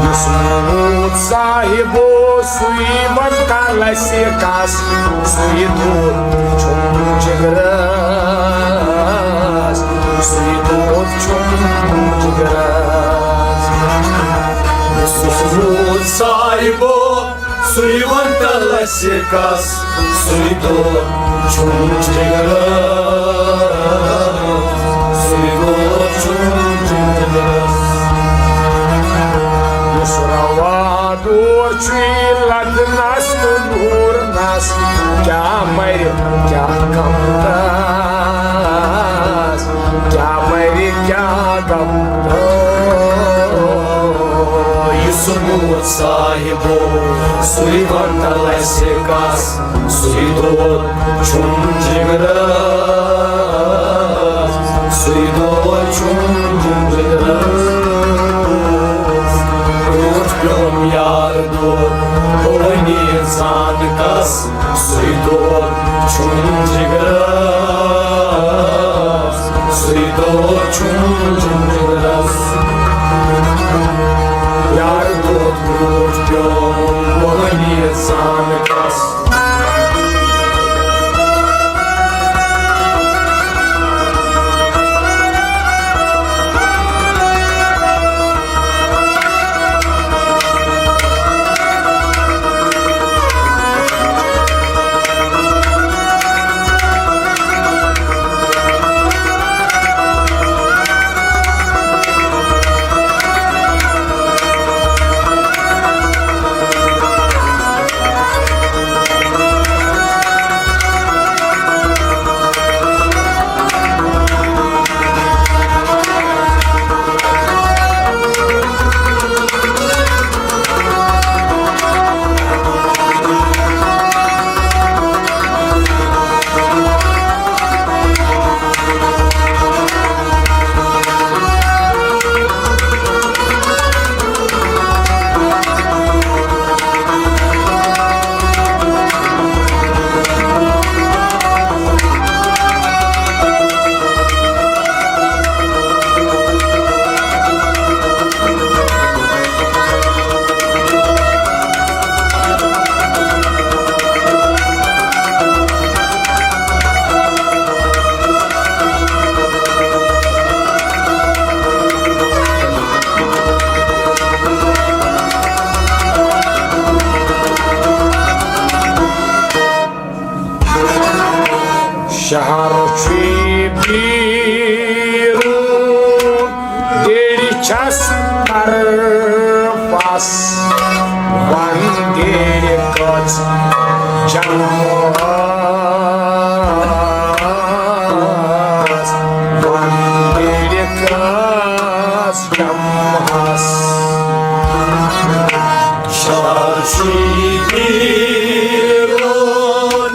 یُس موٗد صاحبو سُے وَن کَلَس کَس، سُے دود چھُم جِگرس، سُے دود چھُم جِگرس۔ یُس موٗد صاحبو سُے وَن کَلَس کَس، سُے دود چھُم جِگرس، سُے دود چھُم جِگرس۔ یُس روا دور چھُے لدنس تہٕ نوٗرنس، کیٛاہ مَرِ کیٛاہ غمدس، کیٛاہ مَرِ کیٛاہ غمدس۔ یُس موٗد صاحبو سُے وَن کَلَس کَس، سُے دود چھُم جِگرس، سُے دود چھُم جِگرس۔ روٗد پیوٚم یار دود، بہٕ وَنہِ زان کَس، سُے دود چھُم جِگرس، سُے دود چھُم جِگرس۔ یار دود روٗد پیوٚم، بہٕ وَنہِ زان کَس۔ شہر چھُے بیرون، بیڑِ چھس طرفس، ون بیڑِ کٔژ جمعس، ون بیڑِ کٔژ جمعس۔ شہر چھُے بیرون،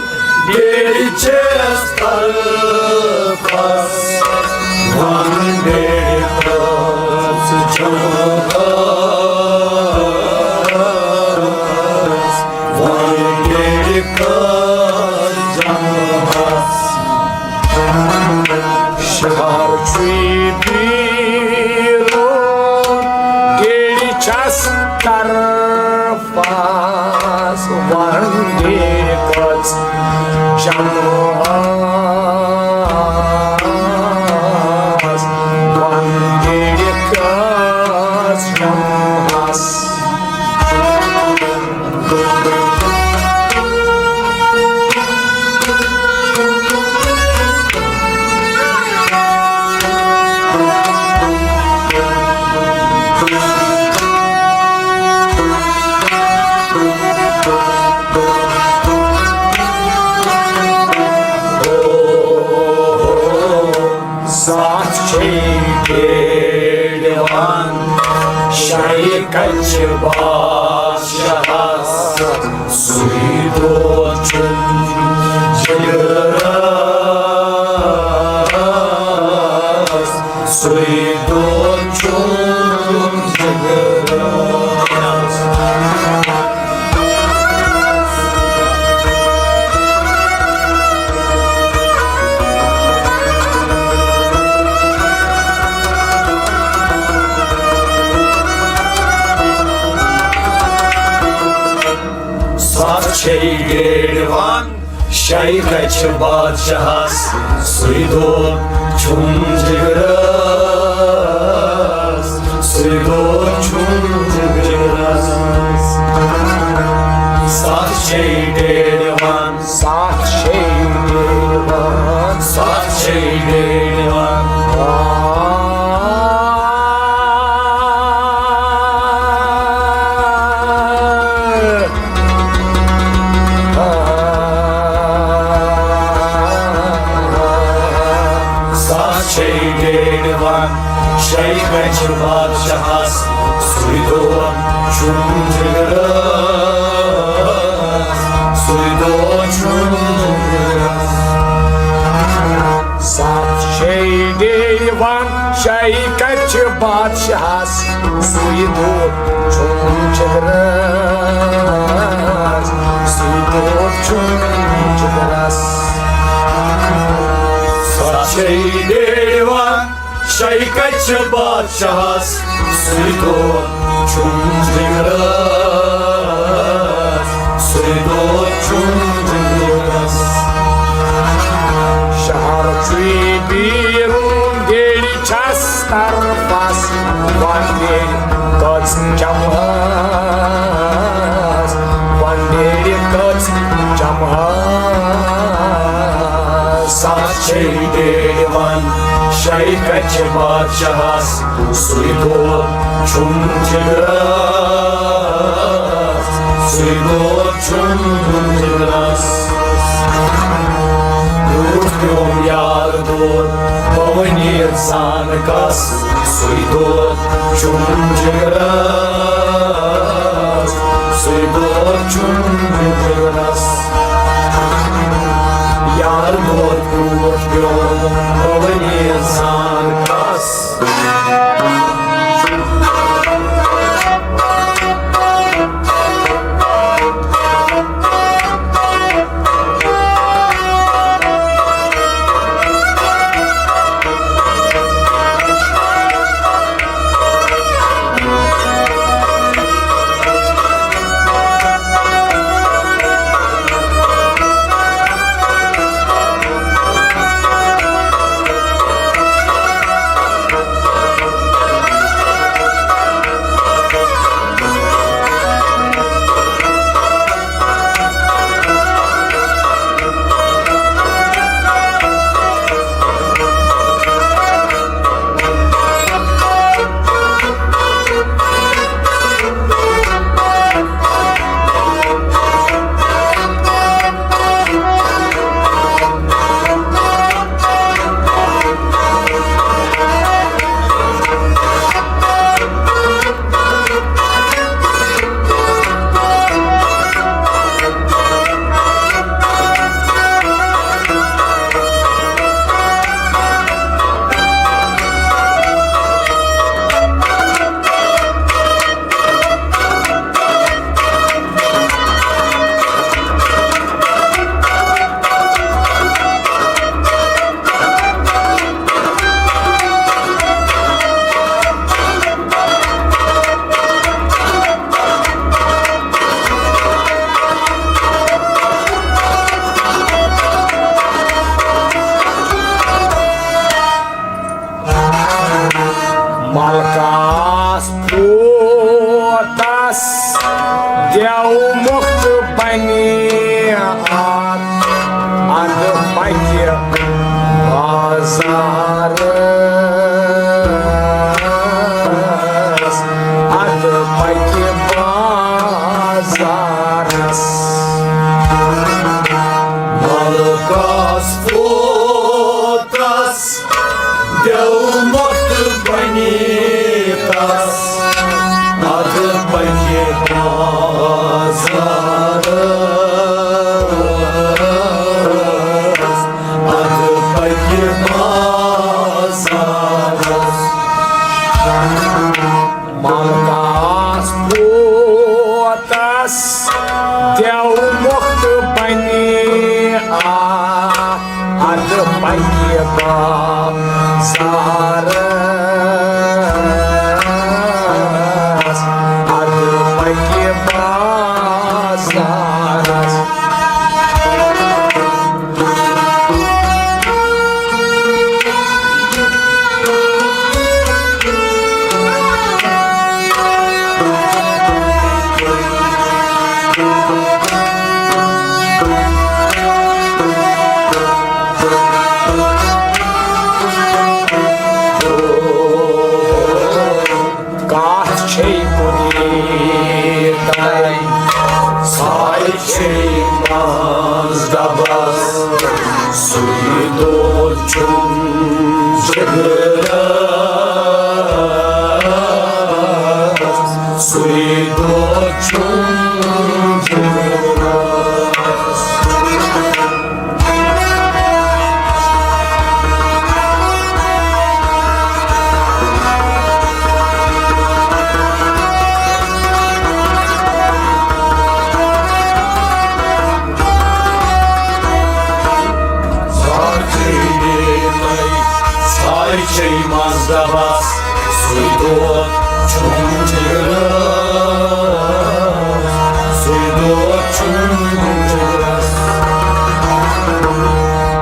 بیڑِ چھس طرفس، ون بیڑِ کٔژ جمعس، ون بیڑِ کٔژ جمعس۔ شہر چھُے بیرون، بیڑِ چھس طرفس، ون بیڑِ کٔژ جمعس، ون بیڑِ کٔژ جمعس۔ ساتھ چھے بیڑوان شاہی کچھ بادشاہس، سُے دود چھُم جِگرس، سُے دود چھُم جِگرس۔ دِوان۔ شے کَتہِ چھِ بادشاہس، سُے دود چھُم جگرس، سُے دود چھُم جگرس۔ ستھ شے ڈیڈ وان، ستھ شے ڈیڈ وان، ستھ شے ڈیڈ وان۔ ستھ شے ڈیڈ وان، شے کَتہِ چھِ بادشاہس، سُے دود چھُم جگرس، سُے دود چھُم جگرس۔ ستھ شے ڈیڈ وان، شے کَتہِ چھِ بادشاہس، سُے دود چھُم جگرس، سُے دود چھُم جگرس۔ ستھ شے ڈیڈ وان، شے کَتہِ چھِ بادشاہس، سُے دود چھُم جگرس، سُے دود چھُم جگرس۔ شہر چھُے بیرون، دِلہِ چھس طرفس، وۄنۍ دِلہِ کٔژ چمہس، وۄنۍ دِلہِ کٔژ چمہس۔ ستھ شے ڈیڈ وان، شے کَتہِ چھِ بادشاہس، سُے دود چھُم جگرس، سُے دود چھُم جگرس۔ روٗد پیوم یار دود، بہٕ وۄنۍ یژھان کس، سُے دود چھُم جگرس، سُے دود چھُم جگرس۔ یار دود کوٗر پیوم، بہٕ وۄنۍ یژھان کس۔ ملکاس پوتس دیو مفت بنی ات، اد پکہِ بازارس، اد پکہِ بازارس۔ ملکاس پوتس دیو مفت بنی تس، اد پکہِ بازارس، اد پکہِ بازارس۔ ملکاس پوتس دیو مفت بنی ات، اد پکہِ بازارس، اد پکہِ بازارس۔ چھُم جگرس، سُے دۄد چھُم جگرس۔ ساے چھے مزدبس، سُے دۄد چھُم جگرس، سُے دۄد چھُم جگرس۔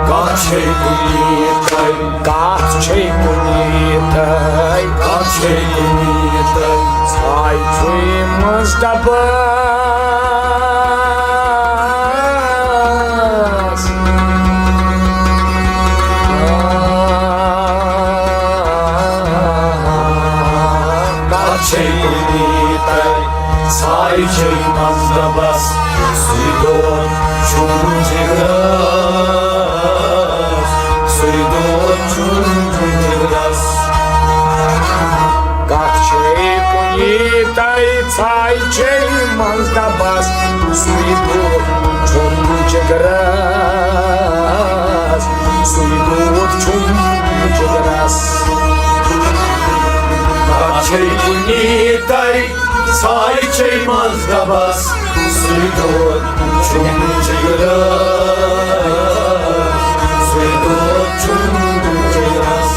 کتھ چھے کُنی تۄہہِ، کتھ چھے کُنی تۄہہِ، کتھ چھے کُنی تۄہہِ۔ ساے چھے مزدبس۔ کتھ چھے کُنی تۄہہِ، ساے چھے مزدبس، سُے دۄد چھُم جگرس، سُے دۄد چھُم جگرس۔ کتھ چھے کُنی تۄہہِ، ساے چھے مزدبس، سُے دۄد چھُم جگرس، سُے دۄد چھُم جگرس۔ کتھ چھے کُنی تۄہہِ، ساے چھے مزدبس، سُے دۄد چھُم جگرس، سُے دۄد چھُم جگرس۔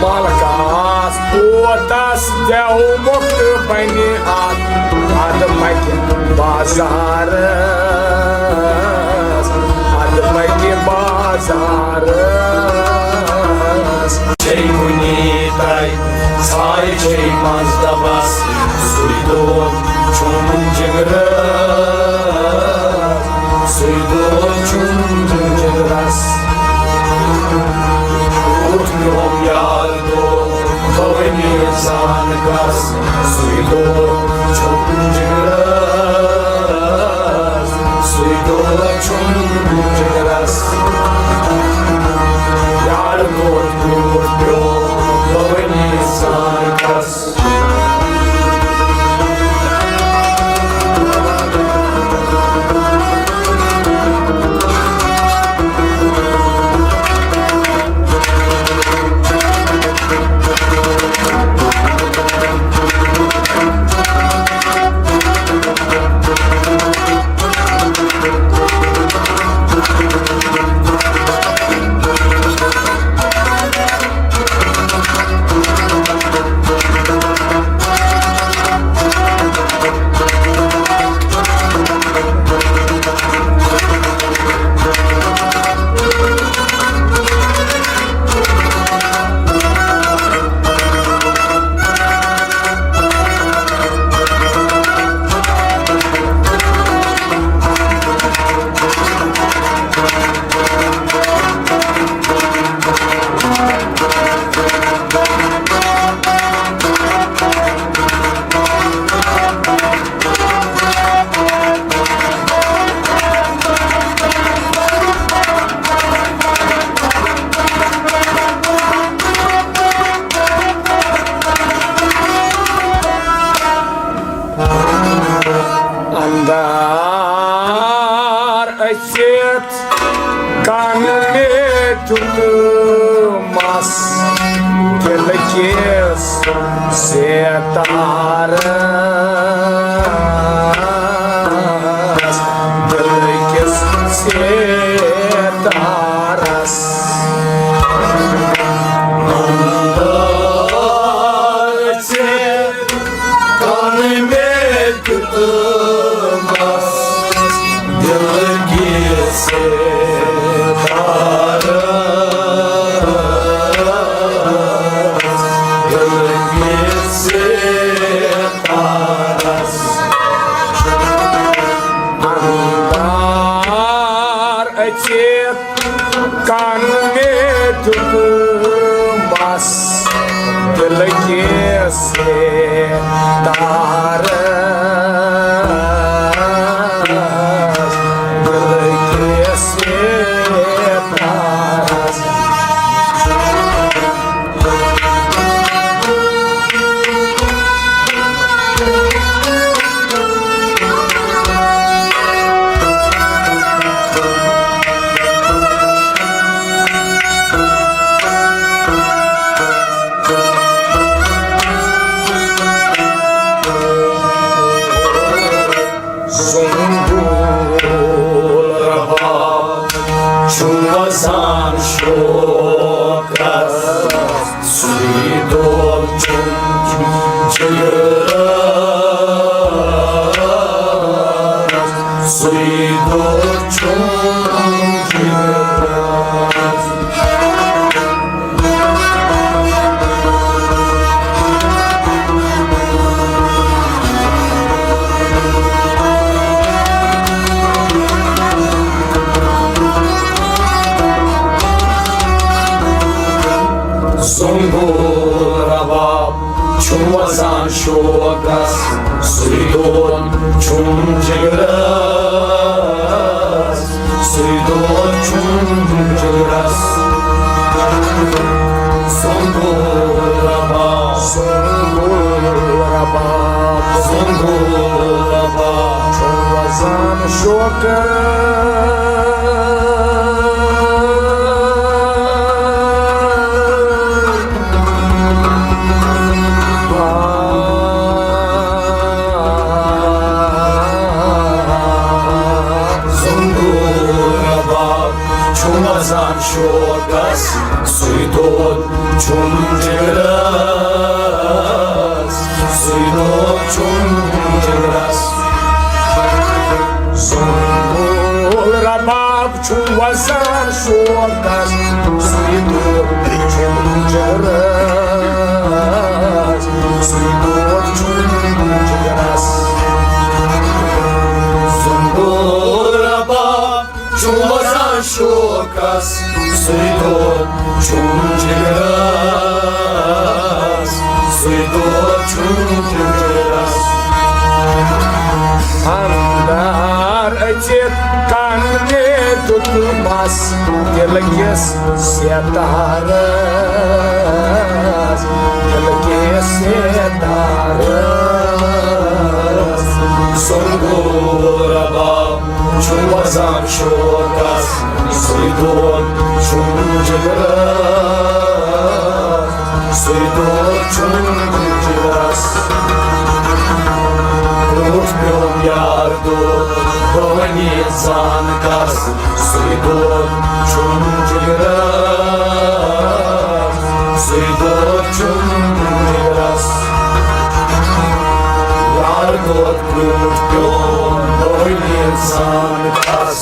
ملکاس پوتس دیو مُفت بنہِ اتھ، ادٕ پکہِ بازارس، ادٕ پکہِ بازارس۔ چھے کُنی تۄہہِ، ساے چھے مزدبس، سُے دۄد چھُم جگرس، سُے دۄد چھُم جگرس۔ اوس میون یار دۄد، بہٕ ؤنِتھ زان کس، سُے دۄد چھُم جگرس، سُے دۄد چھُم جگرس۔ یار دۄد بیوٗٹھ پیوٚو، بہٕ ؤنِتھ زان کس۔ اندار أژِتھ کن مےٚ دیُت مس دل کِس ستارس، دل کِس ستارس۔ اندار أژِتھ کن مےٚ دیُت مس دل کِس ستارس، دل کِس ستارس۔ اندار أژِتھ کن مےٚ دیُت مس دل کِس ستارس، دل کِس ستارس۔ زنگول رباب چھُ وزان شوقس، سُے دود چھُم جگرس، سُے دود چھُم جگرس۔ زنگول رباب، زنگول رباب، زنگول رباب چھُ وزان شوقس۔ زنگول رباب چھُ وزان شوقس، سُے دود چھُم جگرس، سُے دود چھُم جگرس۔ زنگول رباب چھُ وزان شوقس، سُے دود چھُم جگرس، سُے دود چھُم جگرس۔ زنگول رباب چھُ وزان شوقس، سُے دود چھُم جگرس، سُے دود چھُم جگرس۔ اندر أژِتھ کن مےٚ دیُتمس دِلہٕ کِس ستارس، دِلہٕ کِس ستارس۔ زنگول رباب چھُ وزان شوقس، سُے دود چھُم جگرس، سُے دود چھُم جگرس۔ برونٛٹھ پیوٚم یار دود، بہٕ وۄنۍ ییٚژھان کس، سُے دود چھُم جگرس، سُے دود چھُم جگرس۔ یار دود برونٛٹھ پیوٚم، بہٕ وۄنۍ ییٚژھان کس۔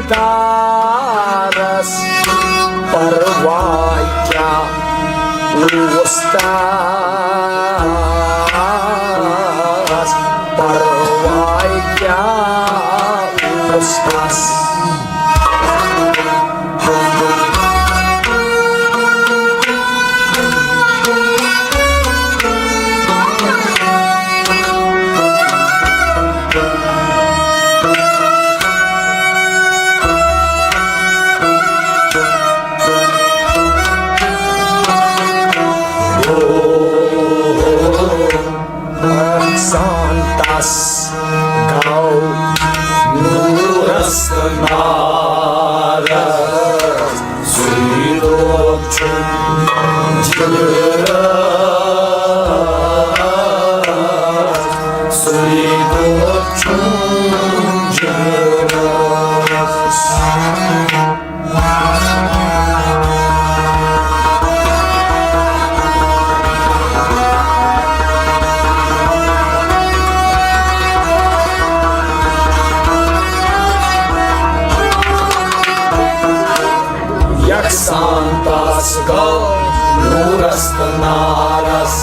تارس پرواے کیٛاہ اوس تس، پرواے کیٛاہ اوس تس۔ احسان تس گوٚو نورس تہٕ نارس، سُے دۄہ چھُم جگرس، سُے دۄہ چھُم جگرس۔ یکسان تس گوٚو نورس تہٕ نارس،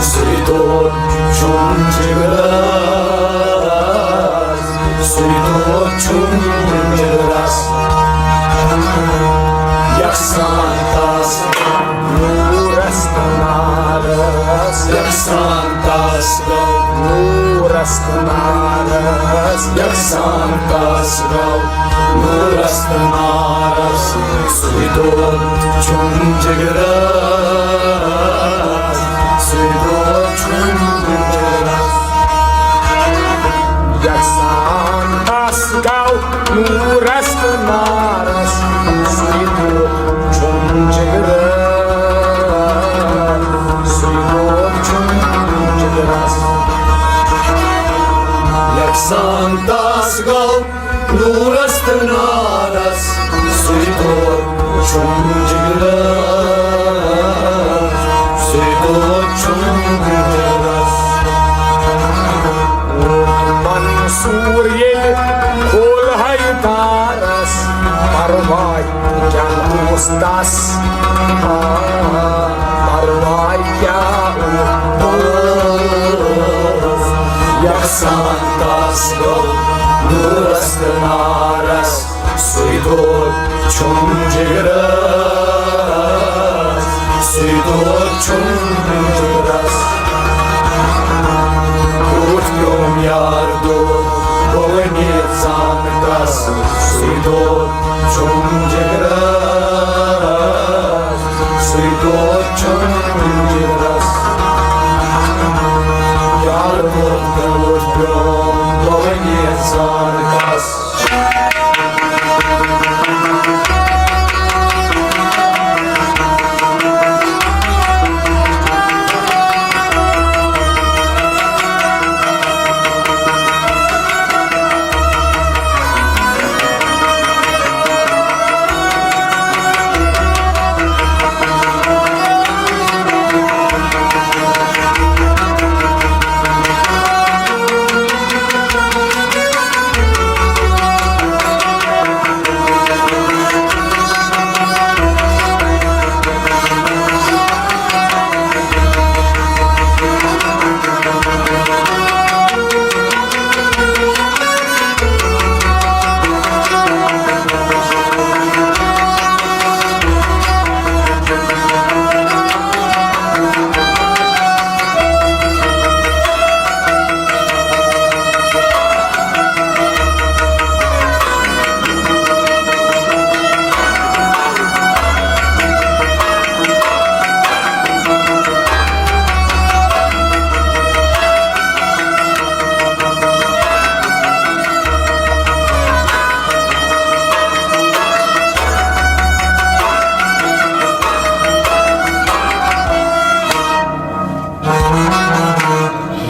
سُے دۄہ چھُم جگرس، سُے دۄہ چھُم جگرس۔ یکسان تس نورس تہٕ نارس، یکسان تس گوٚو نورس تہٕ نارس، یکسان تس گوٚو نورس تہٕ نارس، سُے دۄہ چھُم جگرس، سُے دۄہ چھُم جگرس۔ یکسان تس گوٚو نورس تہٕ نارس، سُے دۄہ چھُم جگرس، سُے دۄہ چھُم جگرس۔ یکسان تس گوٚو نورس تہٕ نارس، سُے دۄہ چھُم جگرس، سُے دۄہ چھُم جگرس۔ منصور ییٚلہِ کھول ہے دارس، پرواے کیٛاہ اوس تس؟ آ، پرواے کیٛاہ اوس؟ یکسان تس گوٚو نورس تہٕ نارس، سُے دۄہ چھُم جگرس، سُے دۄہ چھُم جگرس۔ بروٗٹھ پیوٚم یار دۄہ، بہٕ ؤنِتھ زانہٕ کس، سُے دۄہ چھُم جگرس، سُے دۄہ چھُم جگرس۔ یار دۄہ بروٗٹھ پیوٚم، بہٕ ؤنِتھ زانہٕ کس۔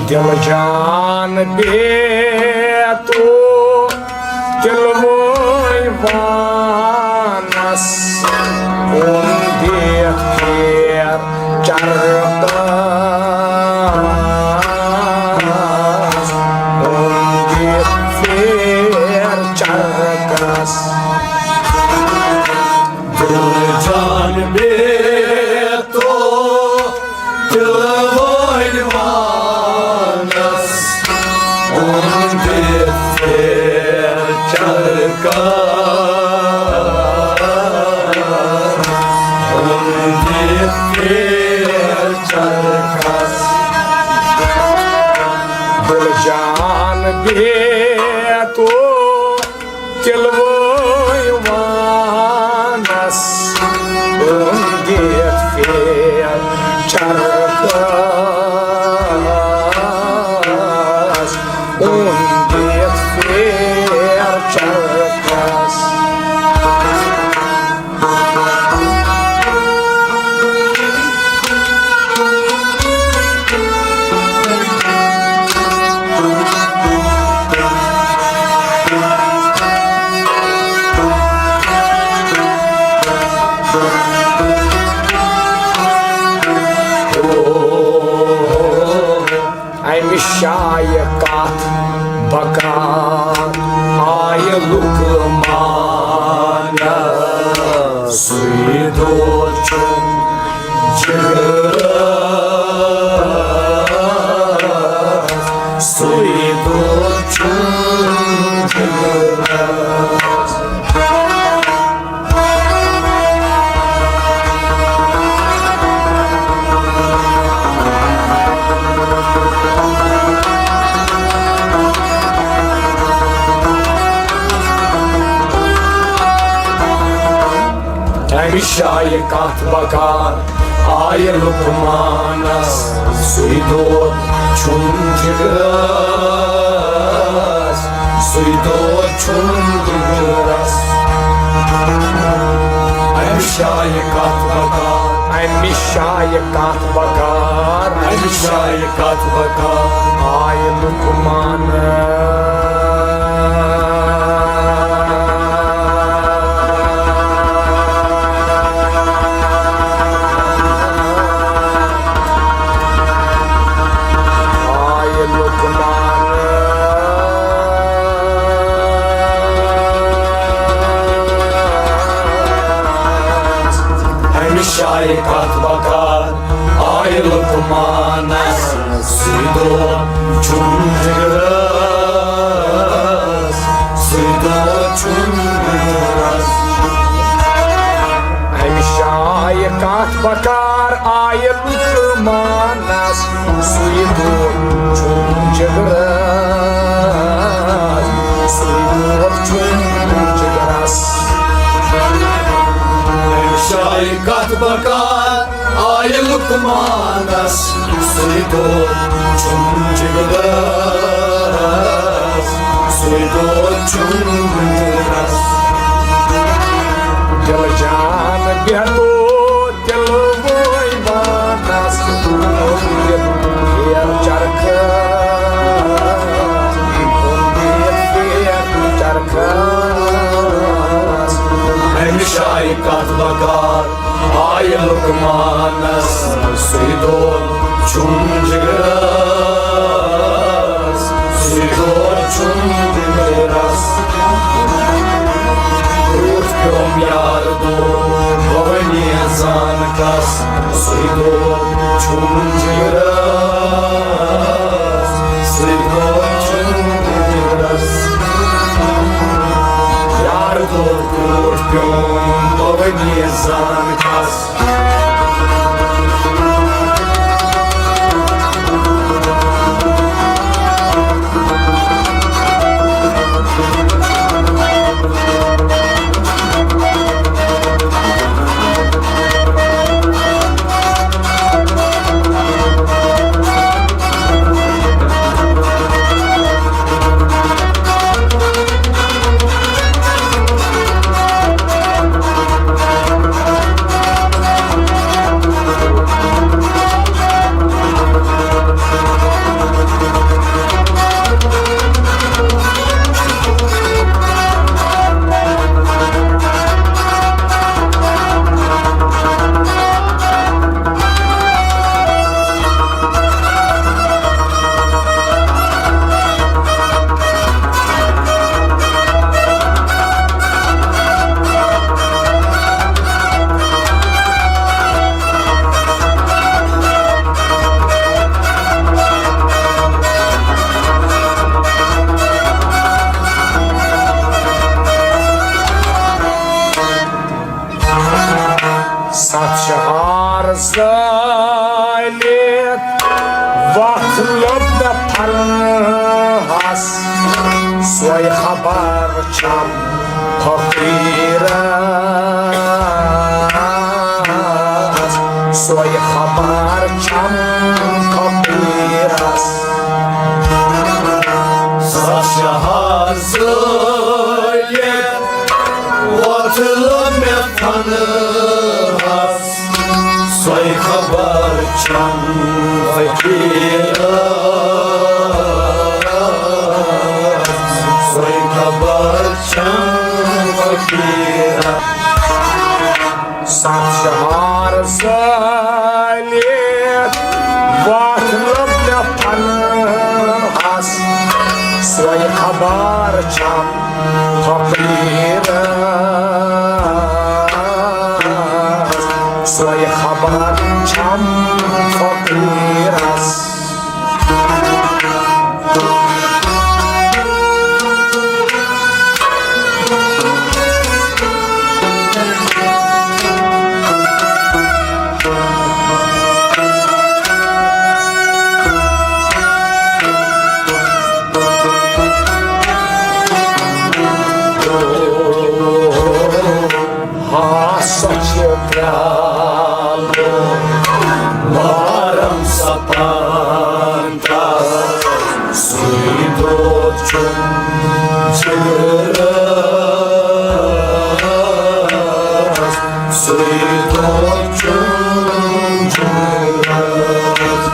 دل جان بے تو دل وٲنۍ وانس، اوٚن دِتھ پھیر چرکس، اوٚن دِتھ پھیر چرکس۔ کر، اوٚن دِتھ پھیر چرخس۔ دِل جان بیتو تِلوٲے وانس، اوٚن دِتھ پھیر چرخس۔ اوٚن دِتھ پھیر چرخس۔ اَمہِ جایہِ کتھ بکار آیہِ لُکہٕ مانس۔ سُے دود چھُ جگرس، سُے دود چھُ جگرس۔ اَمہِ جایہِ کتھ بکار آیہِ لُکہٕ مانس۔ سُے دود چھُم جگرس، سُے دود چھُم جگرس۔ اَمہِ جایہِ کتھ بکار، اَمہِ جایہِ کتھ بکار، اَمہِ جایہِ کتھ بکار آیہِ لُکہٕ مانس۔ آیہِ لُکہٕ مانس۔ اَمہِ جایہِ کتھ بکار آیہِ لُکہٕ مانس۔ سُے دود چھُم جگرس، سُے دود چھُم جگرس۔ اَمہِ جایہِ کتھ بکار آیہِ لُکہٕ مانس۔ سُے دود چھُم جگرس، سُے دود چھُم جگرس۔ اَمہِ جایہِ کتھ بکار آیہِ لُکہٕ مانس۔ سُے دود چھُم جگرس، سُے دود چھُم جگرس۔ دِل جان بیتو تِلوٲے وانس، اوٚن دِتھ پھیر چرخس، اوٚن دِتھ پھیر چرخس۔ اَمہِ جایہِ کتھ بکار آیہِ لُکہٕ مانس۔ سُے دود چھُم جگرس، سُے دود چھُم جگرس۔ روٗد پیوٚم یار دود، بہٕ وَنہِ زان کس۔ سُے دود چھُم جگرس، سُے دود چھُم جگرس۔ یار دود کوٗر پیوٚم، بہٕ وَنہِ زان کس۔ سۄے خبر چھم فقیرس، سۄے خبر چھم فقیرس۔ سا شہر زٲلِتھ وۄتھ لٔب مےٚ فنہس، سۄے خبر چھم فقیرس، سۄے خبر چھم فقیرس۔ ستھ شہر زٲلِتھ وۄتھ لٔب مےٚ فنہس، سۄے خبر چھم فقیرس، سۄے خبر چھم فقیرس۔ ہا سۄ چھِ کرٛالہٕ وارم سپان تس، سُے دود چھُم جگرس، سُے دود چھُم جگرس۔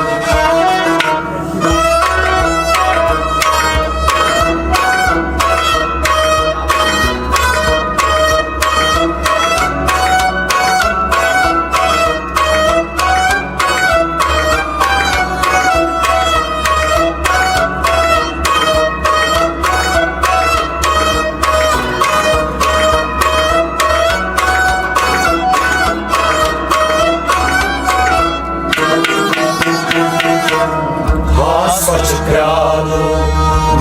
ہا سۄ چھِ کرٛالہٕ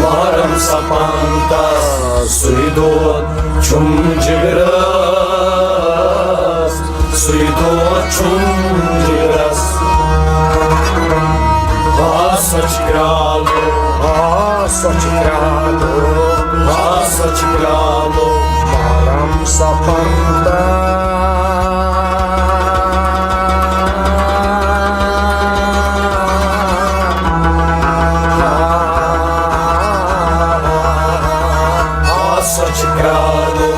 وارم سپان تس، سُے دود چھُم جگرس، سُے دود چھُم جگرس۔ ہا سۄ چھِ کرٛالہٕ، ہا سۄ چھِ کرٛالہٕ، ہا سۄ چھِ کرٛالہٕ وارم سپان تس۔ آ سۄ چھِ کرٛالہٕ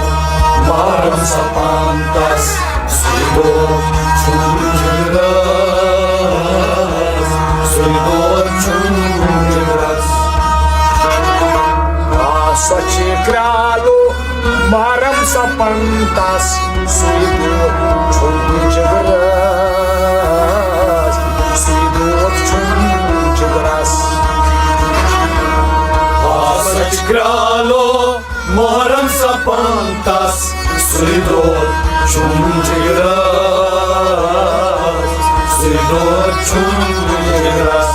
وارم سپان تس، سُے دود چھُم جگرس، سُے دود چھُم جگرس۔ آ سۄ چھِ کرٛالہٕ وارم سپان تس، سُے دود چھُم جگرس، سُے دود چھُم جگرس۔ آ سۄ چھِ کرٛالہٕ وارم سپان تس، سُے دود چھُم جگرس، سُے دود چھُم جگرس۔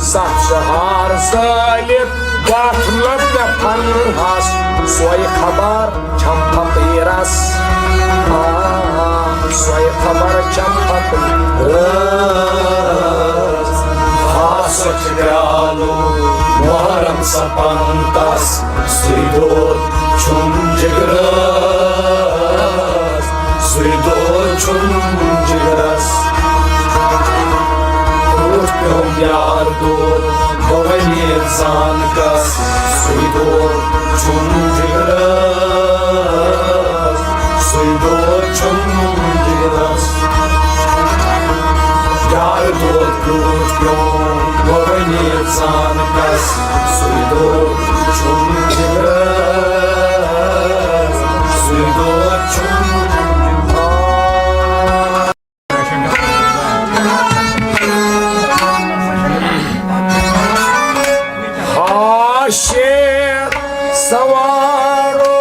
ستھ شہر زٲلِتھ وۄتھ لٔب مےٚ فنہس، سۄے خبر چھم فقیرس، آ، سۄے خبر چھم فقیرس۔ آ سۄ چھِ کرٛالہٕ وارم سپان تس، سُے دود چھُم جگرس، سُے دود چھُم جگرس۔ کوٚت پیوٚم یار دود، بہٕ وَنہِ زان کس، سُے دود چھُم جگرس، سُے دود چھُم جگرس۔ یار دود کوٚت پیوٚم، بہٕ وَنہِ زان کس، سُے دود چھُم جگرس، سُے دود چھُم۔ ہاشے سوارو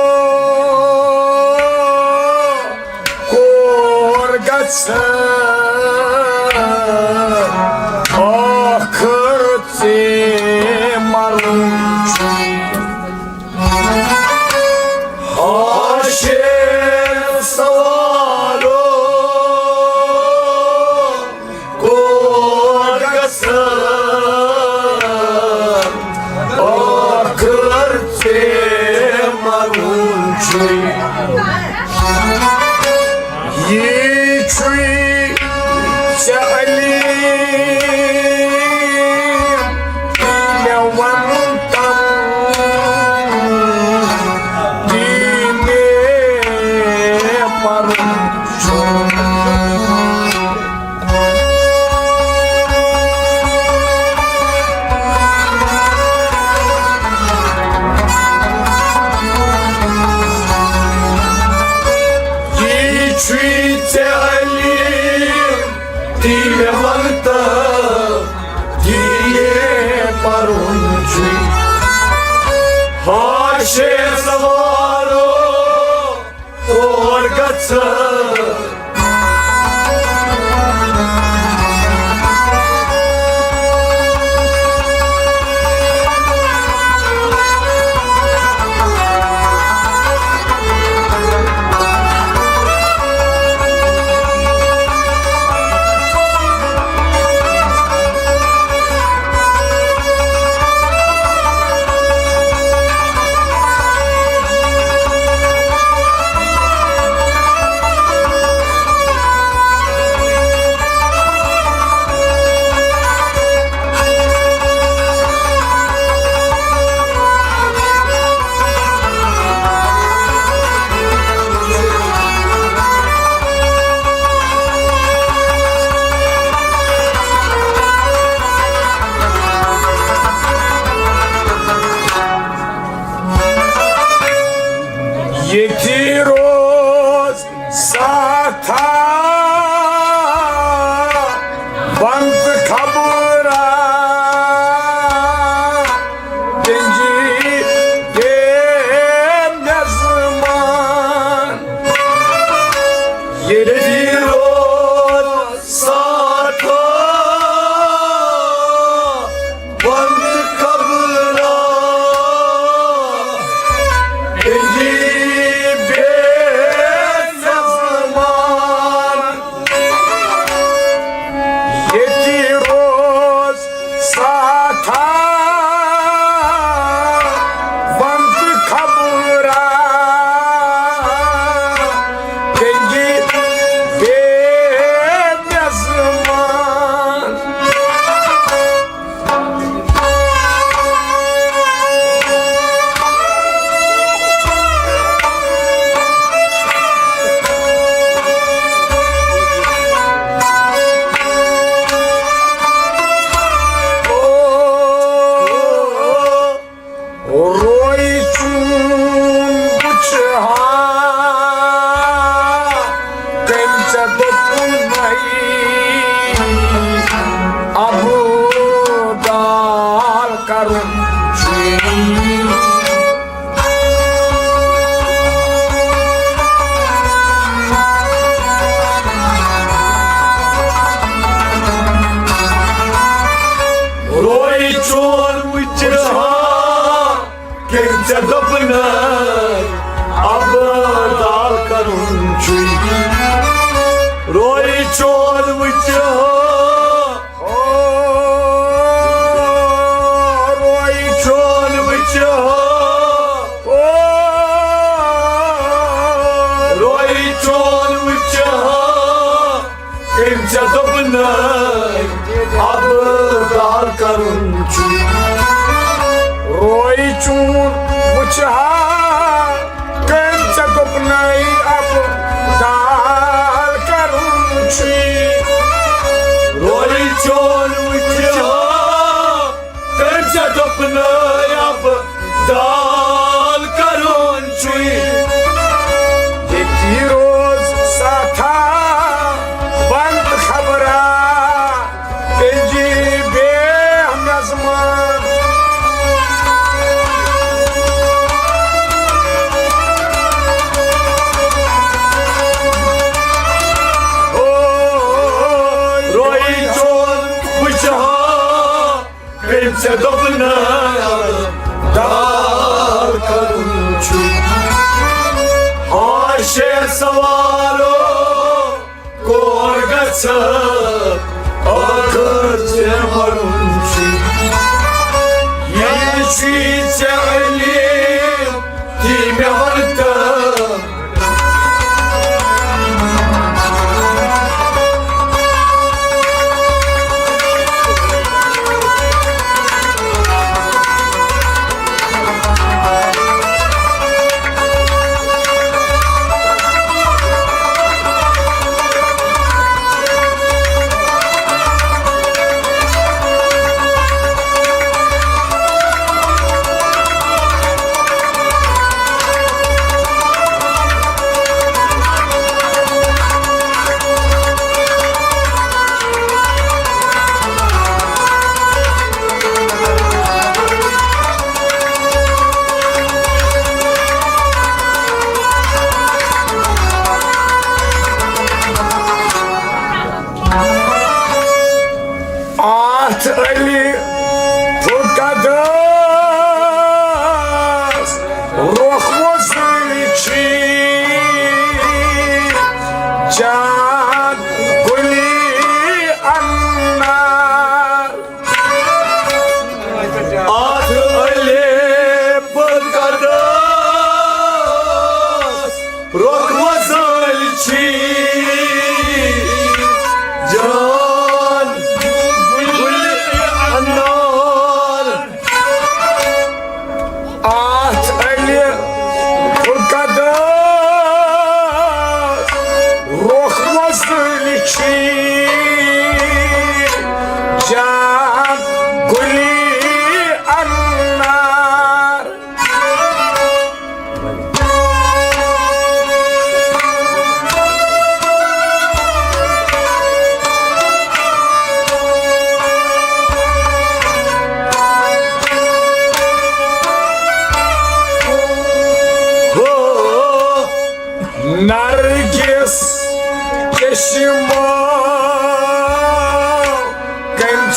کور گژھِ ٲخر ژےٚ مرُن چھُے۔ ہاشے سوارو کور گژھِ ٲخر ژےٚ مرُن چھُے۔ یی چھُے ژےٚ علی مےٚ وَنُن تَم، دی مےٚ پَرُن چھُ۔ یی چھُے ژےٚ علی، تی مےٚ وَن تہٕ، تی یے پَرُن چھُے۔ ہاشے سوارو، اور گژھٕ۔ ییٚتی روز ساتھا بند خبرا، تنجی دے میزمان۔ ییٚتی روز ساتھا بند قبرا، تنجی بے میزمان۔ ییٚتی روز ساتھا وَن تہٕ خبرا، تنجی بے میزمان۔ روے چون وٕچھِ ہا، تٔمۍ ژےٚ دوٚپُن نَے، اَبہٕ دال کَرُن چھُے۔ روے چون وٕچھِ ہا، کٔمۍ ژےٚ دوٚپنَے، اَبہٕ دال کَرُن چھُے۔ روے چون وٕچھِ ہا۔ او، روے چون وٕچھِ ہا۔ او، روے چون وٕچھِ ہا۔ کٔمۍ ژےٚ دوٚپنَے، اَبہٕ دال کَرُن چھُے۔ روے چون وٕچھِ ہا، کٔمۍ ژےٚ دوٚپنَے، اَبہٕ دال کَرُن چھُے۔ روے چون وٕچھِ ہا، کٔمۍ ژےٚ دوٚپنَے، اَبہٕ دال کَرُن چھُے۔ ییٚتی روز ساتھا بند خبرا، تنجی بے میزمان۔ او، روے چون وٕچھِ ہا، کٔمۍ ژےٚ دوٚپنَے، دال کَرُن چھُے۔ ہاشے سوارو، کور گژھٕ، ٲخٕر ژےٚ مَرُن چھُے۔ یہِ چھُے ژےٚ علی۔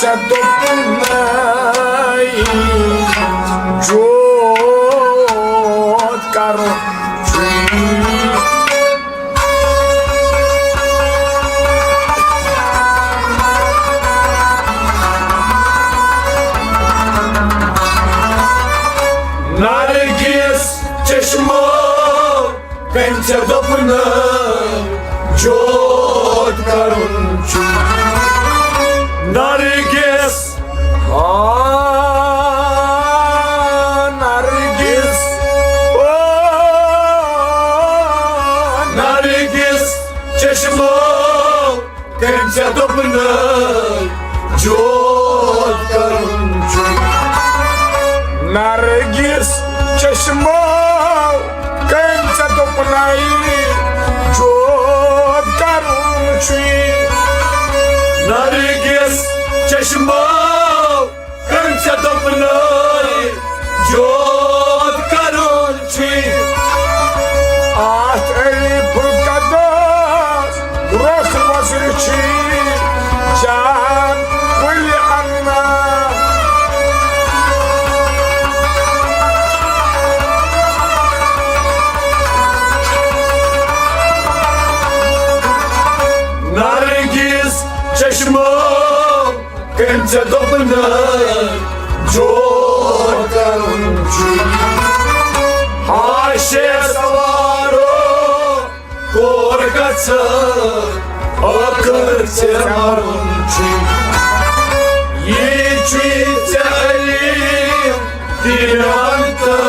ژےٚ دوٚپُے نَے، جود کَرُن چھُے۔ نرگس چشمو کٔمۍ ژےٚ دوٚپنہٕ جود کرُن چھُ؟ نرگس، ہا نرگس، او نرگس چشمو کٔمۍ ژےٚ دوٚپنہٕ جود کرُن چھُ؟ نرگس چشمو کٔمۍ ژےٚ دوٚپنَے جود کرُن چھُے؟ نرگس چشمو کٔمۍ ژےٚ دوٚپنَے جود کرُن چھُے؟ آتھ الف قدس روٚس وۄزُر چھُے جان کُلہِ اَنان۔ نرگس چشمو کٔمۍ ژےٚ دوٚپنہٕ جود کرُن چھُ؟ ہاشے سوارو کوٗر گژھٕ ٲخٕر ژےٚ مَرُن چھُ۔ یی چھُے ژےٚ علم تہِ مےٚ وَن تہٕ۔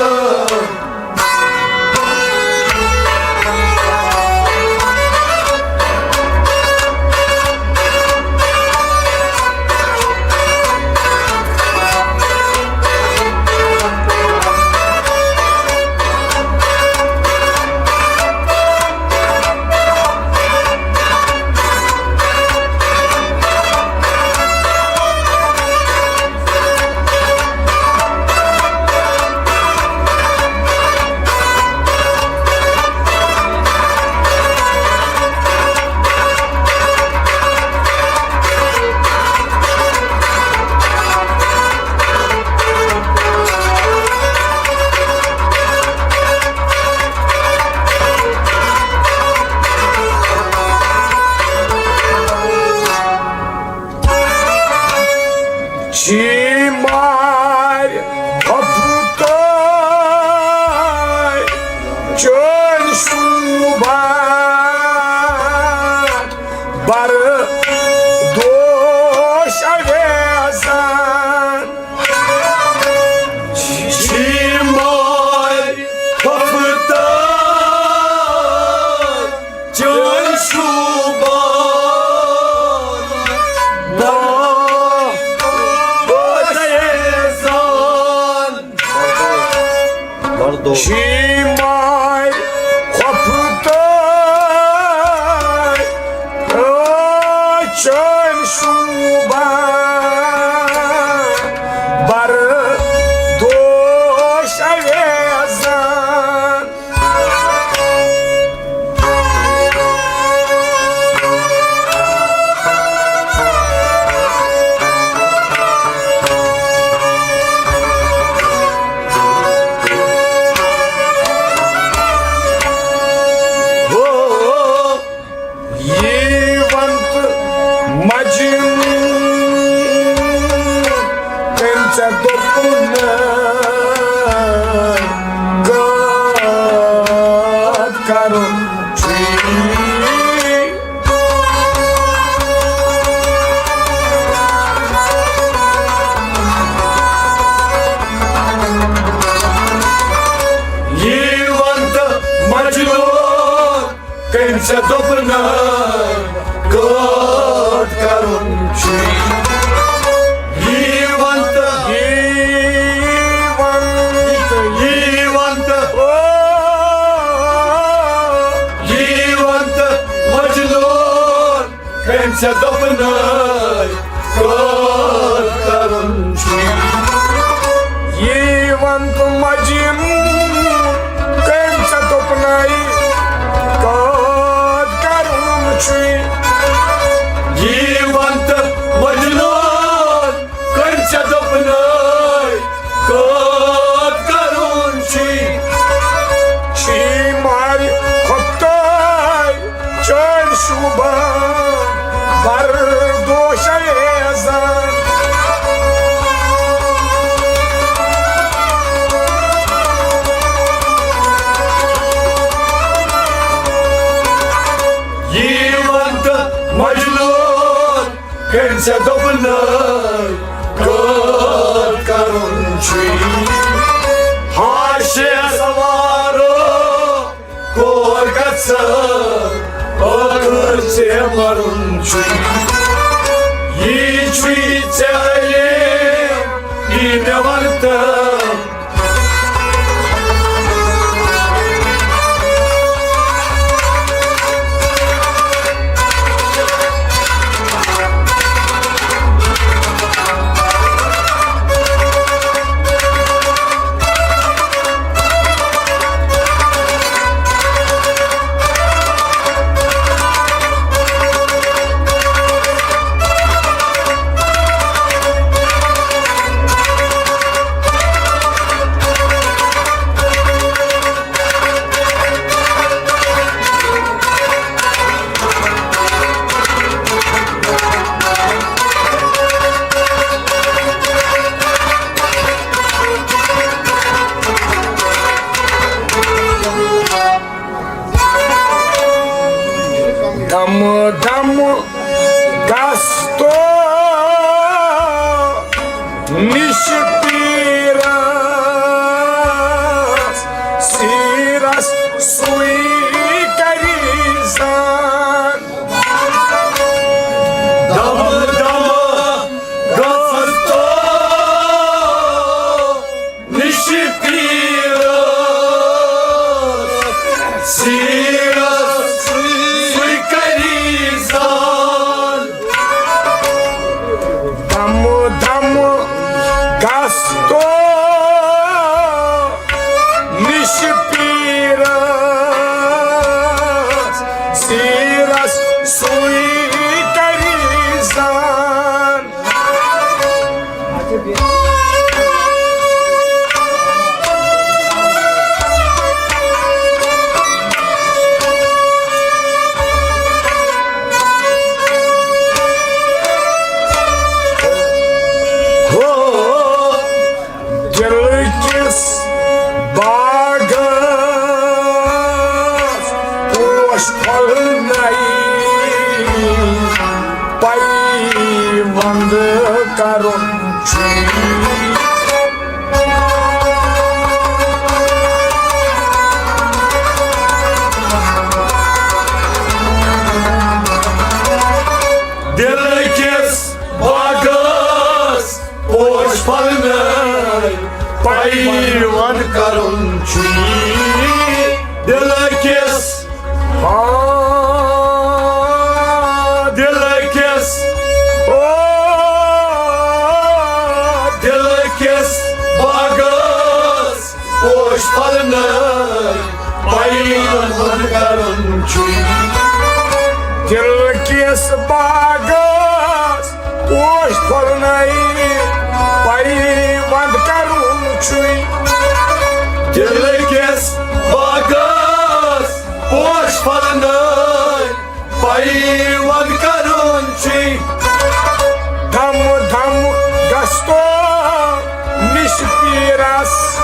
چھی مارِ پھۄپھرُتاے چٲنۍ شوٗبان بَرٕ دوش اَویزان۔ چھی مارِ پھۄپھرُتاے چٲنۍ شوٗبان بَرٕ دوش اَویزان۔ بردو۔ چھی مارِ پھۄپھرُتاے، چٲنۍ شوٗبان بَرٕ دوش اَویزان۔ یی وَن تہٕ مَجنوٗن، تٔمۍ ژےٚ دوٚپُن غٲب کَرُن چھُے۔ یی وَن تہٕ مَجنوٗن، کٔمۍ ژےٚ دوٚپنہٕ غٲب کَرُن چھُے؟ یی وَن تہٕ، یی وَن تہٕ، یی وَن تہٕ، او، یی وَن تہٕ مَجنوٗن، کٔمۍ ژےٚ دوٚپنَے غٲب کَرُن چھُے؟ یی وَن تہٕ مَجنوٗن، کٔمۍ ژےٚ دوٚپنَے غٲب کَرُن چھُے؟ یی وَن تہٕ مَجنوٗن، کٔمۍ ژےٚ دوٚپنَے غٲر کرُن چھُے؟ حاشیہ سوارو کور گژھٕ، ٲخٕر ژےٚ مرُن چھُے۔ یی چھُے ژےٚ علم، یی مےٚ وَن تہٕ دم دم گستو نش پیرس، سیرس سوی کری زان۔ دم دم گستو نش پیرس، سیرس سوی کری زان۔ دم دم گستو نش پیرس، سیرس سوی کری زان۔ ہو دل کس باغس پوش پھلنَے پیوند کرُن چھُے۔ دل کس باغس پوش پھلنَے پیوند کرُن چھُے۔ دل کس، آ، دل کس، او، دل کس باغس پوش پھلنَے پیوند کرُن چھُے۔ دل کس باغس پوش پھلنَے پیوند کرُن چھُے۔ دل کس باغس پوش پھلنَے پیوند کرُن چھُے۔ دم دم گستو نش پیرس،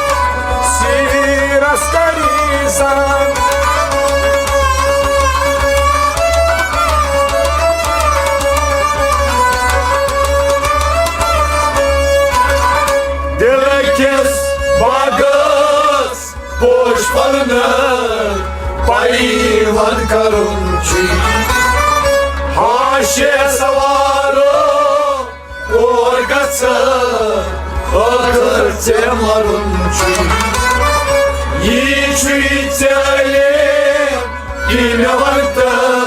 سیرس کری زان۔ دل کس باغس پوش پھلنَے پیوند کرُن چھُے۔ حاشیہ سوارو کور گژھٕ، ٲخٕر ژےٚ مرُن چھُے۔ یی چھُے ژےٚ علم، یی مےٚ وَن تہٕ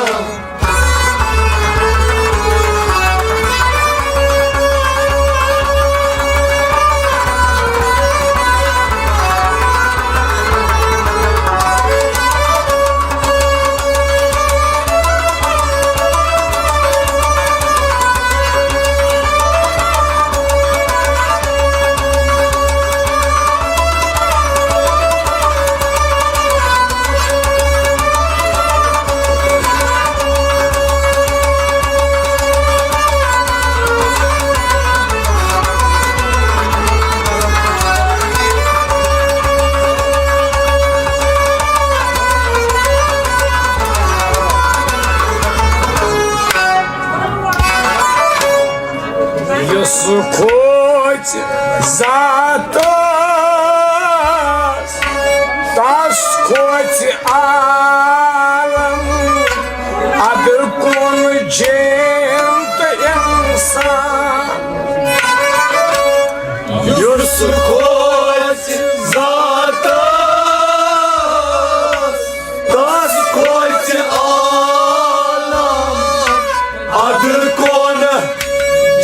کھوژِ ذاتس، تس کھوژِ عالم، ادٕ کُن جِن تہٕ انسان۔ یُس کھوژِ ذاتس، تس کھوژِ عالم، ادٕ کُن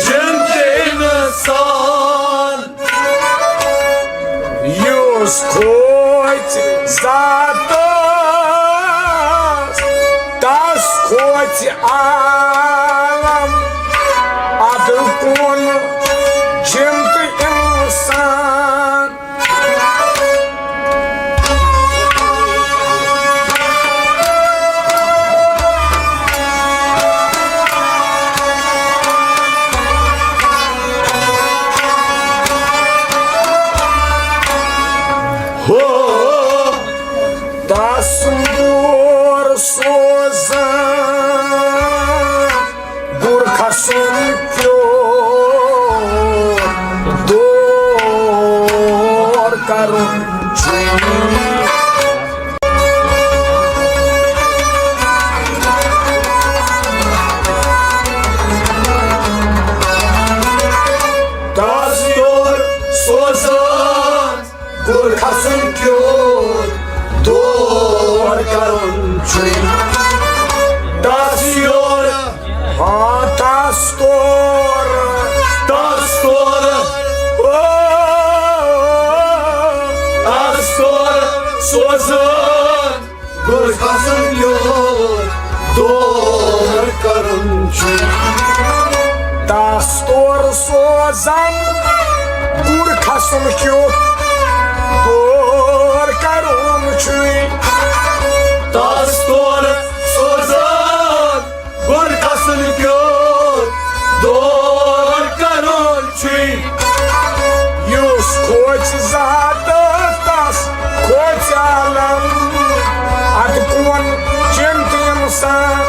جِن تہٕ انسان۔ یُس کھوژِ ذاتس، تس کھوژِ عالم، ادٕ کُن جِن تہٕ انسان۔ ہو، تس دور سوزان، گُر کھسُن کیُتھ دور کرُن چھُ۔ تس دور سوزان، گُر کھسُن کیُتھ دور کرُن چھُے۔ تس یور، ہاں، تس تور، تس تور، او، تس تور سوزان، گُر کھسُن کیُتھ دور کرُن چھُ۔ تس تور سوزان، گُر کھسُن کیُتھ دور کرُن چھُے۔ تس تور سوزان، گُر کھسُن کیُتھ دور کرُن چھُے۔ یُس کھوژِ ذاتس، تس کھوژِ عالم، ادٕ کُن جِن تہٕ انسان۔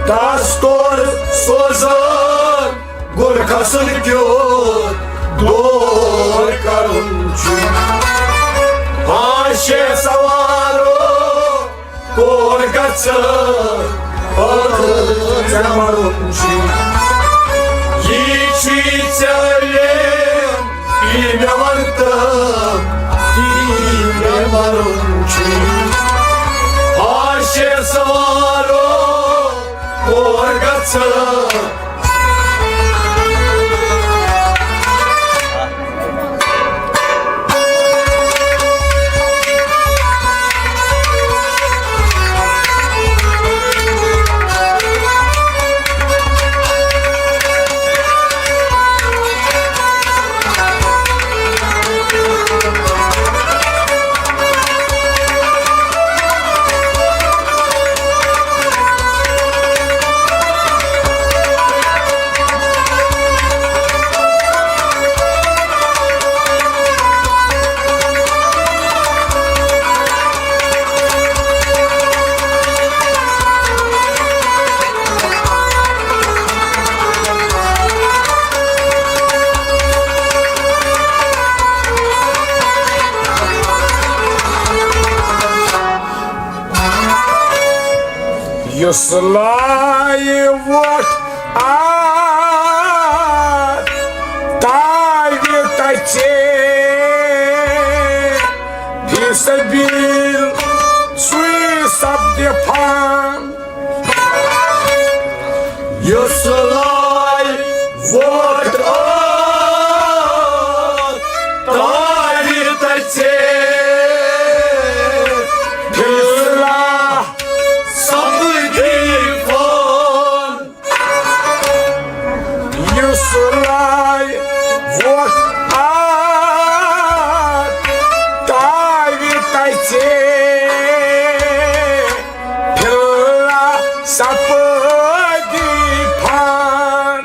تس تور سوزان، گُر کھسُن کیُتھ دور کرُن چھُ۔ ہاشے سوارو، کور گژھٕ ٲخٕر ژےٚ مرُن چھُ۔ یی چھُے ژےٚ علم، یی مےٚ وَن تہٕ یی مےٚ وَنُن چھُ۔ ہاشے سوارو، کور گژھٕ۔ یُس لایہِ ووٹ آ تاوِ تَژِ فی سبیل، سُے سپدِ فان۔ یُس لایہِ ووٹ آ تاوِ تَژِ، فی اللہ سپدِ فان۔ یُس لایہِ ووٹ آ تاوِ تَژِ، فی اللہ سپدِ فان۔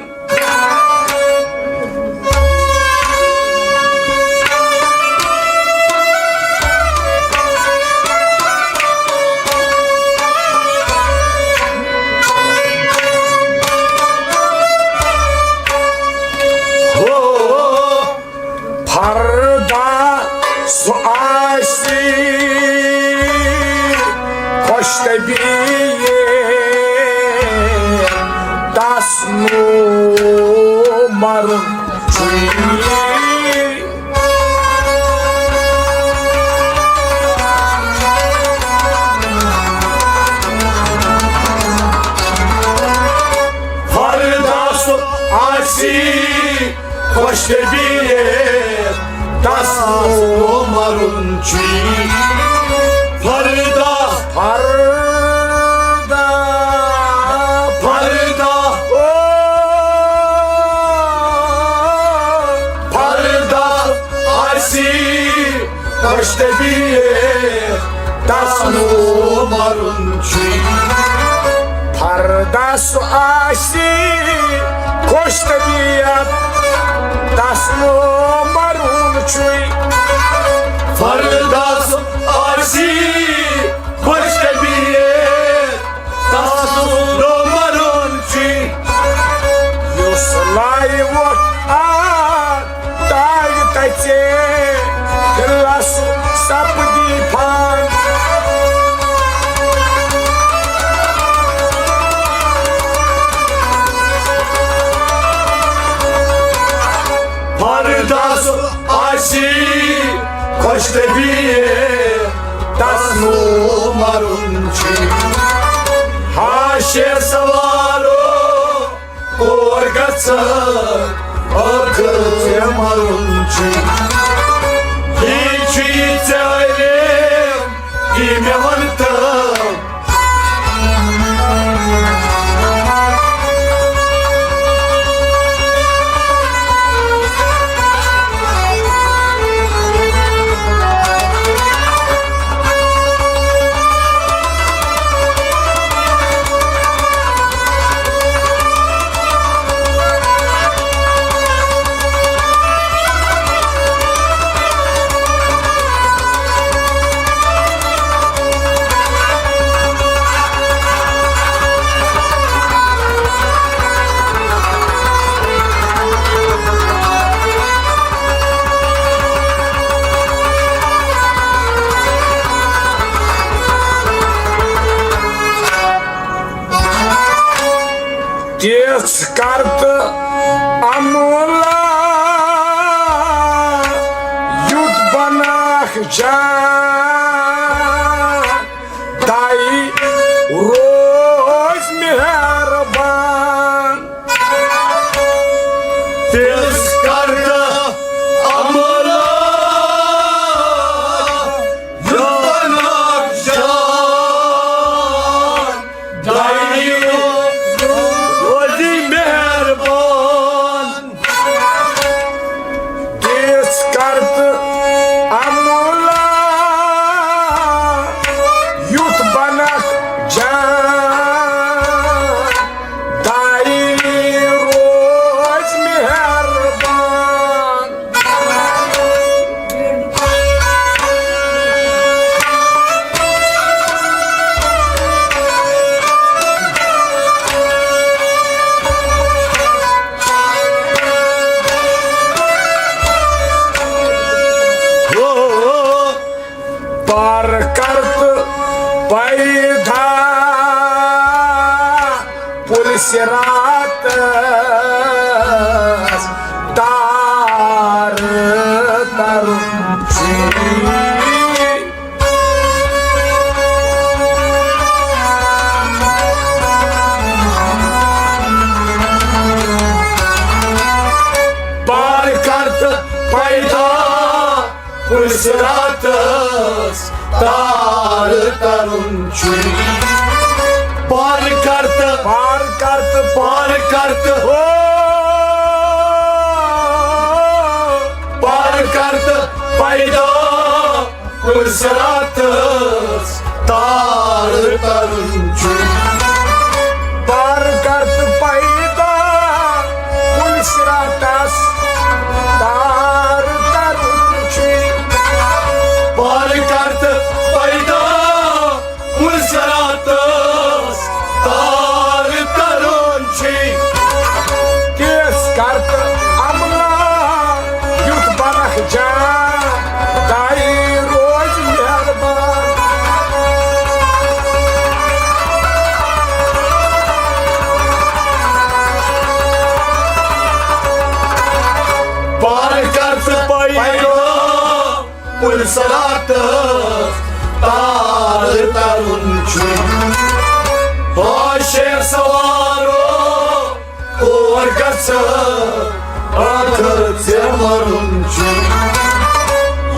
فرداس آسی خۄش طبیعت، تس نہٕ مرُن چھُے۔ فرداس، فرداس، فرداس، او، فرداس آسی خۄش طبیعت، تس نہٕ مرُن چھُے۔ فرداس آسی خۄش طبیعت، تس نہٕ مرُن چھُے۔ فرداس آسی خۄش طبیعت، تس نہٕ مرُن چھُے۔ یُس لایہِ ووٹ آ تاج تَژے، دِلَس سپدی پھان۔ فرداس آسی خۄش طبیعت، تس نہٕ مرُن چھُے۔ ہاشے سوارو کور گژھٕ ٲخٕر ژےٚ مرُن چھُے۔ یی چھُے ژےٚ علم، یی مےٚ وَن تہٕ۔ تِژھ کر تہٕ عملہ یُتھ بناکھ جان، دَے روز مہربان۔ تِژھ کر تہٕ عملہ یُتھ بناکھ جان، دَے روزِ مہربان۔ تِژھ کر تہٕ عملہ یُتھ بناکھ جان، دَے روز مہربان۔ پار کر تہٕ پیدا پُل صراطس تار ترُن چھُے۔ پار کر تہٕ پیدا پُل صراطس تار ترُن چھُے۔ پار کر تہٕ، پار کر تہٕ، پار کر تہٕ، او، پار کر تہٕ پیدا پُل صراطس تار ترُن چھُے۔ پار کر تہٕ پیدا پُل صراطس تار ترُن چھُے۔ پار کر تہٕ پیدا پُل صراطس تار ترُن چھُے۔ تِژھ کر تہٕ عملہ یُتھ بنکھ جان، دَے روز مہربان۔ پُلسراتس تار ترُن چھُ۔ ہا شیر سوارو، کور گژھٕ، ٲخٕر ژےٚ مرُن چھُ۔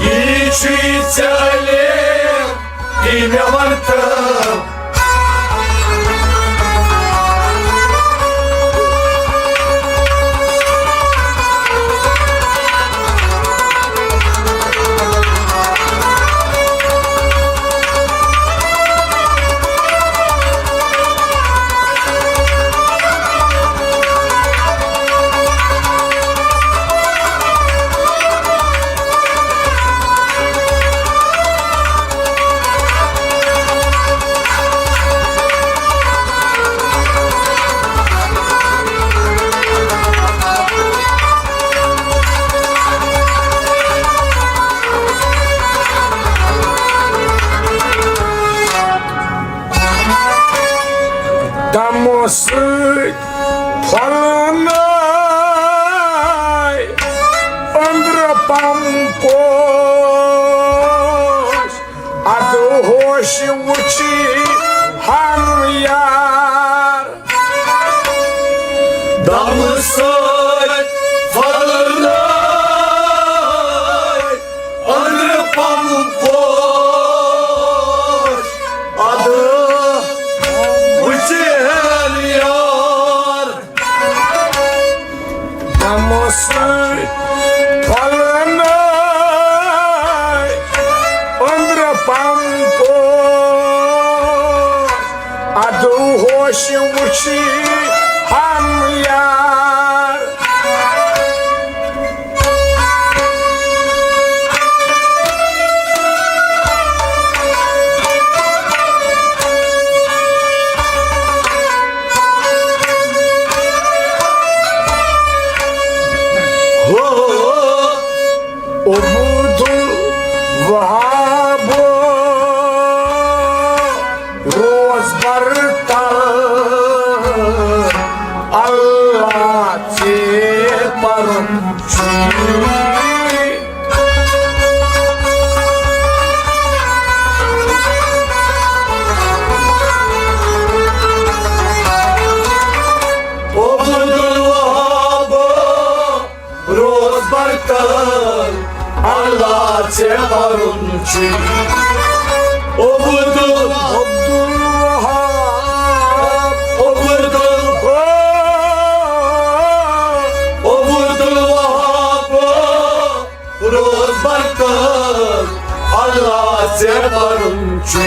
یی چھُے ژےٚ علم، یی مےٚ وَن تہٕ۔ دمہٕ سۭتۍ پھۄلنٲے أنٛدرٕ پمپوش، اَدٕ ہوش وُچھی ہم یار۔ دمہٕ سۭتۍ پھۄلنٲے أنٛدرٕ پمپوش، اَدٕ وُچھِ ہن یار۔ دمہٕ سۭتۍ پھۄلنٲے أنٛدرٕ پمپوش، اَدٕ ہوش وُچھی ہم یار۔ ہو عبدالوہاب روز برتر، اللہ ژےٚ پرُن چھُے۔ عبدالوہاب روز برتر، اللہ ژےٚ پرُن چھُے۔ عبدال، عبدالوہاب، عبدال، عبدالوہاب روز برتر، اللہ ژےٚ پرُن چھُے۔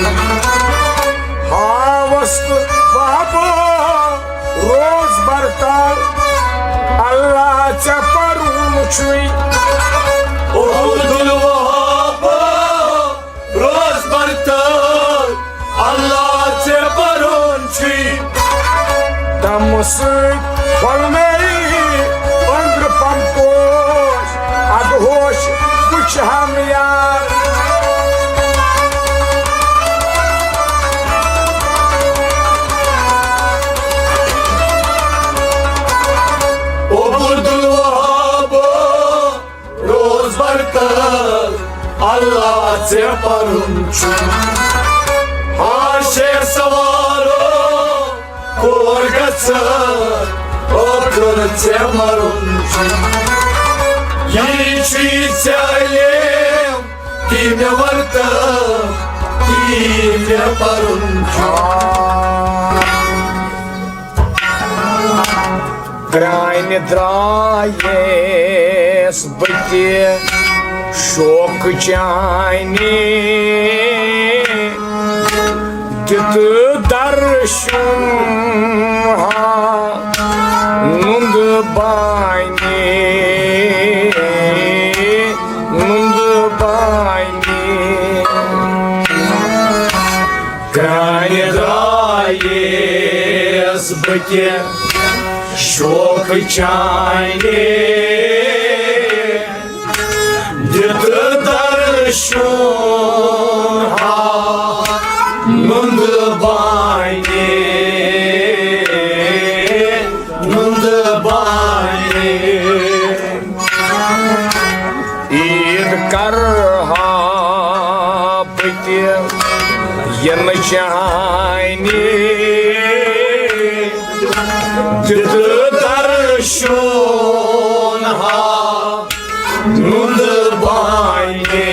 ہاوس تہٕ بابا روز برتر، اللہ ژےٚ پرُن چھُے۔ عبدالوہاب روز برتر، اللہ ژےٚ پرُن چھُے۔ دمہٕ سۭتۍ پھۄلنٲے أنٛدرٕ پمپوش، اَدٕ ہوش وُچھ ہم یار۔ عبدالوہاب روز برتر، اللہ ژےٚ پرُن چھُ۔ ہا شیر سوارو، کور گژھٕ، ٲخٕر ژےٚ مرُن چھُ۔ یی چھُے ژےٚ علم، تی مےٚ وَن تہٕ، تی مےٚ پرُن چھُ۔ پرٛانہِ درٛایس بہٕ تہِ شوقہٕ چانہِ، دِتہٕ درشُن ہا نُنٛدٕ بانہِ، نُنٛدٕ بانہِ۔ پرٛانہِ درٛایس بہٕ تہِ شوقہٕ چانہِ، دِتہٕ درشُن ہا نُنٛدٕ بانہِ، نُنٛدٕ بانہِ۔ عیٖد کرٕ ہا ینہٕ چانہِ دِتہٕ درشُن ہا نُندٕ بانہِ،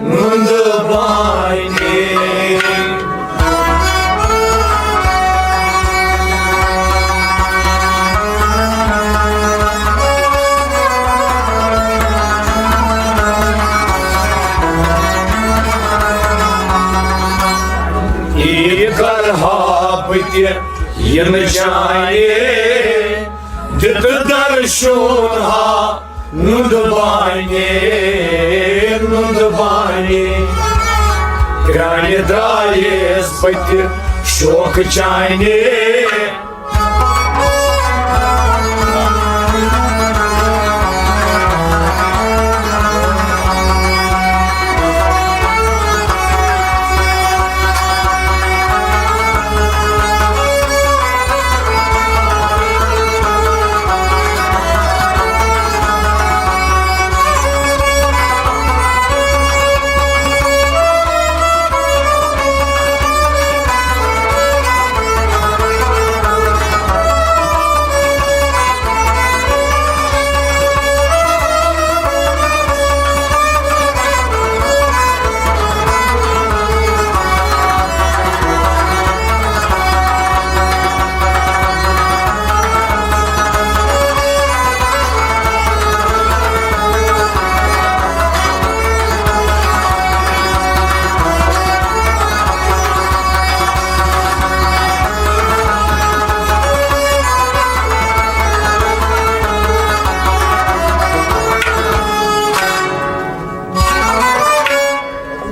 نُندٕ بانہِ۔ عیٖد کرٕ ہا بہٕ تہِ یِنہٕ جانہِ، دِتہٕ درشُن ہا نُندٕ بانہِ، نُندٕ بانہِ۔ پرٛانہِ درٛایس بہٕ تہِ شوقہٕ چانہِ۔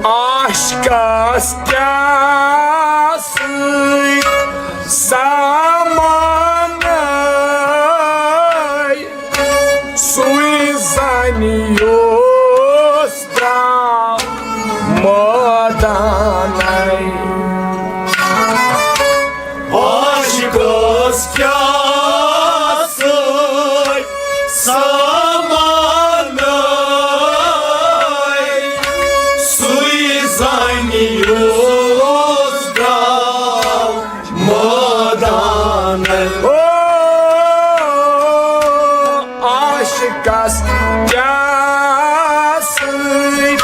عاشقس کیٛاہ سۭتۍ سامانَے، سُے زَن یوس درٛاو مٲدانَے۔ عاشقس کیٛاہ سۭتۍ سامانَے، سُے زَن یوس درٛاو مٲدانَے۔ او عاشقس کیٛاہ سۭتۍ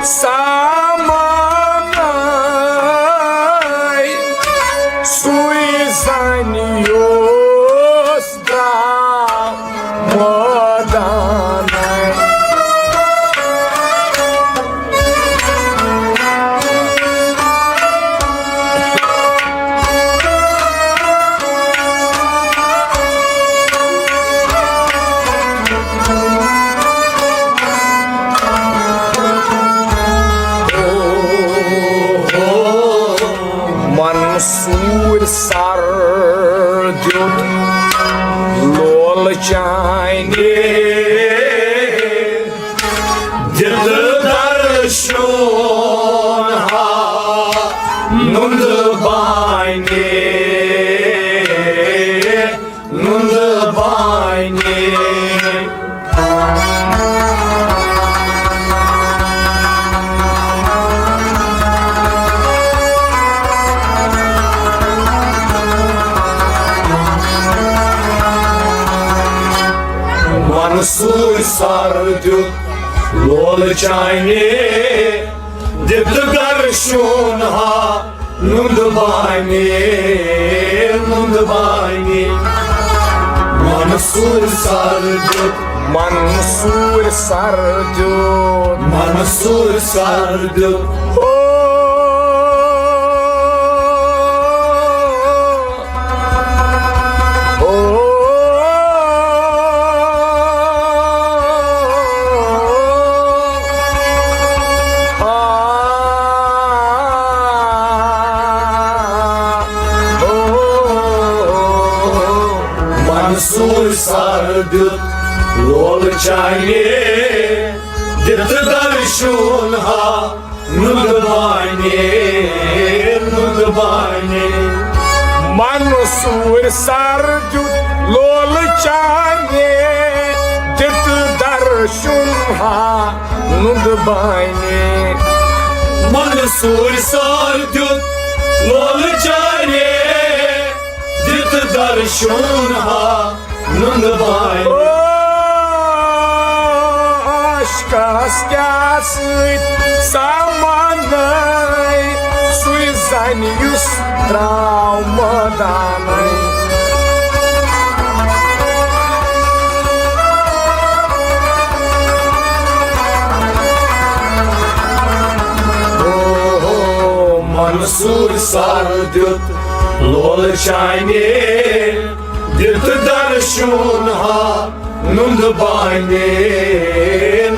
سامانَے، سُے زَن یوس درٛاو مٲدانَے۔ منصوٗر سر دیُت لولہٕ چانہِ، دِتہٕ درشُن ہا نُندٕ بانہِ، نُندٕ بانہِ۔ منصوٗر سر دیُت لولہٕ چانہِ، دِتہٕ درشُن ہا نُندٕ بانہِ، نُندٕ بانہِ۔ منصوٗر سر دیُت، منصوٗر سر دیُت، منصوٗر سر دیُت۔ او، او، آ، او، منصوٗر سر دیُت لولہٕ چانہِ، دِتہٕ درشُن ہا نُندٕ بانہِ، نُندٕ بانہِ۔ منصوٗر سر دیُت لولہٕ چانہِ، دِتہٕ درشُن ہا نُندٕ بانہِ۔ منصور سر دیُت لولہٕ چانے، دِتہٕ درشُن ہا نُنٛدٕ بانہِ۔ او عاشقس کیٛاہ سۭتۍ سمانے، سُے زنہِ یُس ترٛاو مٲدانے۔ او منصور سر دیُت لولہٕ چانے، دِتہٕ درشُن ہا نُنٛدٕ بانہِ،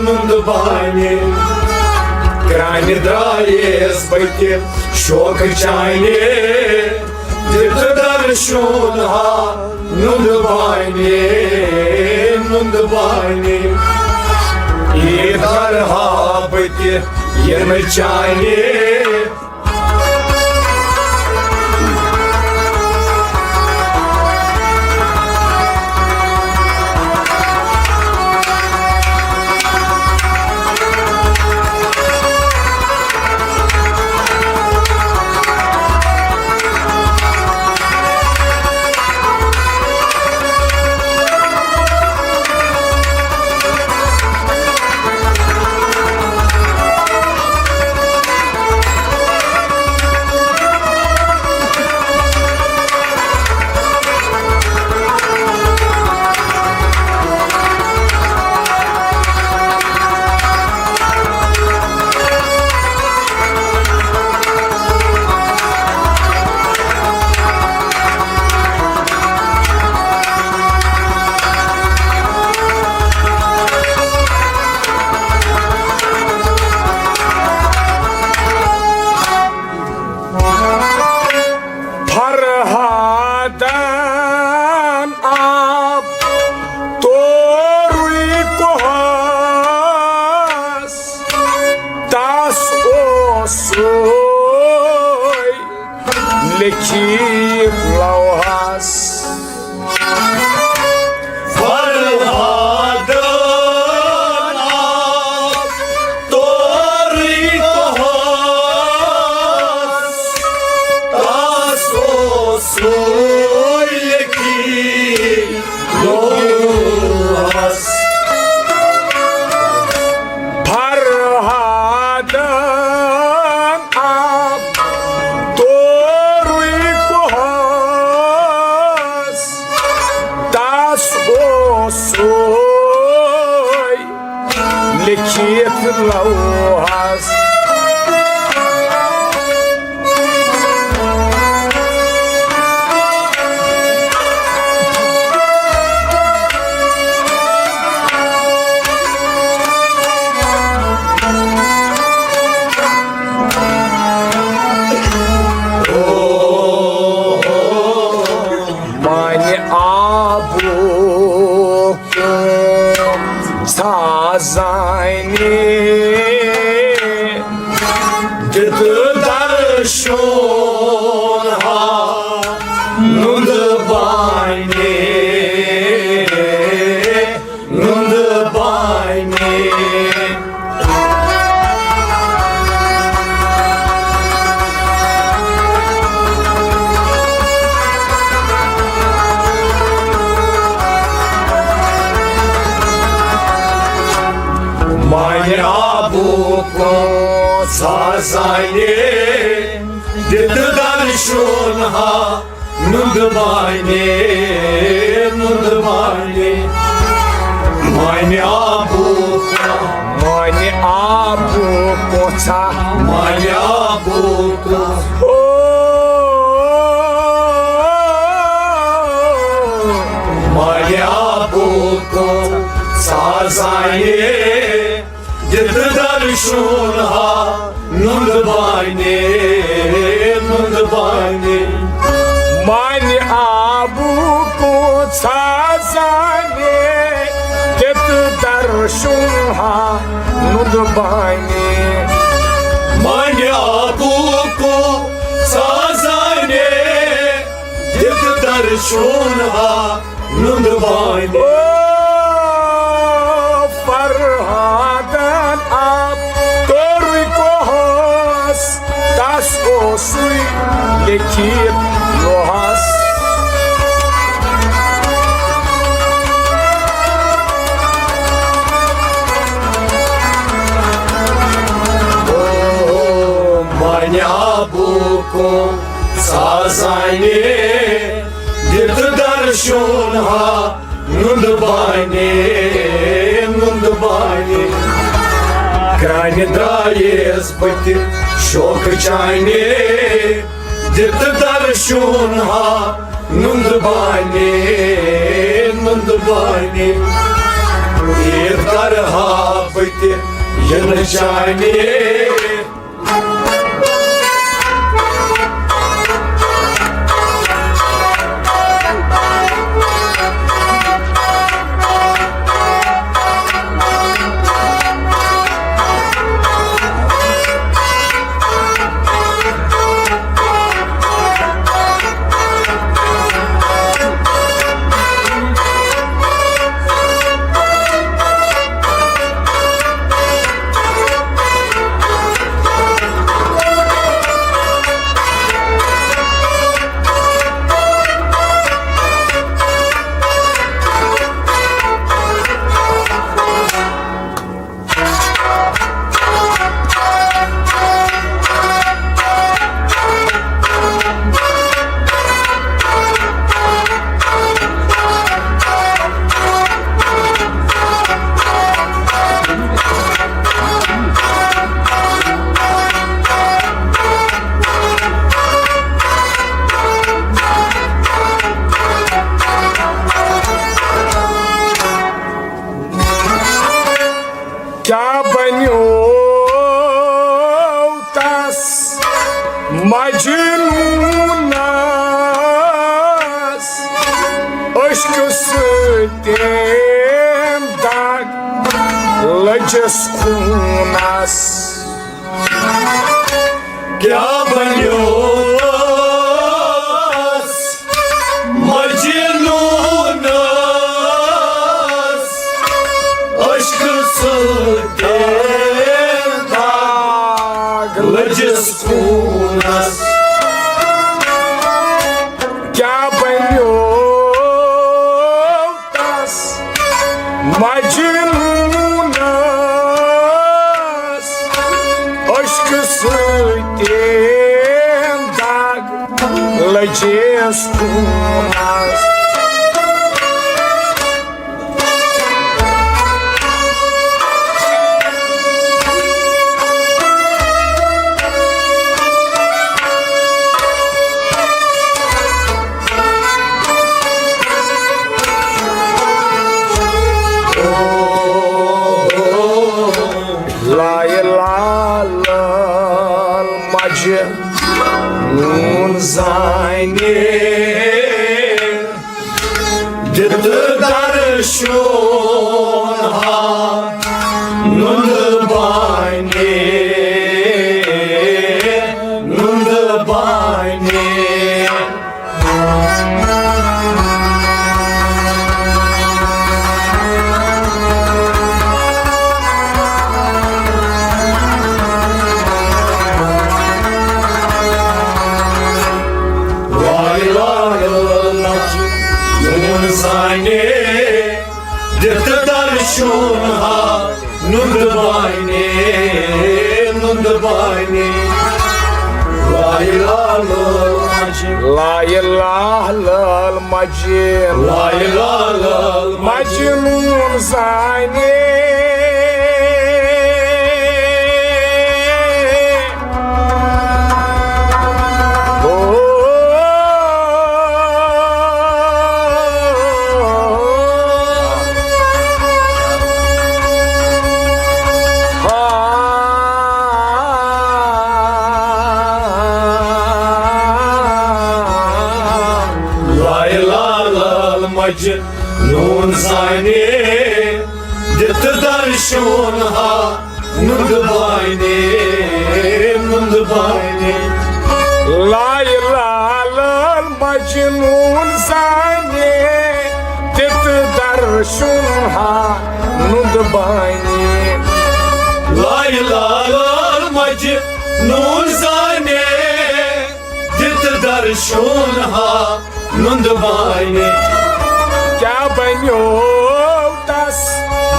نُنٛدٕ بانہِ۔ کرٛانہِ درٛایس بہٕ تہِ شوقہٕ چانے، دِتہٕ درشُن ہا نُنٛدٕ بانہِ، نُنٛدٕ بانہِ۔ عیٖد کرٕ ہا بہٕ تہِ یِنہٕ چانے۔ فرہادن آب تورُے کوہس، تس اوس سُے لیکھِتھ لوحس۔ فرہادن آو تورٕے کوہس، تس اوس سُے لیکھِتھ لوحس۔ فرہادن آو تورٕے کوہس، تس اوس سُے لیکھِتھ لوحس۔ مانہِ آبُک سازانہِ دِتہٕ درشُن ہا نُنٛدٕ بانہِ، نُنٛدٕ بانہِ۔ مانہِ آبُک سازانہِ دِتہٕ درشُن ہا نُنٛدٕ بانہِ، نُنٛدٕ بانہِ۔ مانہِ آبُک، مانہِ آبُک کوژھا، مانہِ آبُک، او، مانہِ آبُک سازانہِ دِتہٕ درشُن ہا نُنٛدٕ بانہِ، نُنٛدٕ بانہِ۔ مانہِ آبُک سازانہِ دِتہٕ درشُن ہا نُنٛدٕ بانہِ۔ مانہِ آبُک سازانہِ دِتہٕ درشُن ہا نُنٛدٕ بانہِ۔ او فرہادن آب تورٕے کوہس۔ شیٖت لوہس۔ او بانہِ آبُک سازانہِ، دِتھ درشُن ہا نُند بانہِ، نُند بانہِ۔ کرٛانہِ درٛایس بہٕ تہِ شوقہٕ چانہِ، دِتھ درشُن ہا نُند بانہِ، نُند بانہِ۔ عیٖد کرٕ ہا بہٕ تہِ یِنہٕ چانہِ۔ کیٛاہ بنیو تس مجنوٗنس؟ عشقہٕ سۭتۍ تٔمۍ دگ لٔجِس خوٗنس۔ کیٛاہ بنیوس مجنوٗنس عشقہٕ سۭتۍ داغ لٔجِس خوٗنس؟ کیٛاہ بنیو تس مجنوٗنس عشقہٕ سۭتۍ داغ لٔجِس خوٗنس۔ لایہِ لال مجنوٗن زانہِ دِتہٕ درشُن ہا نُنٛدٕ بانہِ، نُنٛدٕ بانہِ۔ وای لال لچھ نون زانے، دِتھ درشُن ہا نُنٛد بانہِ، نُنٛد بانہِ۔ لایہِ لال مجہِ، لایہِ لال مجہِ، لایہِ لال مجہِ نون زانہِ۔ لایہِ لال مجہِ نون زانہِ، دِتھ درشُن ہا نُنٛد بانہِ، نُنٛد بانہِ۔ لایہِ لال مجہِ نون زانہِ، دِتھ درشُن ہا نُنٛد بانہِ۔ لایہِ لال مجہِ نون زانہِ، دِتھ تہٕ درشُن ہا نُندٕ بانہِ۔ کیٛاہ بنیو تس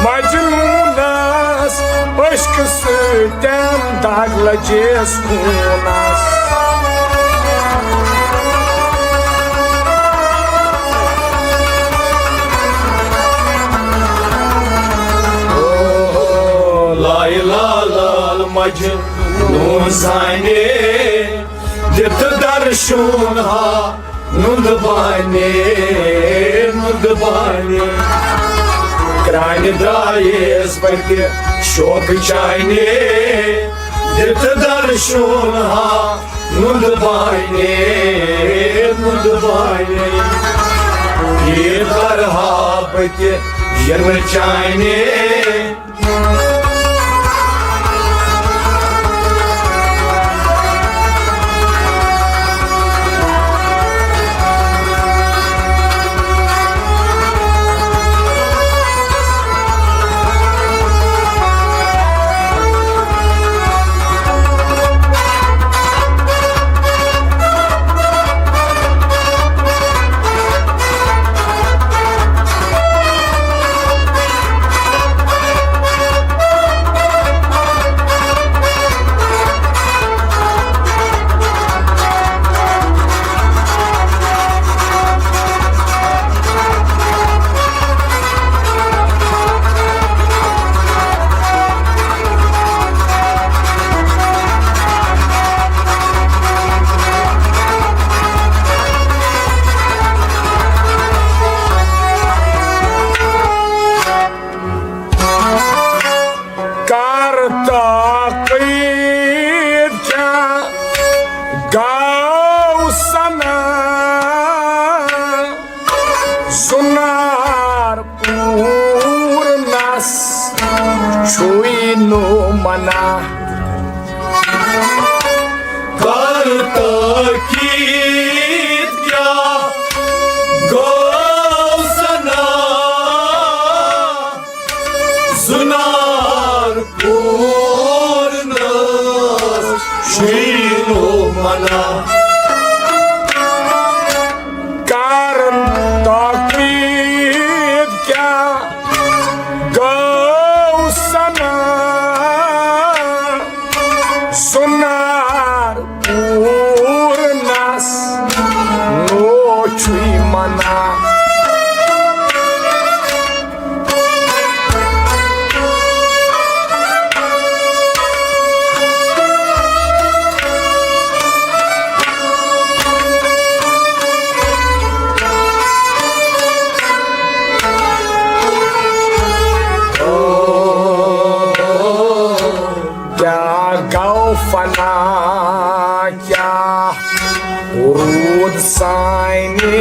مجنوٗنس عشقہٕ سۭتۍ دگ لجیس خوٗنس؟ او لایلا لال مجنوٗن زانہِ، دِتھ درشُن ہا نُندٕ بانہِ، نُندٕ بانہِ۔ کرٛانہِ درٛایس بہٕ تہِ شوقہٕ چانہِ، دِتھ درشُن ہا نُندٕ بانہِ، نُندٕ بانہِ۔ یہِ کرٕ ہا بہٕ تہِ یِنہٕ چانہِ۔ کر تاکید کیا گو سنا، زنار پورنس چھوئی نو منا۔ کر تاکید کیا گو سنا، زنار پورنس چھوئی نو منا۔ کر تاکید کیا گو سنا، زنار پورنس نو چھوئی منا۔ کیا گو فنا، کیا روٗد سانہِ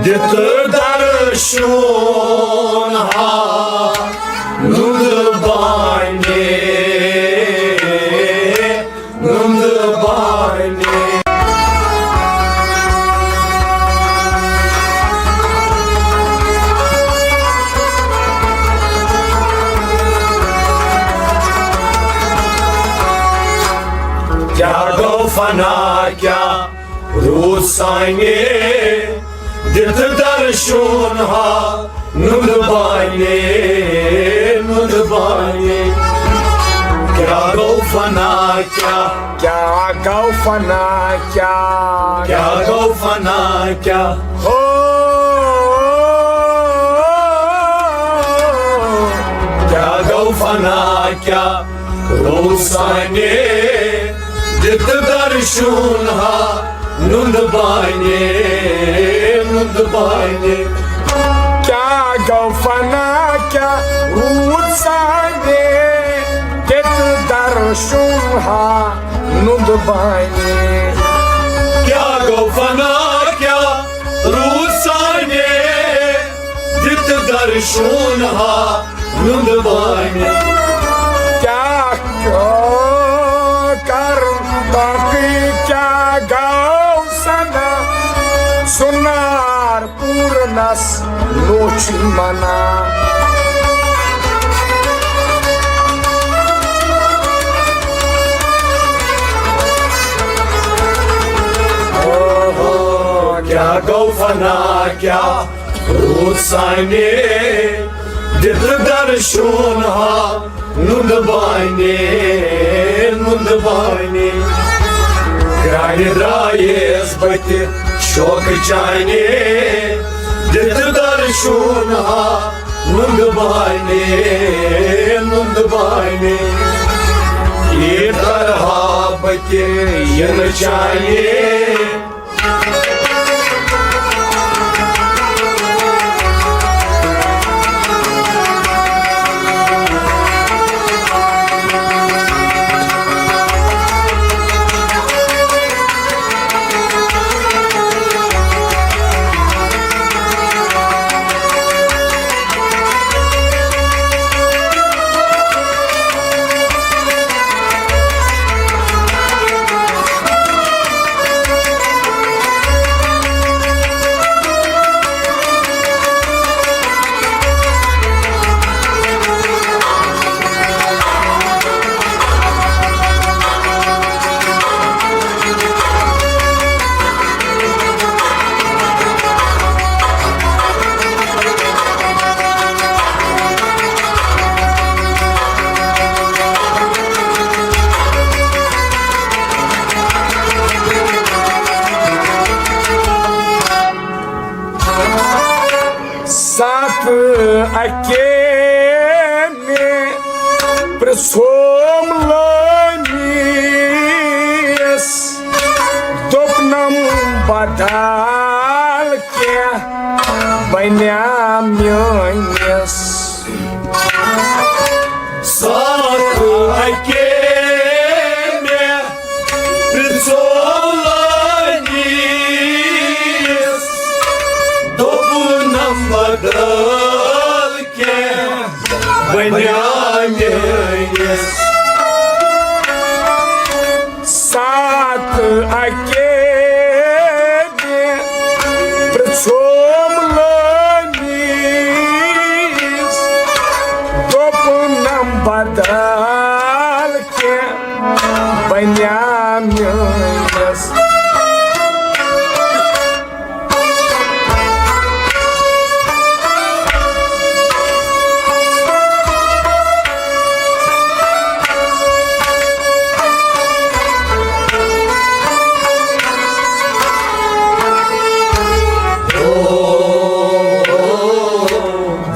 دِتھ درشُن ہا نُندٕ بانہِ، نُندٕ بانہِ۔ کیا گو فنا، کیا روٗد سانہِ دِتھ درشُن ہا نُندٕ بانہِ، نُندٕ بانہِ۔ کیا گو فنا، کیا، کیا گو فنا، کیا، کیا گو فنا، کیا، او، کیا گو فنا، کیا روٗد سانہِ دِتھ درشُن ہا نُندٕ بانہِ، نُندٕ بانہِ۔ کیا گو فنا، کیا روٗد سانہِ دِتھ درشُن ہا نُندٕ بانہِ۔ کیا گو فنا، کیا روٗد سانہِ دِتھ درشُن ہا نُندٕ بانہِ۔ کیا، کیا کر تاکہ کیا گو سنا، زنار پورنس نو چھوئی منا۔ کیٛاہ گوٚو فنا، کیٛاہ روٗد سانہِ، دِتہٕ درشُن ہا نُنٛدٕ بانہِ، نُنٛدٕ بانہِ۔ گرٛانہِ درٛایس بہٕ تہِ شوقہٕ چانہِ، دِتہٕ درشُن ہا نُنٛدٕ بانہِ، نُنٛدٕ بانہِ۔ یہِ طرح بہٕ تہِ یِنہٕ چانہِ۔ ساتھ اکے مےٚ پرٛژھوم لٲنِس، دوٚپنم بدل کینٛہہ بنیا میٲنِس۔ ساتھ اکے مےٚ پرٛژھوم لٲنِس، دوٚپنم بدل کینٛہہ بنیا میٲنِس۔ ساتھ اکے مےٚ پرٛژھوم لٲنِس، دوٚپنم بدل کینٛہہ بنیا میٲنِس۔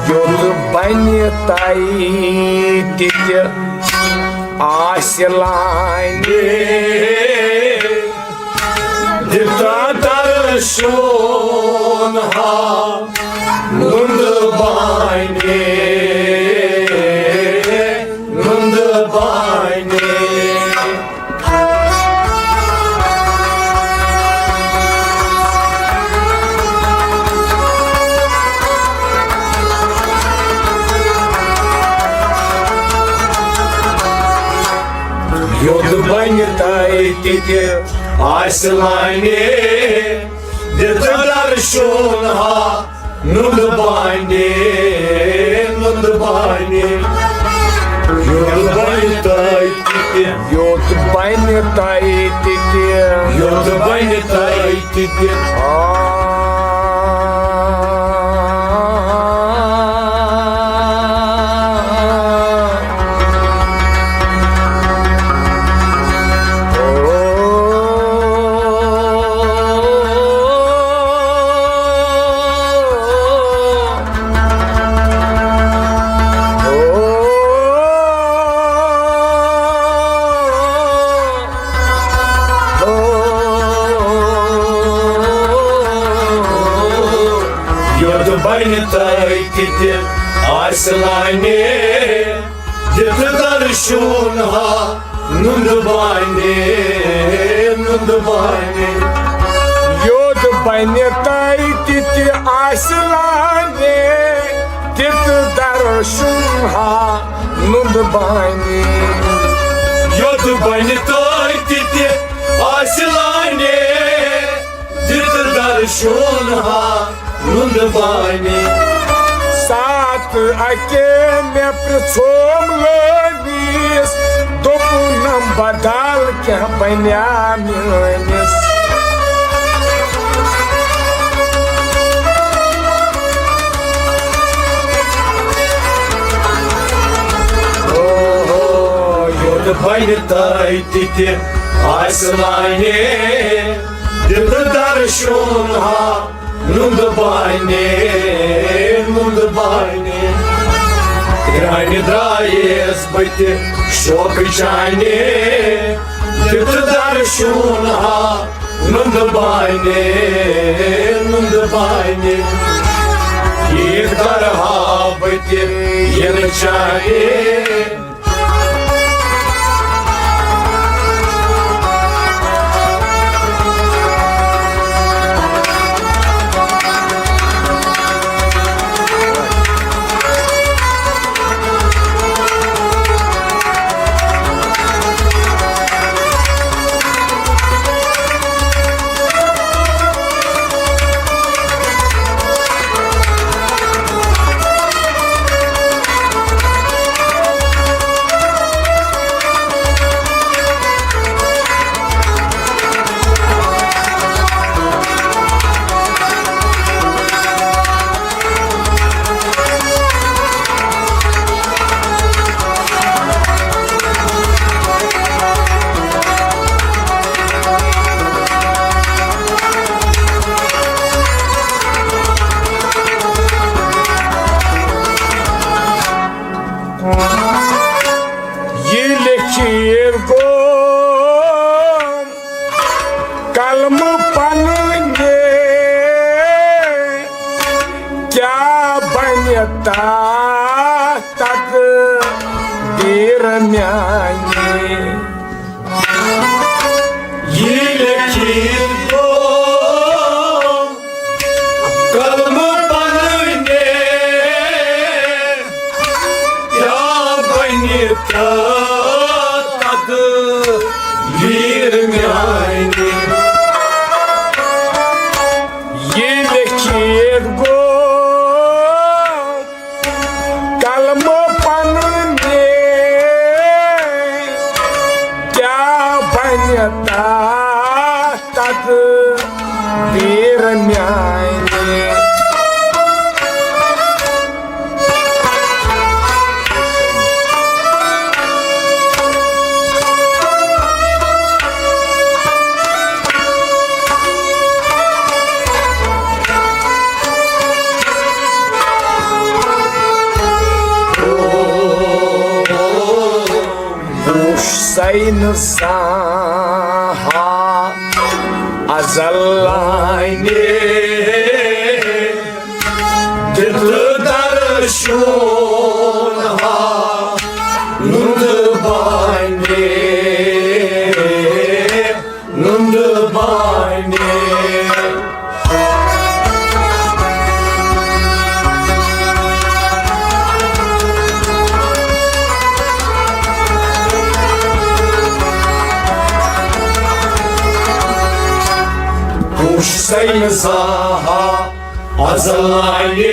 یوٚت بنہِ تۄہہِ تہِ تہِ آسہِ لانہِ، دِتہ درشُن ہا نُنٛدٕ بانہِ، نُنٛدٕ بانہِ۔ یوٚت بنہِ تۄہہِ تہِ تہِ آسہِ لانہِ، دِتہٕ درشُن ہا نُنٛدٕ بانہِ، نُنٛدٕ بانہِ۔ یوٚت بنہِ تۄہہِ تہِ تہِ، یوٚت بنہِ تۄہہِ تہِ تہِ، یوٚت بنہِ تۄہہِ تہِ تہِ۔ آ۔ یوٚت بنہِ تۄہہِ تہِ تہِ آسہِ لانہِ، دِتہٕ درشُن ہا نُنٛدٕ بانہِ، نُنٛدٕ بانہِ۔ یوٚت بنہِ تۄہہِ تہِ تہِ آسہِ لانہِ، دِتہٕ درشُن ہا نُنٛدٕ بانہِ۔ یوٚت بنہِ تۄہہِ تہِ تہِ آسہِ لانہِ، دِتہٕ درشُن ہا نُنٛدٕ بانہِ۔ ساتھ اکے مےٚ پرٛژھوم لٲنِس، دوٚپُنم بدل کینٛہہ بنیا میٲنِس۔ تَتہِ تہِ آسہِ لانہِ، دِتہٕ درشُن ہا نُندٕ بانہِ، نُندٕ بانہِ۔ گرٛانہِ درٛایس بہٕ تہِ شوقہٕ چانہِ، دِتہٕ درشُن ہا نُندٕ بانہِ، نُندٕ بانہِ۔ یہِ کرٕ ہا بہٕ تہِ یِنہٕ چانہِ۔ یہِ لیکھِتھ گوٚو قلمہٕ پنٕنہِ، کیٛاہ بنہِ تتھ تقدیٖر میانہِ؟ یہِ لیکھِتھ گوٚو قلمہٕ پنٕنہِ، کیٛاہ بنہِ تتھ تقدیٖر میانہِ؟ یہِ لیکھِتھ گوٚو قلمہٕ پنٕنہِ، کیٛاہ بنہِ تتھ تقدیٖر میانہِ؟ وُچھ سَے نہٕ زانٛہہ ازل لانہِ، دِتہٕ درشُن ہا نُندٕ بانہِ، نُندٕ بانہِ۔ وُچھ سَے نہٕ زانٛہہ ازل لانہِ،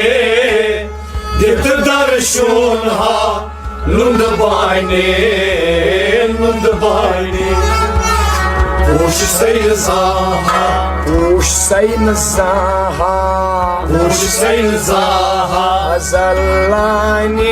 دِتہٕ درشُن ہا نُندٕ بانہِ، نُندٕ بانہِ۔ وُچھ سَے نہٕ زانٛہہ، وُچھ سَے نہٕ زانٛہہ، وُچھ سَے نہٕ زانٛہہ ازل لانہِ۔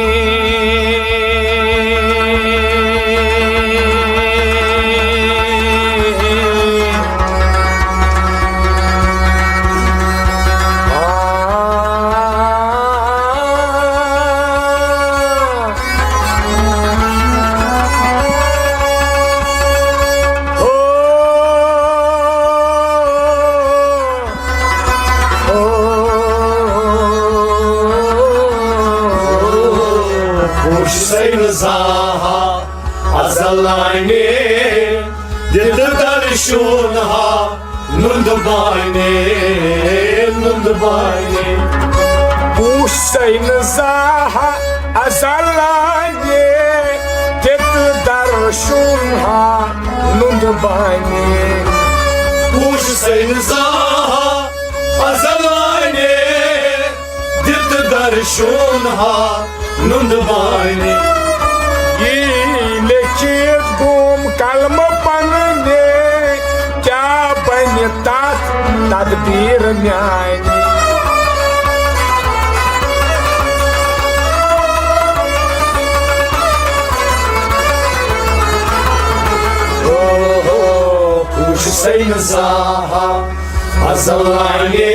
وُچھ سَے نہٕ زانٛہہ ازل لانہِ، دِتہٕ درشُن ہا نُندٕ بانہِ، نُندٕ بانہِ۔ وُچھ سَے نہٕ زانٛہہ ازل لانہِ، دِتہٕ درشُن ہا نُندٕ بانہِ۔ وُچھ سَے نہٕ زانٛہہ ازل لانہِ، دِتہٕ درشُن ہا نُندٕ بانہِ۔ یی لیکھِتھ گوٚم قلمہٕ پننہِ، کیٛاہ بنہِ تتھ تدبیر میانہِ؟ سین زاہا ازلانی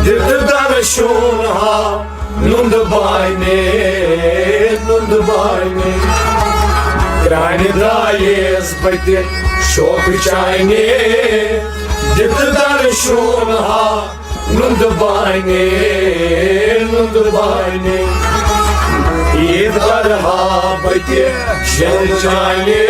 دِتہٕ درشون ہا نُند بانی، نُند بانی۔ پرانہِ درایس بہٕ تہِ شوقہٕ چانی، دِتہٕ درشون ہا نُند بانی، نُند بانی۔ عید کرہا بہٕ تہِ شوقہٕ چانی۔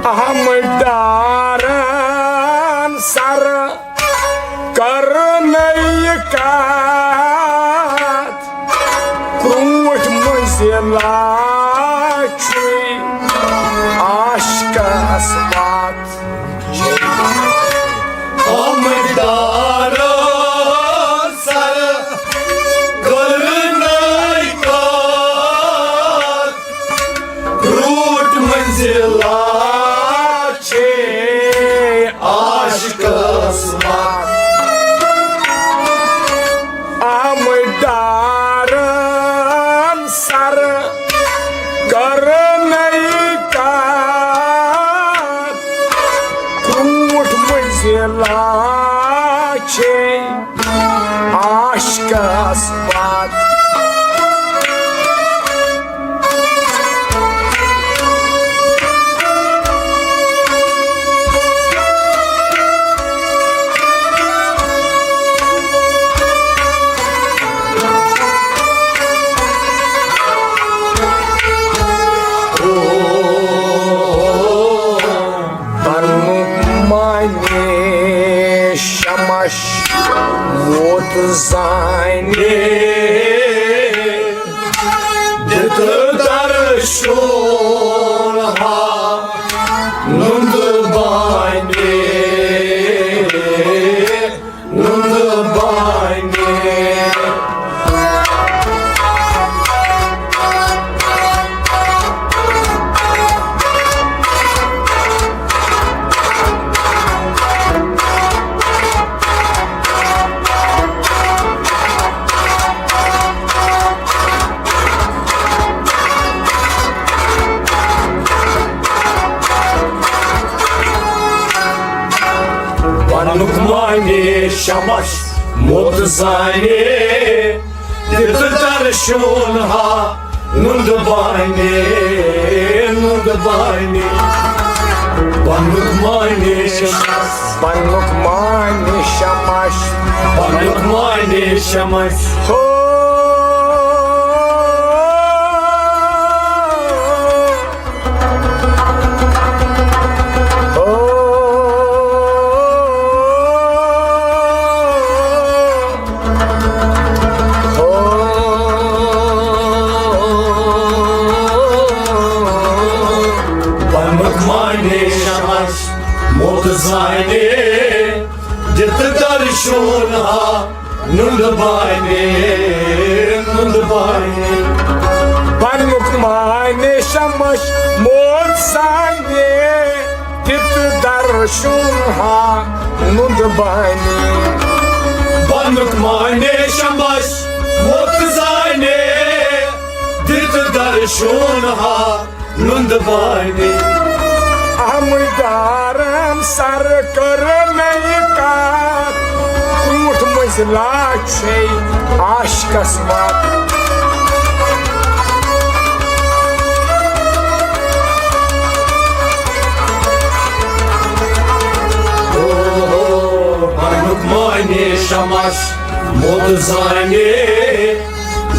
اہم ڈارن سر کرنٕے کتھ، کرٛوٗٹھ مٔنٛزِلہ چھُے عاشقس وتھ۔ آمدار سر کرنٕے کتھ، کرٛوٗٹھ مٔنٛزِلہ چھے عاشقس وتھ۔ آمدارن سر کرنٕے کتھ، کرٛوٗٹھ مٔنٛزِلہ چھے عاشقس وتھ۔ پنُک معنی شمش ووت زانہِ، دِتہٕ درشون ہا نُند بانہِ، نُند بانہِ۔ پنُک معنی شمش موت زانہِ، دِتہٕ درشون ہا نُند بانہِ، نُند بانہِ۔ پنُک معنی شمش، پنُک معنی شمش، پنُک معنی شمش۔ ہو۔ پنُک معنی شمش موت زانہِ، دِتہٕ درشون ہا نُند بانہِ، نُند بانہِ۔ پنُک معنی شمش موت زانہِ، دِتہٕ درشون ہا نُند بانہِ۔ پنُک معنی شمش موت زانہِ، دِتہٕ درشون ہا نُند بانہِ۔ آمدارن سر کرنٕے کتھ، کرٛوٗٹھ مٔنٛزِلہ چھے عاشقس وتھ۔ تماش موت زانے،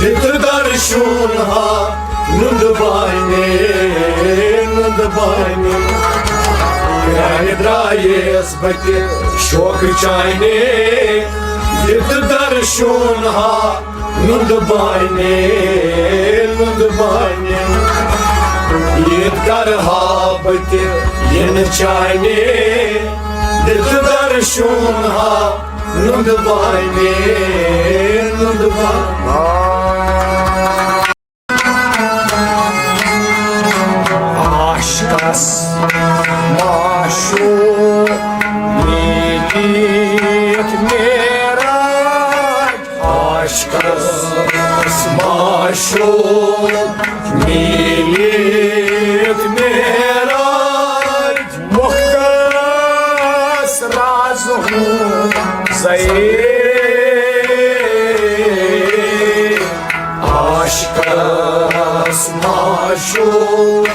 دِتہٕ درشون ہا نُندٕ بانہِ، نُندٕ بانہِ۔ پرٛانہِ درٛایس بہٕ تہِ شوقہٕ چانہِ، دِتہٕ درشون ہا نُندٕ بانہِ، نُندٕ بانہِ۔ عید کرٕ ہا بہٕ تہِ یِنہٕ چانہِ، دِتہٕ درشون ہا نُندٕ بانہِ، نُندٕ بانہِ۔ عاشقس معشوق میٖٹھ معراج، عاشقس معشوق میٖٹھ معراج۔ مختص راز ہوں زئی، عاشقس معشوق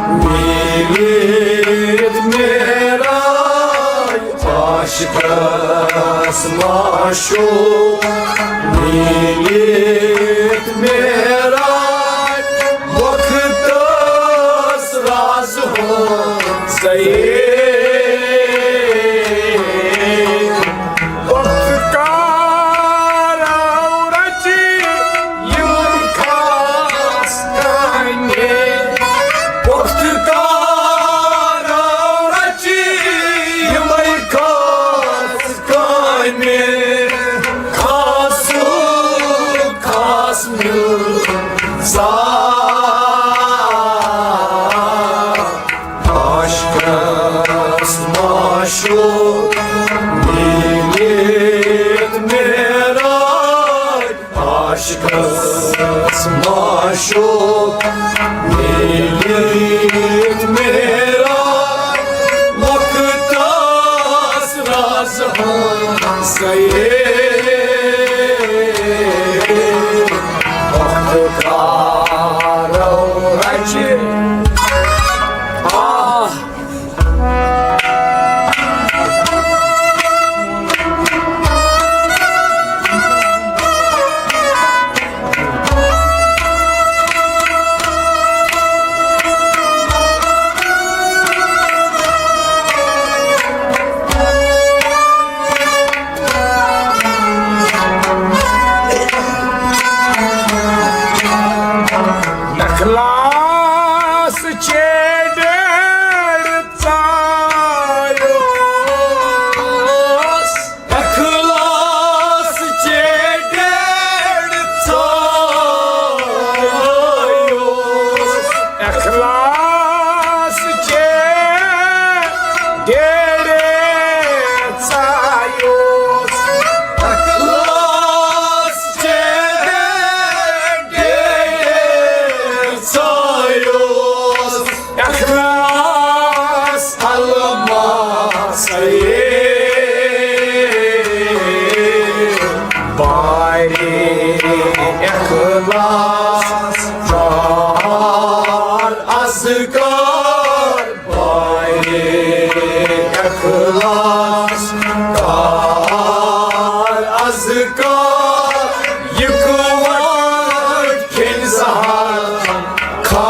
میٖلِتھ معراج، عاشقس معشوق میٖلِتھ معراج۔ وقتس راز ہوں زئی، وقت کارو رچی یِمَے خاص کامہِ، وقت کارو رچی یِمَے خاص کامہِ، خاص خاص مِل سا۔ عاشقس معشوق میٖلِتھ معراج، عاشقس معشوق میٖلِتھ معراج۔ وقتس راز ہم سیے، وقت کارو رچے۔ آہ۔ اخلاص چے ڈیڑھ ژایوس، اخلاص چے ڈیڑھ ژایوس، اخلاص چے ڈیڑھ ژایوس، اخلاص چے ڈیڑھ ژایوس۔ اخلاص الماس بارے، اخلاص کار اذکار بارے، اخلاص کار اذکار، یکوٹ کھین سہر کھا۔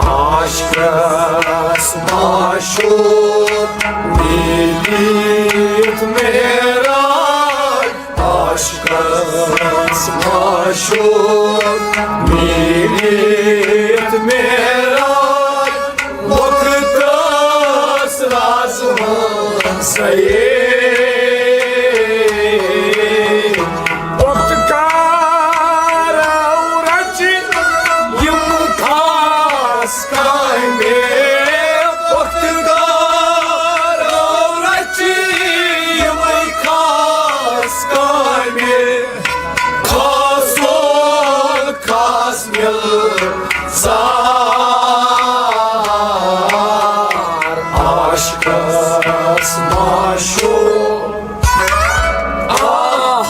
عاشقس معشوق میٖلِتھ معراج، عاشقس معشوق میٖلِتھ معراج۔ وقتس راز ہم سیے، وقت کارو رچہِ یِم خاص کامہِ، وقت کارو رچہِ یِمَے خاص کامہِ۔ خاص خاص مِل سار عاشقس معشوق۔ آہ۔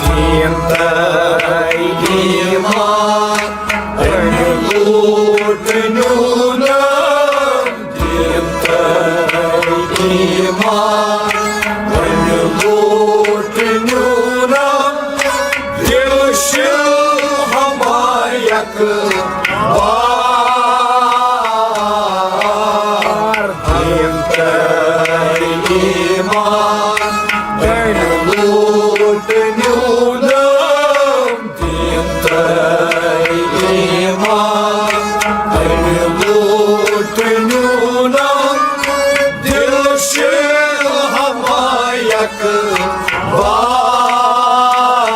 دین تہٕ ایمان، أمۍ لوٗٹ نیوٗنم۔ دین تہٕ ایمان، أمۍ لوٗٹ نیوٗنم۔ دل شل ہمایک بار، دین تہٕ ایمان، أمۍ لوٗٹ نیوٗنم۔ دین تہٕ ایمان، أمۍ لوٗٹ نیوٗنم۔ دل شل ہمایک بار،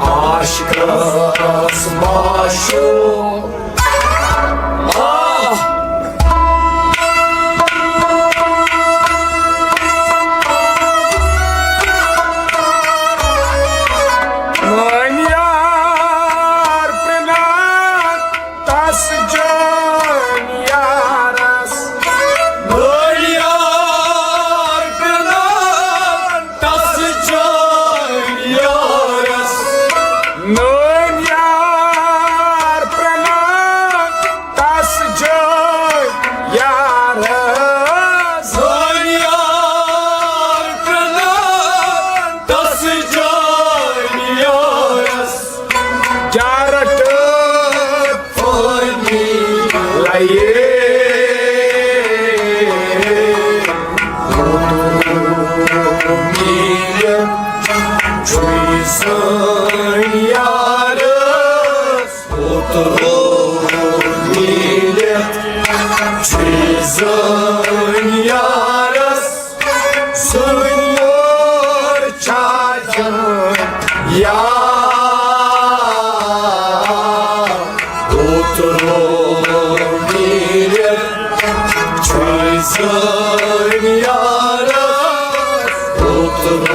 عاشقس معشوق۔ آہ! میون یار پرنان تس جان یارس۔ میون یار پرنان تس جان یارس۔ میون یار پرنان تس جان یارس۔ میون یار پرنان تس جان یارس۔ کیٛاہ رٹہٕ پٲنی لَیے؟ میٖرِتھ چھُے زٲنۍ یارس۔ اوترٕ میٖرِتھ چھُے زٲنۍ یارس۔ زٲنۍ یار چھا جان یار؟ اوترٕ میٖرِتھ چھُے زٲنۍ یارس۔ اوترٕ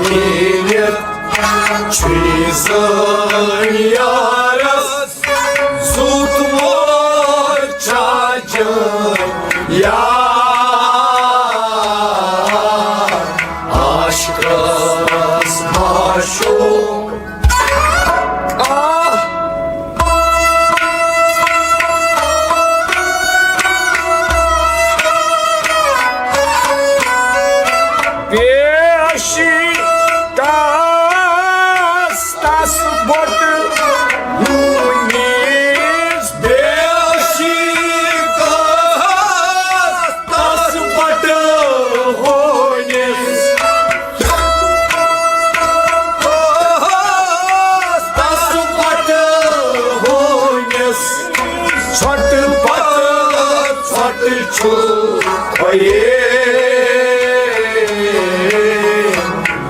میٖرِتھ چھُے زٲنۍ یارس۔ زُوتمُت چھا جان یار؟ عاشقس معشوق۔ آہ! بے عشقس تس بوٚٹ ہوٗنِس۔ بے عشقس تس بوٚٹ ہوٗنِس۔ تس بوٚٹ ہوٗنِس۔ ژھۄٹہٕ پتہٕ ژھۄٹہٕ چھُ خۄیے۔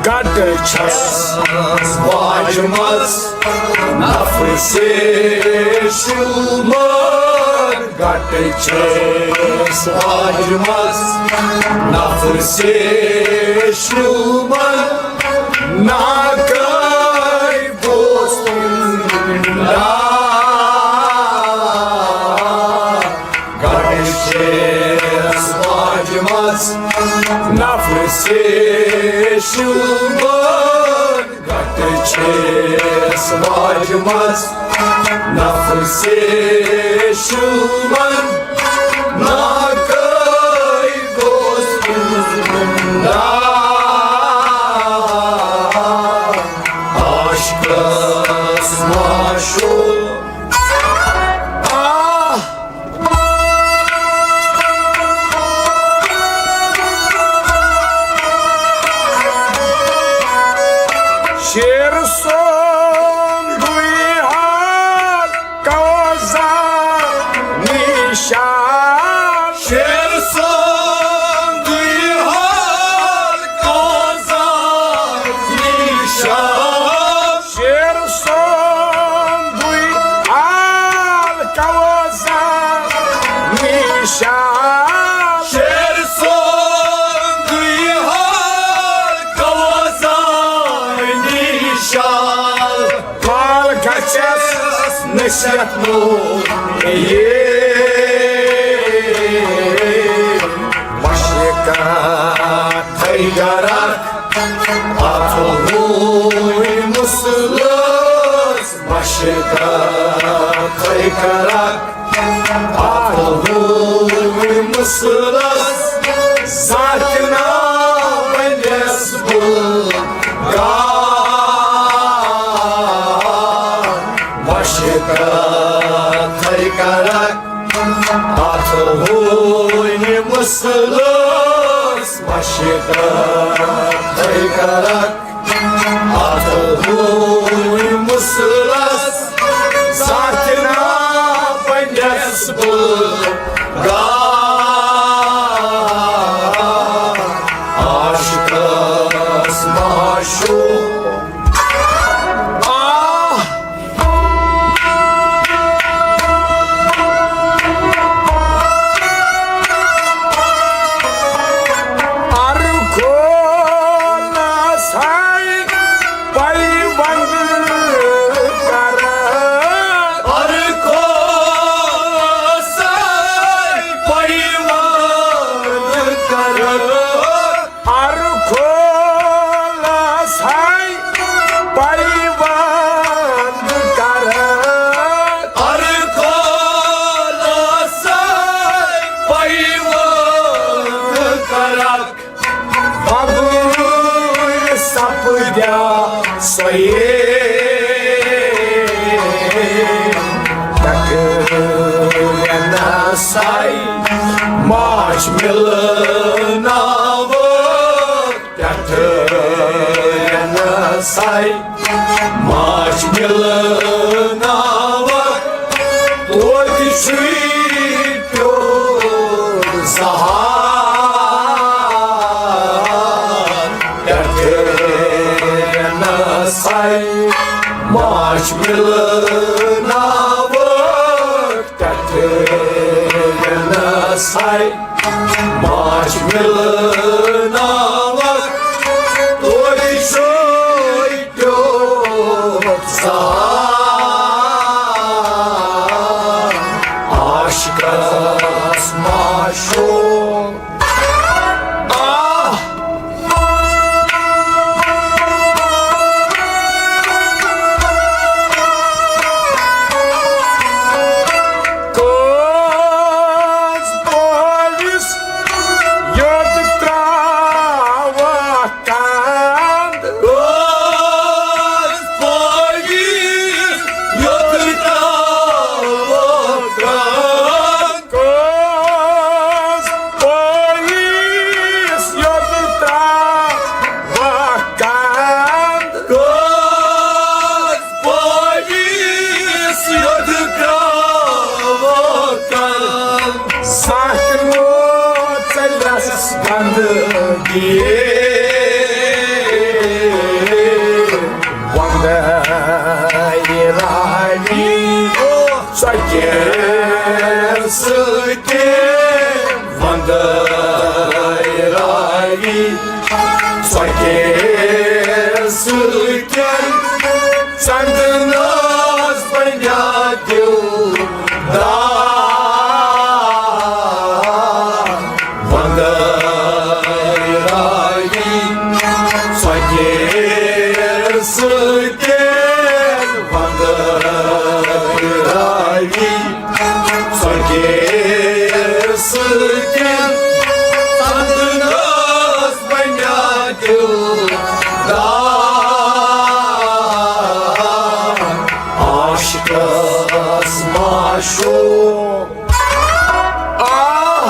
گٹہٕ چھس واجمژ نفسے شوٗمر۔ گٹہٕ چھس واجمژ نفسے شوٗمر۔ ناکٲے بوزتُن نا۔ گٹہٕ چھس واجمژ نفسے شوٗمر۔ گٹہٕ چھس واجمژ نفسے شوٗمر۔ ناکٲے بوزتُن نا۔ عاشقس معشوق۔ آہ! شیر سوندُے حال کوزا نشان۔ شیر سوندُے حال کوزا نشان۔ شیر سوندُے حال کوزا نشان۔ شیر سوندُے حال کوزا نشان۔ حال گژھٮ۪س نصیحت نو۔ اے۔ تھے کرک اتھ ہوٗنۍ مُسلس، ساتہِ نا بنیس بہٕ غار۔ مشکت تھے کرک اتھ ہوٗنۍ مُسلس، مشکت تھے کرک اتھ ہوٗنۍ مُسلس، ساتہِ نا بنیس بہٕ غار۔ عاشقس معشوق۔ آہ! ارٕ کھولس ہے پیوند کرٕ۔ ارٕ کھولس ہے پیوند کرٕ۔ ارٕ کھولس ہے پیوند کرٕ۔ ارٕ کھولس ہے پیوند کرٕ۔ بغٲر سپدیا سۄے۔ ٹکرینس ہے ماچھ مِلناوٕ۔ ٹکرینس ہے ماچھ مِلناوٕ۔ توتہِ چھُے پیوٚر زہار۔ ٹکرینس ہے ماچھ مِلناوٕ۔ ٹکرینس ہے ماچھ مِلناوٕ۔ توتہِ چھُے پیوٚر زہار۔ عاشقس معشوق۔ آہ! کٔژ پٲوِس یوٚت ترٛاوَکھ کند۔ کٔژ پٲوِس یوٚت ترٛاوَکھ کند۔ کٔژ پٲوِس یوٚت ترٛاوَکھ کند۔ کٔژ پٲوِس یوٚت ترٛاوَکھ کند۔ سکھ نوٚو ژٔلِس گندگی۔ وندے راوی ژۄکیر سۭتۍ۔ وندے راوی ژۄکیر سۭتۍ۔ ژندنس بنیا دِلدار۔ وندے راوی ژۄکیر سۭتۍ۔ وندے راوی ژۄکیر سۭتۍ۔ ژندنس بنیا دِلدار۔ عاشقس معشوق۔ آہ!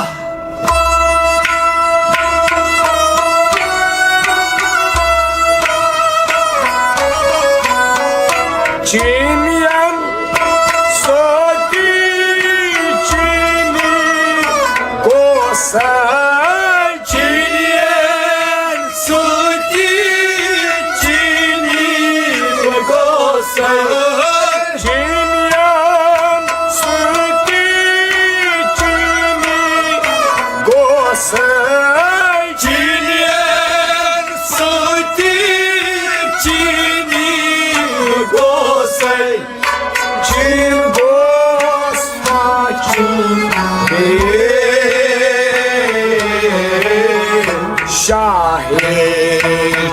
چینین سۭتی چینی گوسہٕ۔ چینین سۭتی چینی گوسہٕ۔ چینین سۭتی چینی گوسہٕ۔ چینین سۭتی چینی گوسہٕ۔ چین گوس ما چین بیٚیہِ۔ شاہ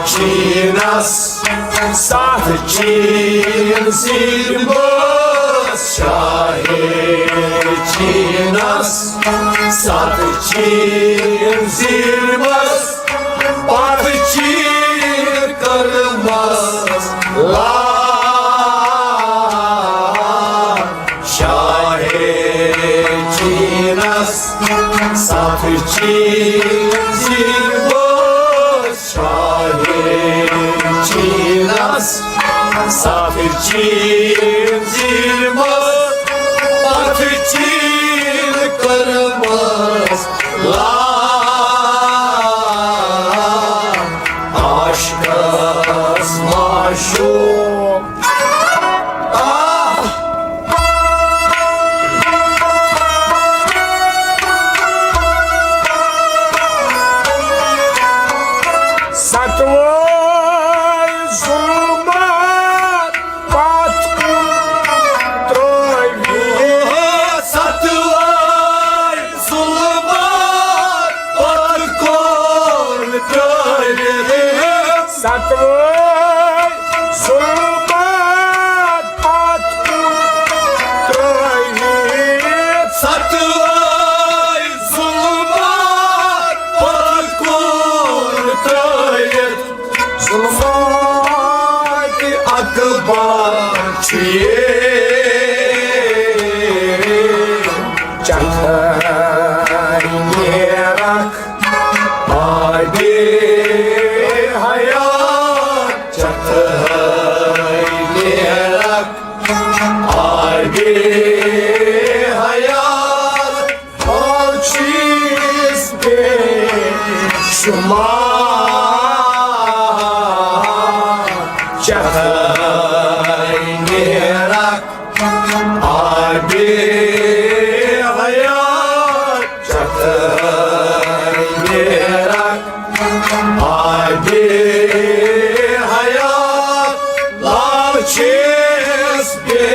چینس ساتھ چین سٕنٛدۍ بٲژ۔ شاہ چیٖنس ستھ چیٖن زیٖنمس، پتہٕ چیٖن کٔرمس لال۔ شاہ چیٖنس ستھ چیٖن زیٖنمس، شاہ چیٖنس ستھ چیٖن زیٖنمس، پتہٕ چیٖن کٔرمس لال۔ عاشقس معشوق۔ آہ! ستوے ظلمت پتھ کُن ترٲوِتھ۔ ستوے ظلمت پتھ کُن ترٲوِتھ۔ ستوے ظلمت پتھ کُن ترٲوِتھ۔ ستوے ظلمت پتھ کُن ترٲوِتھ۔ ظلمات اکبر چھُ یہِ چتھر نیرکھ آبِ حیات، چتھر نیرکھ آبِ حیات۔ آو چیٖز بے شمار، چتھر نیرکھ آبِ حیات، چتھر نیرکھ آبِ حیات۔ لال چھِس بے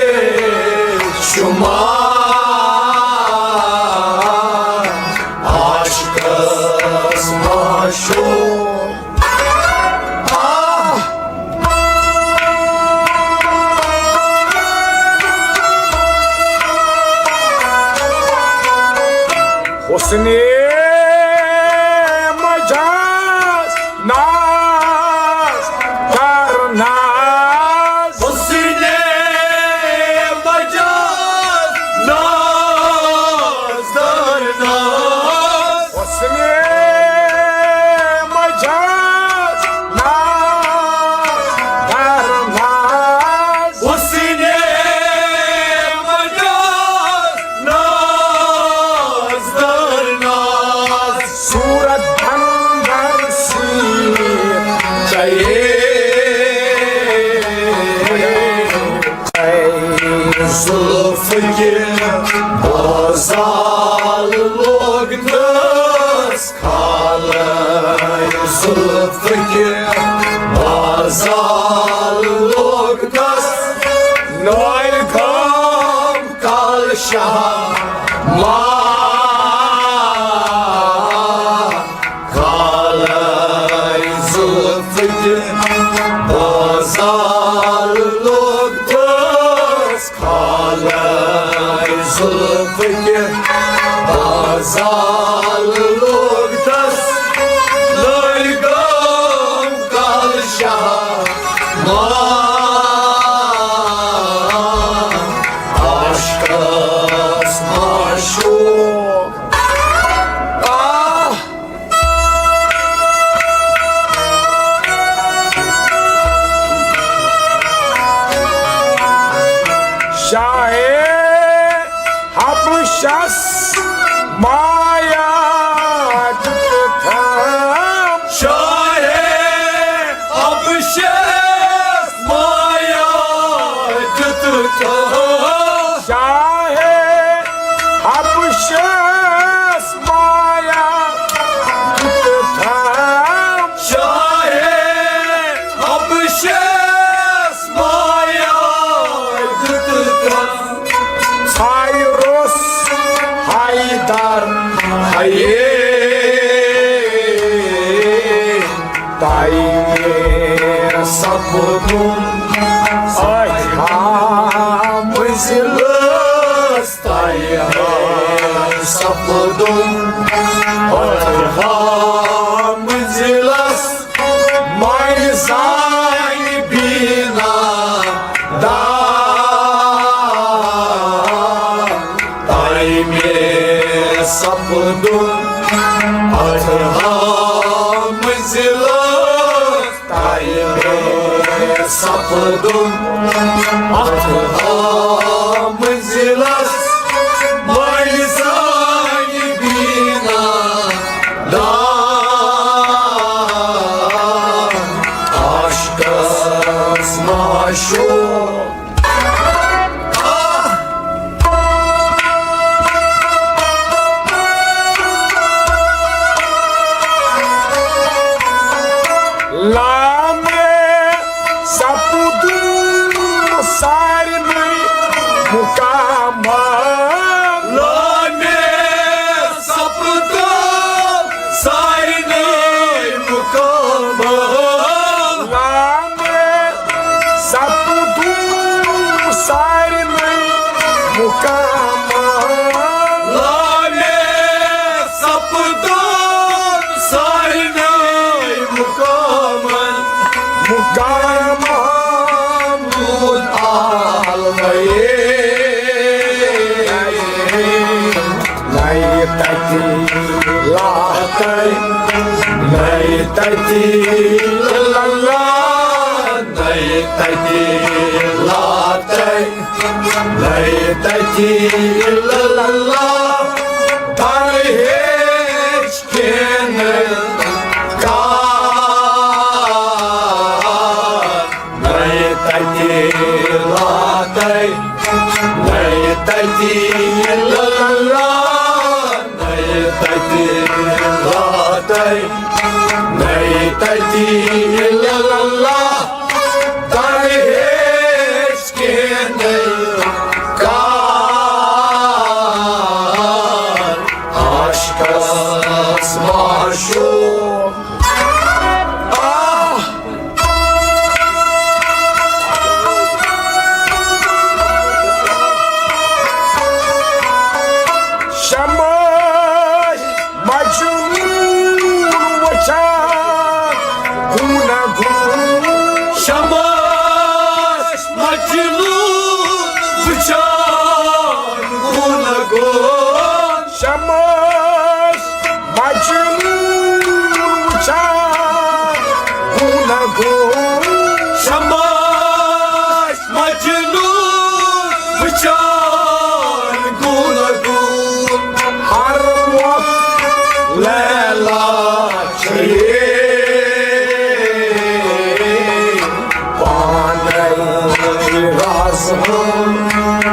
شمار، عاشقس معشوق۔ آہ! حسنِ مجاز ناز در ناز۔ حسنِ مجاز ناز در ناز۔ حسنِ مجاز ناز در ناز۔ حسنِ مجاز ناز در ناز۔ صورت اندر سیر چاہے۔ اے زلفٕکہِ بازار لوگنس کھالے، زلفٕکہِ بازار لوگنس نٲلۍ گام کل شاہ ما۔ کھالے زلفٕکہِ بازار لوگنس، کھالے زلفٕکہِ بازار لوگنس، نٲلۍ گام کل شاہ ما۔ عاشقس معشوق۔ آہ! شاہ حبشس مایا دیُتتھم۔ شاہ حبشس مایا دیُتتھم۔ شاہ حبشس مایا دیُتتھم۔ شاہ حبشس مایا دیُتتھم۔ سایرس حیدر حیے تعمیر سپدُن أتھۍ ہامہٕ ضلعہٕ۔ سپدُم اتھ ہامنزلس مانہِ زانہِ بینا دار۔ تۄہہِ مےٚ سپدُم اتھ ہامنزلس، تۄہہِ مےٚ سپدُم اتھ ہامنزلس، مانہِ زانہِ بینا دار۔ عاشقس معشوق لامے سپدُم سارنٕے مقامن۔ لامے سپدُم سارنٕے مقامن۔ لامے سپدُم سارنٕے مقامن۔ لامے سپدُم سارنٕے مقامن۔ مقامن۔ روٗد آل گئے۔ نَیہِ تَتہِ لاتَے، نَیہِ تَتہِ لَلَے، نَیہِ تَتہِ لاتَے، نَیہِ تَتہِ لَلَے، تَنہٕ ہیٚچھ کینٛہہ کار۔ نَیہِ تَتہِ لاتَے، نَیہِ تَتہِ لَلَے، نَیہِ تَتہِ لاتَے، نَیہِ تَتہِ لَلَے، تَنہٕ ہیٚچھ کینٛہہ کار۔ عاشقس معشوق۔ آہ! شمس مجنون وچھان گوٗنہ گوٗن۔ شمس مجنون وچھان گوٗنہ گوٗن۔ شمس مجنون وچھان گوٗنہ گوٗن۔ شمس مجنون وچھان گوٗنہ گوٗن۔ ہر وقت لیلا چھے پانے راز ہم۔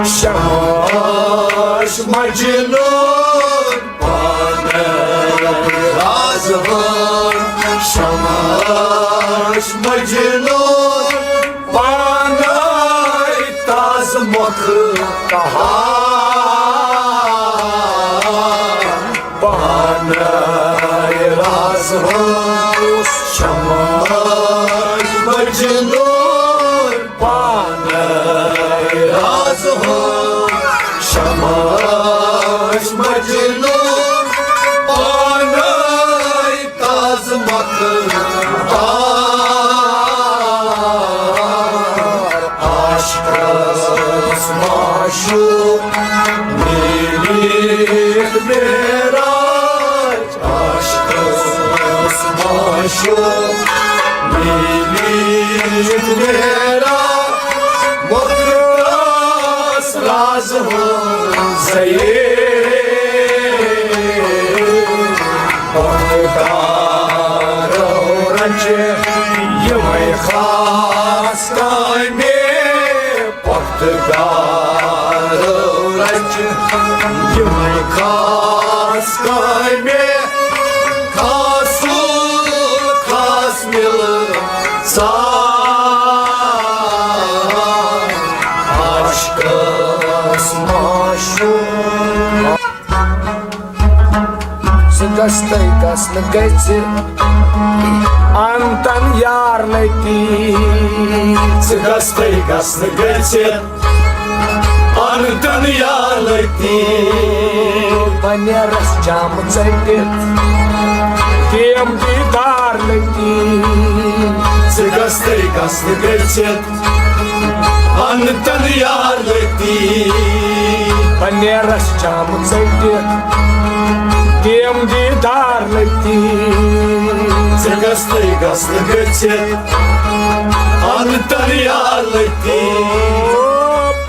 شمس مجنون پانے راز ہم۔ شمس مجنون پانے تاز مۄکھ تہار۔ پانے راز ہم۔ شمس مجنون پانے راز ہم۔ شمس مجنون پانے تاز مۄکھ تہار۔ عاشقس معشوق میٖرِتھ معراج۔ عاشقس معشوق میٖرِتھ معراج۔ مۄکھ تاز راز ہم زیے۔ پختہٕ دارو رچہِ یِمے خاص کامہِ۔ پختہٕ دارو رچہِ یِمے خاص کامہِ۔ خاص خاص مِلہٕ ژار۔ عاشقس معشوق۔ ژٕ گژھتَے گژھنہٕ گژھِ اَنتَن یار نتی۔ ژٕ گژھتَے گژھنہٕ گژھِ تن یار لطیف، بنیرس جام ژٔٹِتھ، دیم دیدار لطیف۔ ژٕ گژھتَے گژھ نہٕ گٔژھِتھ، ان تن یار لطیف، بنیرس جام ژٔٹِتھ، دیم دیدار لطیف۔ ژٕ گژھتَے گژھ نہٕ گٔژھِتھ، ان تن یار لطیف۔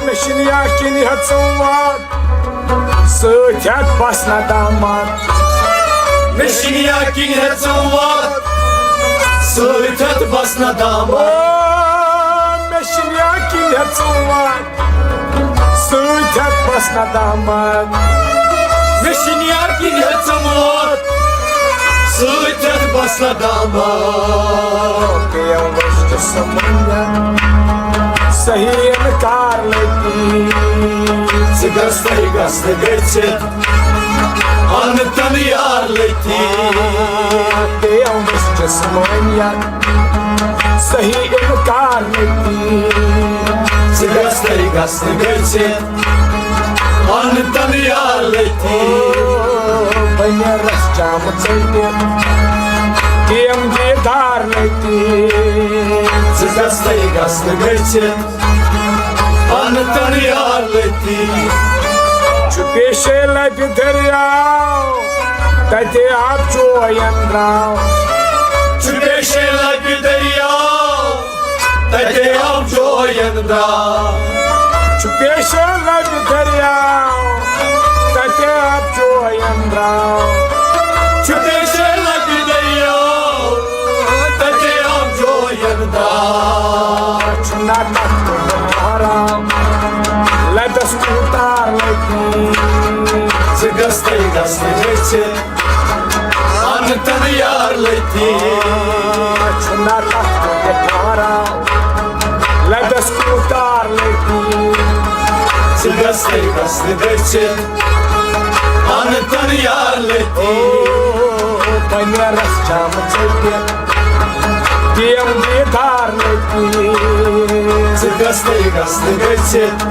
مےٚ چھِنہٕ یا کِنۍ ہٮ۪ژٕم واتھ، سۭتۍ ہٮ۪تھ بس ندامت۔ مےٚ چھِنہٕ یا کِنۍ ہٮ۪ژٕم واتھ، سۭتۍ ہٮ۪تھ بس ندامت۔ مےٚ چھِنہٕ یا کِنۍ ہٮ۪ژٕم واتھ، سۭتۍ ہٮ۪تھ بس ندامت۔ مےٚ چھِنہٕ یا کِنۍ ہٮ۪ژٕم واتھ، سۭتۍ ہٮ۪تھ بس ندامت۔ پیوس جسمن صحیح انکار لطیف۔ ژٕ گژھتَے گژھ نہٕ گٔژھِتھ، ان تن یار لطیف۔ پیوس جسمن صحیح انکار لطیف۔ ژٕ گژھتَے گژھ نہٕ گٔژھِتھ، ان تن یار لطیف۔ بنیرس جام ژٔٹِتھ، دیم دیدار لطیف۔ ژٕ گژھتَے گژھ نہٕ گٔژھِتھ، ان تن یار لطیف۔ چھُ پیشے لبہِ دٔریاو، تَتہِ آب چوین درٛاو۔ چھُ پیشے لبہِ دٔریاو، تَتہِ آب چوین درٛاو۔ چھُ پیشے لبہِ دٔریاو، تَتہِ آب چوین درٛاو۔ چھُ پیشے لبہِ دٔریاو، تَتہِ آب چوین درٛاو۔ چھُ نہ تَتھ آرام، لبس کوٗتار لطیف۔ ژٕ گژھتَے گژھ نہٕ گٔژھِتھ، ان تن یار لطیف۔ چھُ نہ تَتھ آرام، لبس کوٗتار لطیف۔ ژٕ گژھتَے گژھ نہٕ گٔژھِتھ، ان تن یار لطیف۔ بنیرس جام ژٔٹِتھ، دیم دیدار لطیف۔ ژٕ گژھتَے گژھ نہٕ گٔژھِتھ،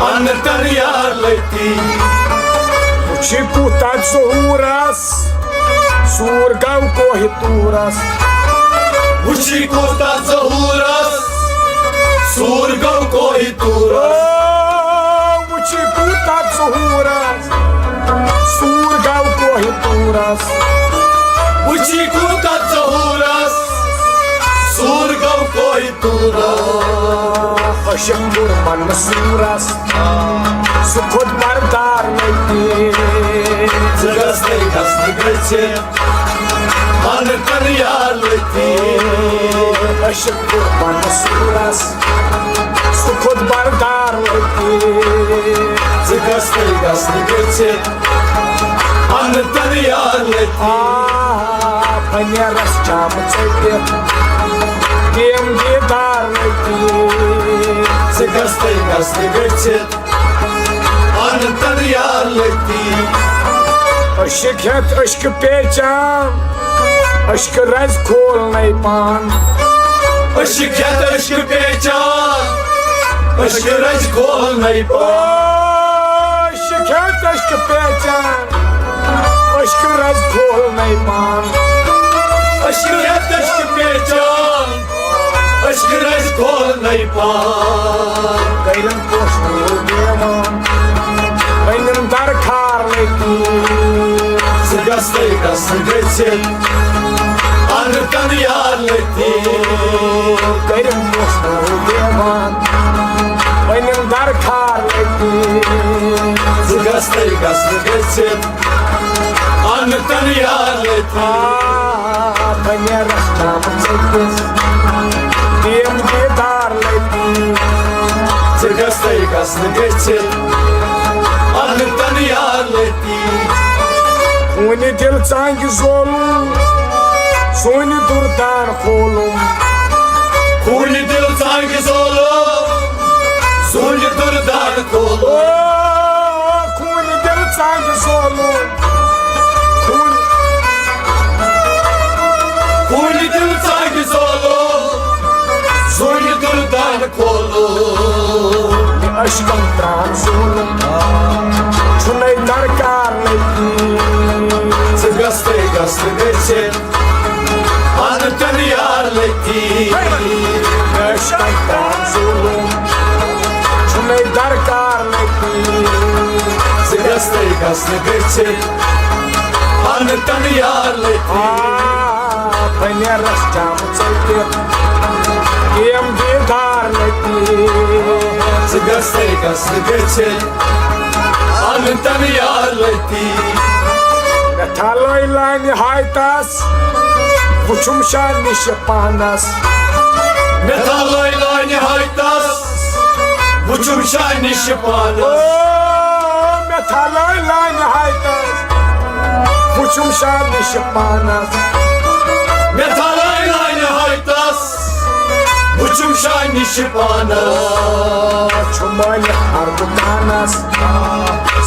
ان تن یار لطیف۔ وٕچھی کوٗتاہ ظہوٗرس، سوٗر گوٚو کوہِ طوٗرس۔ وٕچھی کوٗتاہ ظہوٗرس، سوٗر گوٚو کوہِ طوٗرس۔ او، وٕچھی کوٗتاہ ظہوٗرس، سوٗر گوٚو کوہِ طوٗرس۔ وٕچھی کوٗتاہ ظہوٗرس، سوٗر گوٚو کوہِ طوٗرس۔ عٲشِق کوٚر منصوٗرس، سُہ کھوٚت بردار لطیف۔ ژٕ گژھتَے گژھ نہٕ گٔژھِتھ، من تن یار لطیف۔ عٲشِق کوٚر منصوٗرس، سُہ کھوٚت بردار لطیف۔ ژٕ گژھتَے گژھ نہٕ گٔژھِتھ، من تن یار لطیف۔ آ، بنیرس جام ژٔٹِتھ، دیم دیدار لطیف۔ ژٕ گژھتَے گژھ نہٕ گٔژھِتھ، من تن یار لطیف۔ عشق ہیٚتھ عشق پیچان، عشق رز کھولنے پان۔ عشق ہیٚتھ عشق پیچان، عشق رز کھولنے پان۔ عشق ہیٚتھ عشق پیچان، عشق رز کھولنے پان۔ عشق ہیٚتھ عشق پیچان، عشق رز کھولنے پان۔ کٔرِن پوش نوٗر دیوان، أنِن درخار لطیف۔ ژٕ گژھتَے گژھ نہٕ گٔژھِتھ، من تن یار لطیف۔ کٔرِن پوش نوٗر دیوان، أنِن درخار لطیف۔ ژٕ گژھتَے گژھ نہٕ گٔژھِتھ، من تن یار لطیف۔ آ، بنیرس جام ژٔٹِتھ، دیم دیدار لطیف۔ ژٕ گژھتَے گژھ نہٕ گٔژھِتھ، من تن یار لطیف۔ خوٗنہِ دِل ژانٛگہِ زولُم، سونہِ دُردان کھولُم۔ خوٗنہِ دِل ژانٛگہِ زولُم، سونہِ دُردان کھولُم۔ او، خوٗنہِ دِل ژانٛگہِ زولُم۔ خوٗن-، خوٗنہِ دِل ژانٛگہِ زولُم، سونہِ دُردان کھولُم۔ عشقن تران ظلم، چھُنے درکار لطیف۔ ژٕ گژھے گژھ نہٕ گٔژھِتھ، پانہٕ تہِ نہٕ یار لطیف۔ عشقن تران ظلم، چھُنے درکار لطیف۔ ژٕ گژھے گژھ نہٕ گٔژھِتھ، پانہٕ تہِ نہٕ یار لطیف۔ آ، بہٕ نیرس جام ژٔٹِتھ، یِم دیٖدار لطیف۔ ژٕ گژھے گژھ نہٕ گٔژھِتھ، پانہٕ تہِ نہٕ یار لطیف۔ مےٚ تھلٲے لانہِ ہایتس، وُچھُم شاہ نِش پانس۔ مےٚ تھلٲے لانہِ ہایتس، وُچھُم شاہ نِش پانس۔ او، مےٚ تھلٲے لانہِ ہایتس، وُچھُم شاہ نِش پانس۔ مےٚ تھلٲے لانہِ ہایتس، وُچھُم شاہ نِش پانس۔ چھُ مٲلِک ہر دُکانس،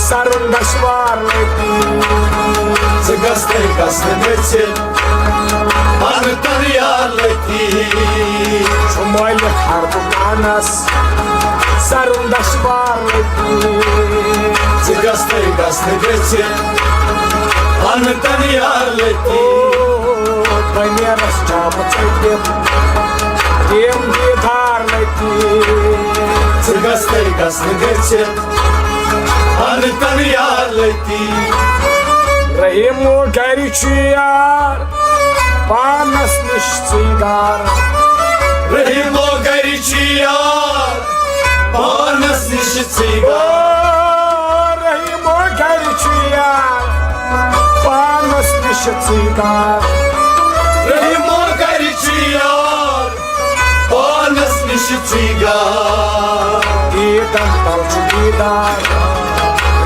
سرُن دشوار لطیف۔ ژٕ گژھے گژھ نہٕ گٔژھِتھ، پانہٕ تہِ نہٕ یار لطیف۔ چھُ مٲلِک ہر دُکانس، سرُن دشوار لطیف۔ ژٕ گژھے گژھ نہٕ گٔژھِتھ، پانہٕ تہِ نہٕ یار لطیف۔ بہٕ نیرس جام ژٔٹِتھ، یِم دیٖدار لطیف۔ ژٕ گژھے گژھ نہٕ گٔژھِتھ، پانہٕ تہِ نہٕ یار لطیف۔ رحیمو گرِ چھُ یار، پانس نِش ژٕے گار۔ رحیمو گرِ چھُ یار، پانس نِش ژٕے گار۔ او، رحیمو گرِ چھُ یار، پانس نِش ژٕے گار۔ رحیمو گرِ چھُ یار، پانس نِش ژٕے گار۔ دیٖدن تل چھُ دیٖدار،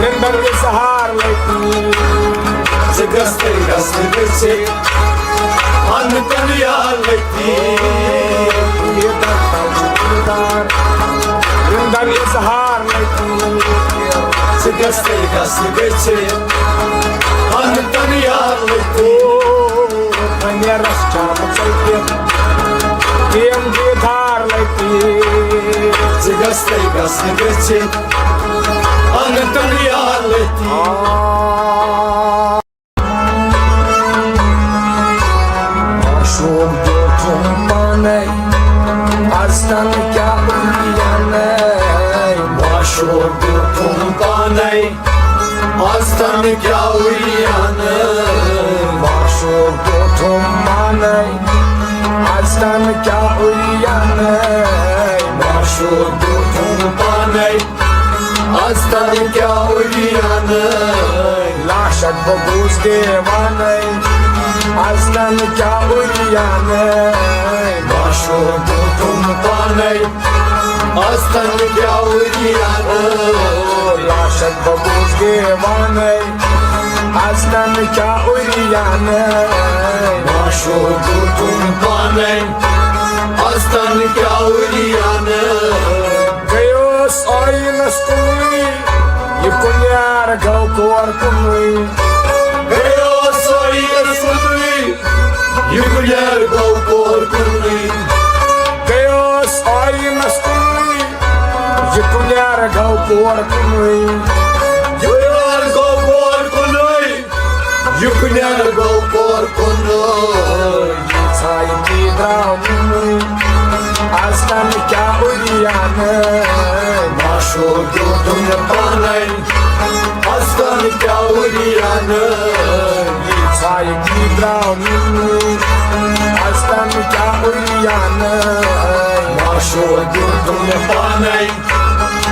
رِندن اظہار لطیف۔ ژٕ گژھے گژھ نہٕ گٔژھِتھ، پانہٕ تہِ نہٕ یار لطیف۔ دیٖدن تل چھُ دیٖدار، رِندن اظہار لطیف۔ ژٕ گژھے گژھ نہٕ گٔژھِتھ، پانہٕ تہِ نہٕ یار لطیف۔ بہٕ نیرس جام ژٔٹِتھ، یِم دیٖدار لطیف۔ ژٕ گژھے گژھ نہٕ گٔژھِتھ، پانہٕ تہِ نہٕ یار لطیف۔ آ۔ معشوق دیُتُم پانے، از تن کیا عریانے۔ معشوق دیُتُم پانے، از تن کیا عریانے۔ معشوق دیُتُم پانے، از تن کیا عریانے۔ معشوق دیُتُم پانے، از تن کیا عریانے۔ لاشک بہٕ گوس دیوانے، از تن کیا عریانے۔ معشوق دیُتُم پانے، از تن کیا عریانے۔ لاشک بہٕ گوس دیوانے، از تن کیا عریانے۔ معشوق دیُتُم پانے، از تن کیا عریانے۔ گٔیوس ٲیٖنس کُنُے، یہِ کُنیار گوٚو کور کُنُے۔ گٔیوس ٲیٖنس کُنُے، یہِ کُنیار گوٚو کور کُنُے۔ گٔیوس ٲیٖنس کُنُے، یہِ کُنیار گوٚو کور کُنُے۔ یہِ کُنیار گوٚو کور کُنُے۔ یہِ کُنیار گوٚو کور کُنُے۔ یہِ ژھایہِ کی درٛاو نُنُے۔ از تن کیا عریانے۔ معشوق دیُتُم پانے، از تن کیا عریانے۔ یہِ ژھایہِ کی درٛاو نُنُے۔ از تن کیا عریانے۔ معشوق دیُتُم پانے،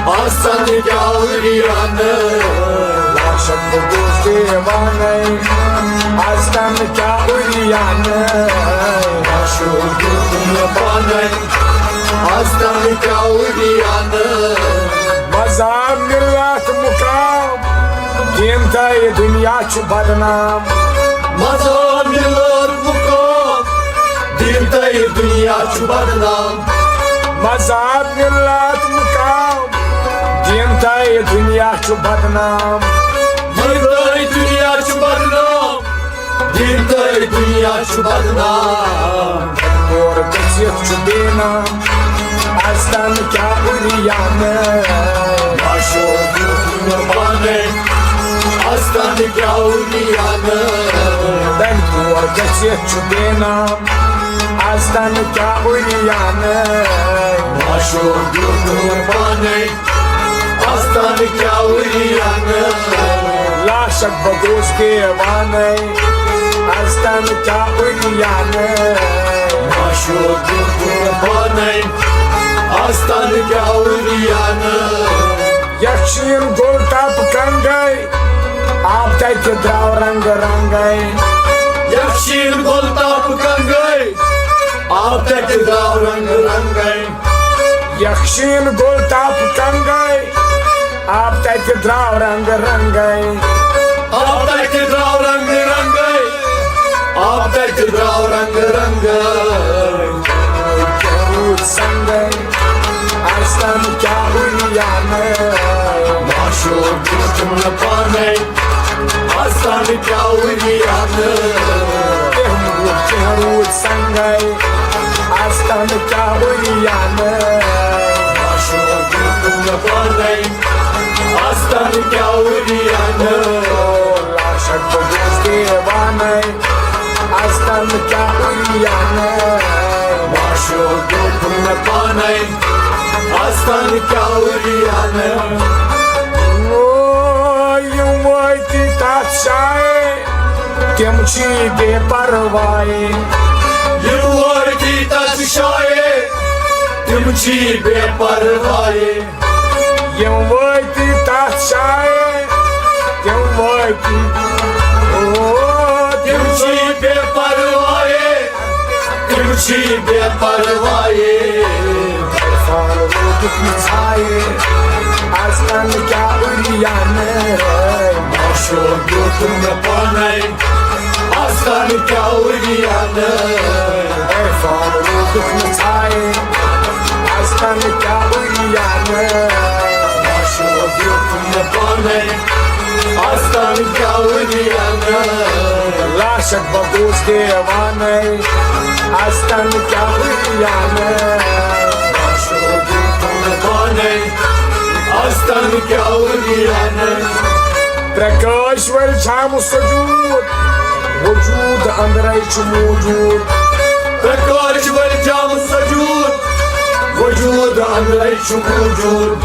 از تن کیا عریانے۔ لاشک بہٕ گوس دیوانے، از تن کیا عریانے۔ معشوق دیُتُم پانے، از تن کیا عریانے۔ مذہب ملت مقام، دیٖن تہٕ دُنیا چھُ بدنام۔ مذہب ملت مقام، دیٖن تہٕ دُنیا چھُ بدنام۔ مذہب ملت مقام، دیٖن تہٕ دُنیا چھُ بدنام۔ دیٖن تہٕ دُنیا چھُ بدنام۔ دیٖن تہٕ دُنیا چھُ بدنام۔ کور گٔژھِتھ چھُ دیٖنام، از تن کیا عریانے۔ پانے، استان کیٛاہ اوریانہٕ۔ دنہِ پور گٔژھِتھ چھُ بے نام، استان کیٛاہ اوریانہٕ۔ معشوق دیُتُم پانے، استان کیٛاہ اوریانہٕ۔ لاشک بہٕ گوٚوُس دیوانَے، استان کیٛاہ اوریانہٕ۔ معشوق دیُتُم پانے، استان کیٛاہ اوریانہٕ۔ یکھ شیٖن گوٚل تاپہٕ کنگے، آب تتہِ درٛاو رنٛگہٕ رنٛگے۔ یکھ شیٖن گوٚل تاپہٕ کنگے، آب تتہِ درٛاو رنٛگہٕ رنٛگے۔ یکھ شیٖن گوٚل تاپہٕ کنگے، آب تتہِ درٛاو رنٛگہٕ رنٛگے۔ آب تتہِ درٛاو رنٛگہٕ رنٛگے۔ آب تتہِ درٛاو رنٛگہٕ رنٛگے۔ کیٛاہ روٗد سنگے، استان کیٛاہ اوریانہٕ۔ معشوق دیُتُم پانے، استان کیٛاہ اوریانہٕ۔ کیٛاہ روٗد، کیٛاہ روٗد سنگے، استان کیٛاہ اوریانہٕ۔ معشوق دیُتُم پانے، استان کیٛاہ اوریانہٕ۔ لاشک بہٕ گوٚوُس دیوانَے، استان کیٛاہ اوریانہٕ۔ معشوق دیُتُم پانے، استان کیٛاہ اوریانہٕ۔ او، یِم وٲتۍ تتھ جایہِ، تِم چھی بے پرواہے۔ یِم وٲتۍ تتھ جایہِ، تِم چھی بے پرواہے۔ یِم وٲتۍ تتھ جایہِ، تِم وٲتۍ۔ او، تِم چھی بے پرواہے، تِم چھی بے پرواہے۔ عرفان روٗدُکھ نہٕ ژھایہِ، استان کیٛاہ اوریانہٕ۔ معشوق دیُتُم پانے، استان کیٛاہ اوریانہٕ۔ عرفان روٗدُکھ نہٕ ژھایہِ، استان کیٛاہ اوریانہٕ۔ معشوق دیُتُم پانے، استان کیٛاہ اوریانہٕ۔ لاشک بہٕ گوٚوُس دیوانَے، استان کیٛاہ اوریانہٕ۔ معشوق دیُتُم پانے، استان کیٛاہ اوریانہٕ۔ پرکاش ول جام سجود، وجود اندرے چھُ موجود۔ پرکاش ول جام سجود، وجود اندرے چھُ موجود۔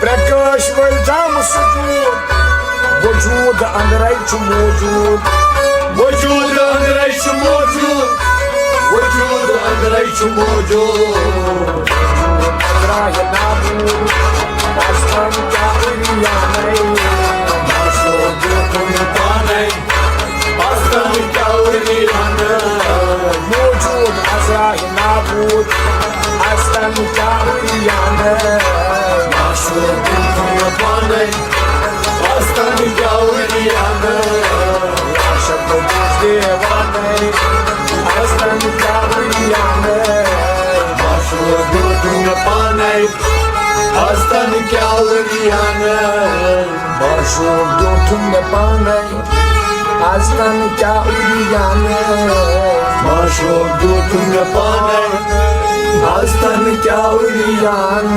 پرکاش ول جام سجود، وجود اندرے چھُ موجود۔ وجود اندرے چھُ موجود، وجود اندرے چھُ موجود۔ ازرائے نابود، استان کیٛاہ اوریانہٕ۔ معشوق دیُتُم پانے، استان کیٛاہ اوریانہٕ۔ موجود ازرائے نابود، استان کیٛاہ اوریانہٕ۔ معشوق دیُتُم پانے، استان کیٛاہ اوریانہٕ۔ لاشک بہٕ گوٚوُس دیوانَے، استان کیٛاہ اوریانہٕ۔ معشوق دیُتُم پانے، استان کیٛاہ اوریانہٕ۔ معشوق دیُتُم پانے، استان کیٛاہ اوریانہٕ۔ معشوق دیُتُم پانے، استان کیٛاہ اوریانہٕ۔